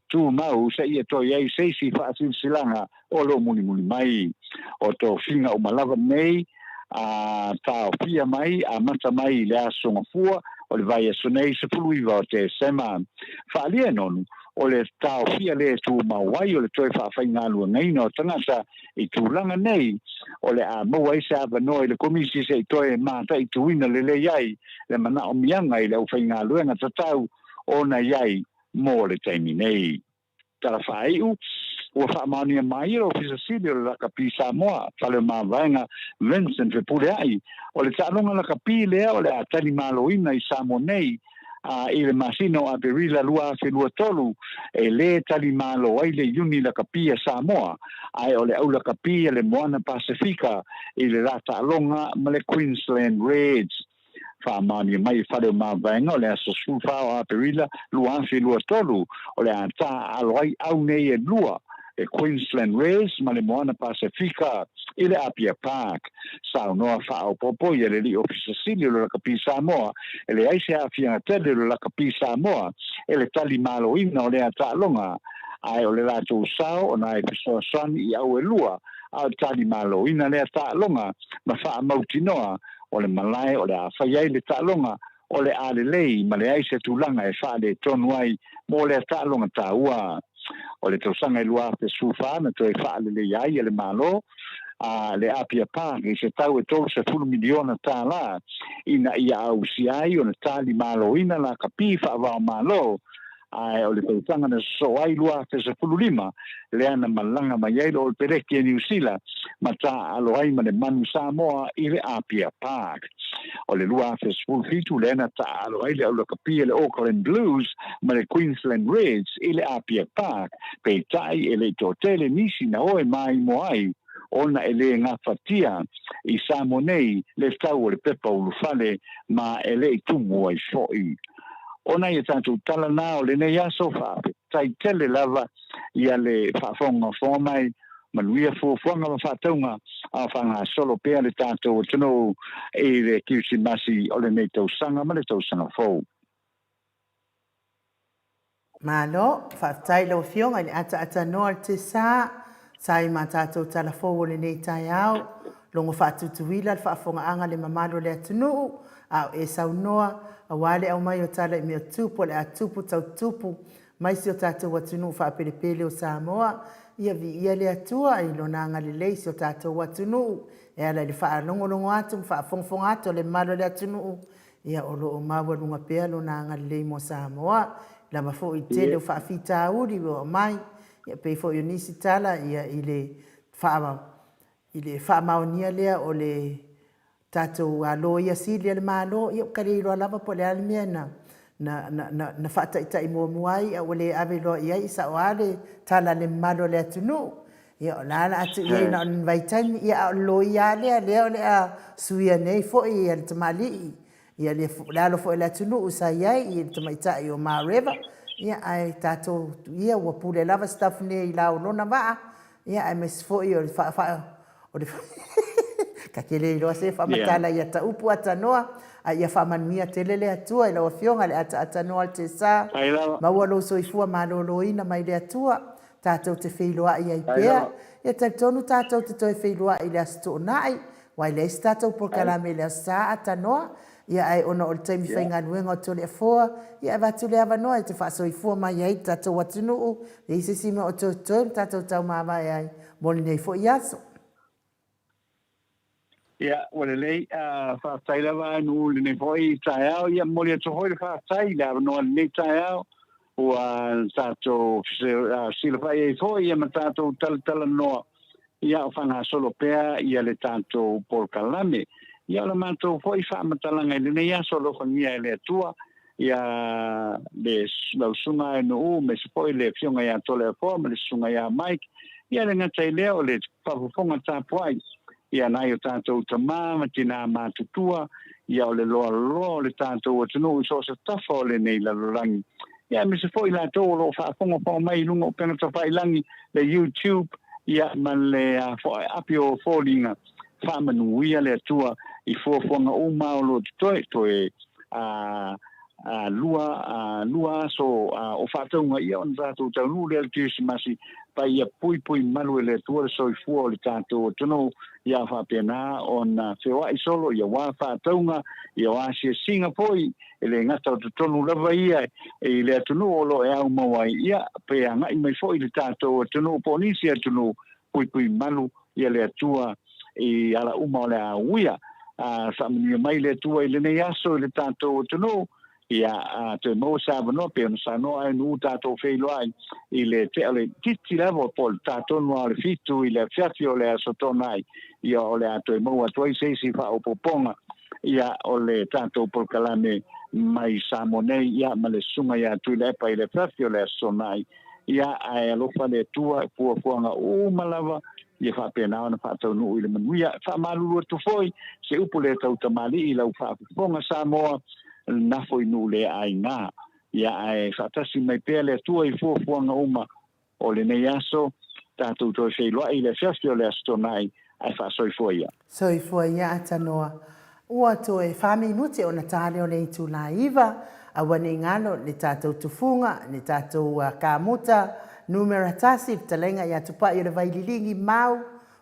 tumau seia toe i ai se isi faasilasilaga o lo o mulimuli mai. O tofiga uma lava nei a taofia mai amata mai i le Aso Gafua o le vaiaso nei 19 o Tesema. Faaalia e Nonu, o le taofia le tumau ai o le toe faafaigaluegaina o tagata i tulaga nei, o le a maua ai se avanoa i le Komisi se i toe mataituina lelei ai le manaomiaga i le aufaigaluega tatau ona i ai mo le taimi nei. Tala faaiu, ua faamaonia mai e le Ofisa Sili o le Lakapi Samoa, Faleomavaega Vincent Fepuleai, o le taaloga lakapi lea o le a talimaloina i Samoa nei a i le masina o Aperila 2023, e lē talimalo ai le Iuni Lakapi a Samoa, ae o le Au Lakapi a le Moana Pasefika i le la taaloga ma le Queensland Reds. Faamaonia mai e Fale o Mavaega o le aso 14 o Aperila 2023, o le a taaalo ai au nei e lua, le Queensland Reds ma le Moana Pasefika i le Apia Park. Saunoa faaopoopo ia le Alii Ofisa Sili o le Lakapi Samoa, e leai se aafiaga tele o le Lakapi Samoa e le talimaloina o lea taaloga. Ae o le latou sao ona e fesoasoani i auelua a o le talimaloina lea taaloga ma faamautinoa o le malae o le a fai ai le taaloga o le a lelei ma leai se tulaga e faaletonu ai mo lea taaloga taua. O le tausaga e 2014 na toe faaleleia ai e le Malo a le Apia Park i se tau e $30 miliona tālā ina ia ausia ai ona talimaloina lakapi faava-o-Malo, ae o le tausaga na sosoo ai 2015 lea na malaga mai ai le Olopeleki e Niu Sila ma taaalo ai ma le Manu Samoa i le Apia Park. O le 2017 lea na taaalo ai le aulakapi a le Auckland Blues ma le Queensland Reds i le Apia Park, peitai e le i toatele nisi na o e māimo ai ona e le gafatia i Samoa nei le tau o le pepa ulufale ma e le i tumu ai foi. O nai a tatou tala na o lenei aso, faafetai tele lava ia le faafogafoga mai, manuia fuafuaga ma faatauga a o faagasolo pea le tatou atunuu i le Kirisimasi o lenei tausaga ma le tausaga fou. Malo, faafetai i lau Afioga i le ataatanoa o le Tesa, sa i ma tatou tala fou o lenei taeao. Logo faatutuila le faafogaaga le mamalu o le atunuu, a o e saunoa, aua le aumai o tala i mea tupu o le a tupu tau tupu mai si o tatou atunuu faapelepele o Samoa. Ia viia le Atua i Lona agalelei i si o tatou atunuu e ala i le faalogologo atu ma faafogafoga atu a le mamalu o le atunuu. Ia, o lo o maualuga pea lona agalelei mo Samoa, lava foi i le tele o faafitauli ua aumai, ia pei foi o nisi tala ia i le faa, i le faamaonia lea o le tatou Loia Sili a le Malo, ia ua ka le iloa lava po o le a le mea na, na, na, na, na faataitai muamua ai a ua le ave loa i ai, e sao lava le tala a le mamalu o le atunuu. Ia, o la o le a tuu i ai na o ni vaitaimi, ia, a o le loia lava lea, lea o le a suia nei foi le tamalii, ia, le, le alo foi o le atunuu sa i ai i le tamaitai o Mareva, ia, ae tatou, ia, ua pule lava Sitafune i la o lona vaa, ia, aemaise foi o le faa, faa, o le ta te le iloa se faamatala ia ta upu atanoa, a ia faamanuia tele le Atua i lau Afioga i le ataatanoa o le Tesa, maua lou soifua maloloina mai le Atua, tatou te feiloai ai pea. Ia talitonu tatou te toe feiloai i le Aso Toonai, aua e leai se tatou polokalame i le Aso Sa a tanoa, ia ae ona o le taimi faigaluega o Toleafoa, ia e avatu le avanoa e te faasoifua mai ai le tatou atunuu, leai se isi mea o toetoe ma tatou taumavae ai mo lenei foi aso. Ia, ua lelei, faafetai lava Anu i lenei foi taeao. Ia, momoli atu foi le faafetai i le avanoa i lenei taeao ua tatou silafai ai foi ia ma tatou talatalanoa, ia o faagasolo pea ia le tatou polokalame. Ia, o le matou foi faamatalaga i lenei aso, alofagia e le Atua ia le lau susuga Nuu aemaise foi le afioga ia Toleafoa ma le susuga ia Mike. Ia le gata i lea o le faafofoga tapuai ia nai o tatou tama ma tinā matutua, ia o le loaloa o le tatou atunuu i so o se tafa o lenei lalolagi. Ia aemaise foi latou o lo o faafogafoga mai i luga o upega tafailagi, le YouTube, ia ma le api o foliga. Faamanuia le Atua i fuafuaga uma o lo o totoe, toe a a lua aso o faatauga ia ona tatou taunuu lea i le Kerisimasi, pa ia puipui malu e le Atua le soifua o le tatou atunuu, ia faapena ona feoai solo ia wā faatauga, ia o asiasiga foi, e le gata o totonu lava ia i le atunuu o lo o e aumau ai, ia pe agai mai foi i le tatou atunuu po o nisi atunuu, puipui malu ia le Atua i ala uma o le a uia. A faamanuia mai le Atua i lenei aso i le tatou atunuu, ia a toe maua se avanoa pei ona saunoa ai nuu tatou feiloai i le tea o le titi lava po o le ta tonu lava o le 7 i le afiafi o le aso Toonai, ia o le a toe maua atu ai se isi faaopoopoga ia o le tatou polokalame mai Samoa nei, ia ma le susuga ia Tuilaepa i le afiafi o le aso Toonai. Ia, ae alofa le Atua i fuafuaga uma lava, ia faapena ona faataunuu i le manuia. E faamalulu atu foi se upu le tau tamalii i lau faafofoga Samoa, nafo i nuu le aiga. Ia, ae faatasi mai pea le Atua i fuafuaga uma o lenei aso, tatou toe feiloai i le afiafi o le Aso Toonai, ae faasoifua ia. Soifua ia Atanoa. Ua toe fa minute ona ta lea o le itula 9, aua ne i galo le tatou tufuga, le tatou kamuta, Numera tasi, le fetalaiga ia Tupai o le Vaililigi Mau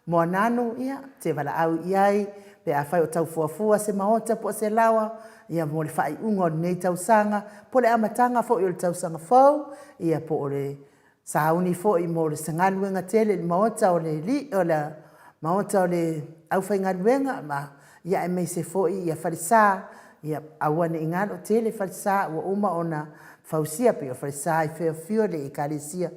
Moananu, ia, te valaau i ai pe afai o tau fuafua se maota po o se laoa, ia, mo le faaiuga o lenei tausaga, po o le amataga foi o le tausaga fou, ia, po o le sauni foi mo se galuega tele i le maota o le o le maota o le aufaigaluega, ma, ia, aemaise foi ia falesa, ia, aua ne i galo, tele falesa ua uma ona fausia, pei o falesa i Fairfield, le Ekalesia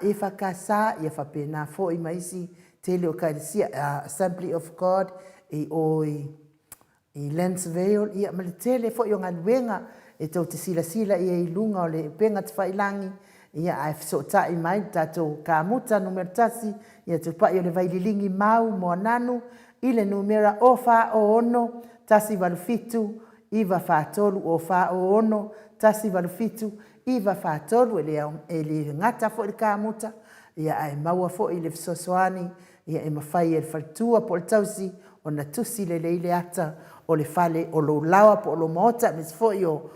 EFKS, ia faapena foi ma isi tele o Ekalesia, Assembly of God i o i Lansvale, ia ma le tele foi o galuega e tou te silasila i ai i luga o le upega tafailagi, ia ae fesootai mai le tatou kamuta numera 1, ia Tupai o le Vaililigi Mau Moananu i le numera 0406 187 943 0406 187 943. E le e le gata foi le kamuta, ia ae maua foi le fesoasoani ia e mafai e le faletua po o le tausi ona tusi lelei le ata o le fale o lou laoa po o lou maota, aemaise foi o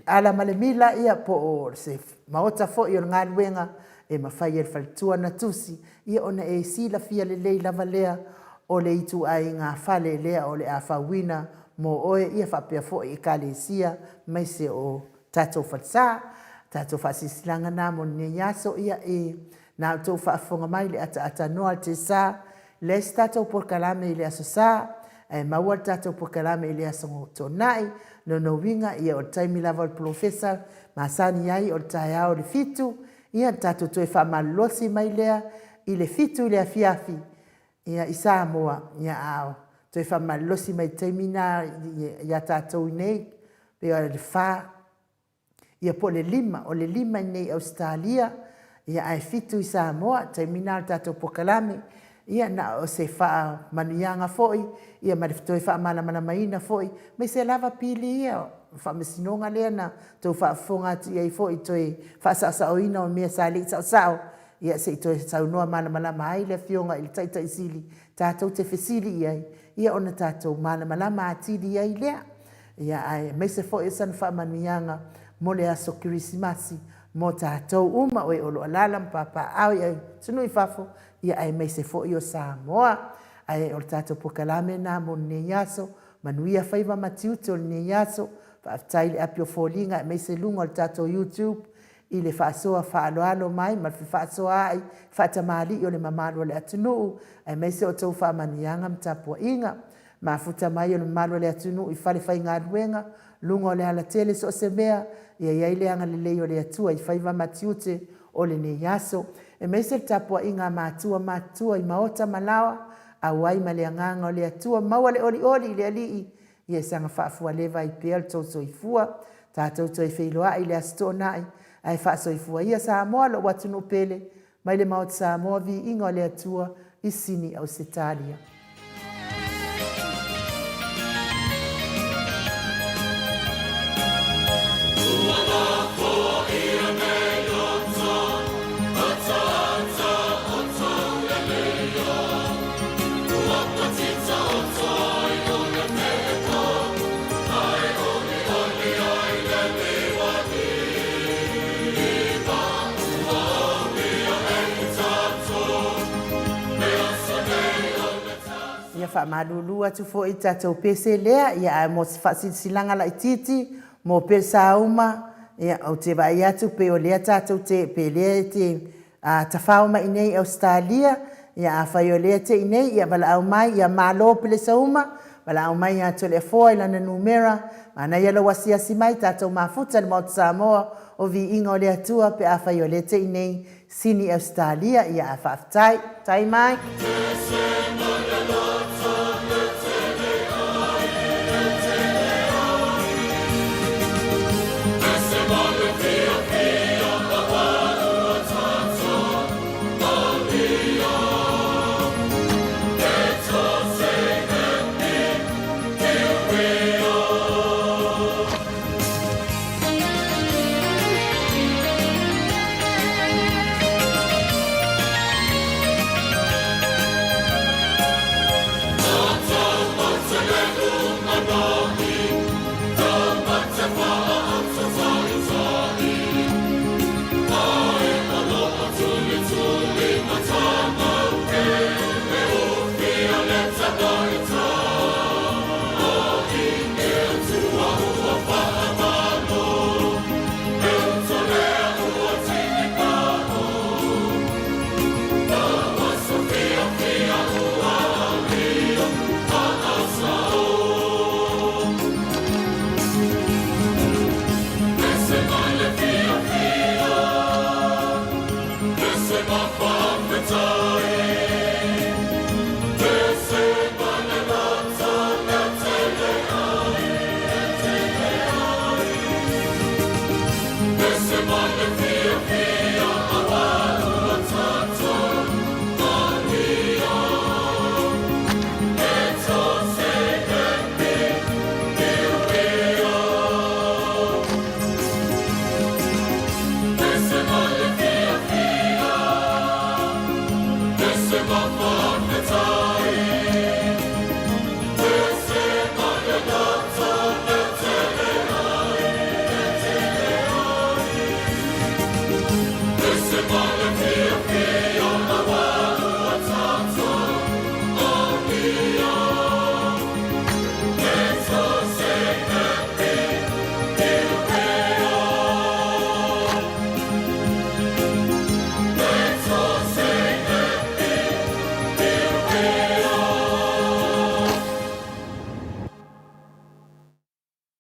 ala ma le mila, ia po o se maota foi o le galuega e mafai e le faletua ona tusi, ia ona e silafia lelei lava lea o le ituaiga fale lea o le a fauina mo oe, ia faapea foi Ekalesia aemaise o tatou falesa. Tatou faasilasilaga na mo lenei aso, ia e na outou faafofoga mai i le ataatanoa a le Tesa, leai se tatou polokalame i le Aso Sa, ae maua le tatou polokalame i le Aso Toonai. Lona uiga, ia o le taimi lava o le polofesa masani ai o le taeao i le 7, ia ona tatou toe faamalolosi mai lea i le 7 i le afiafi, ia, i Samoa, ia, a toe faamalolosi mai i le taimi lena ia tatou i inei, pei o le 4, ia po o le 5, o le 5 i inei i Ausetalia, ia ae 7 i Samoa, taimi lena o le tatou polokalame. Ia na o se faamanuiaga foi, ia ma le toe faamalamalamaina foi, aemaise lava pili ia o le faamasinoga lea na tou faafofoga atu i ai foi i toe faasaosaoina o mea sa le i saosao, ia se i toe saunoa malamalama ai le Afioga i le Taitai Sili tatou te fesili i ai, ia ona tatou malamalama atili ai lea. Ia ae aemaise foi o sana faamanuiaga mo le aso Kerisimasi mo tatou uma o e o lo o alaala ma papaaao i atunuu i fafo, ia aemaise foi o Samoa. Ae o le tatou polokalame lena mo lenei aso. Manuia faiva ma tiute o lenei aso. Faafetai i le api o foliga aemaise luga o le tatou YouTube i le faasoa faaaloalo mai ma le fefaasoaai faatamalii o le mamalu o le atunuu, aemaise o outou faamanuiaga ma tapuaiga. Mafuta mai o le mamalu o le atunuu i fale faigaluega, luga o le alatele so o se mea, ia i ai le agalelei o le Atua i faiva ma tiute o lenei aso. Aemaise le tapuaiga a matua matutua i maota ma laoa, auai ma le agaga o le Atua, maua le olioli i le Alii, ia saga faafualeva ai pea le tou soifua. Tatou toe feiloai i le Aso Toonai, ae faasoifua ia Samoa, lou atunuu pele, mai le Maota Samoa, viiga o le Atua i Sini Ausetalia. Ia faamalulu atu foi i le tatou pese lea, ia ae mo se faasilasilaga laitiiti mo pesa uma, ia ou te vaai atu pei o lea tatou te, pe lea e te A tafao mai inei i Ausetalia, ia afai o lea te inei, ia valaau mai, ia malo Pelesauma, valaau mai ia Toleafoa i lana numera, manaia lou asiasi mai, tatou mafuta i le Maota Samoa o Viiga o le Atua pe afai o lea te inei Sini Ausetalia, ia a faafetai. Tai mai.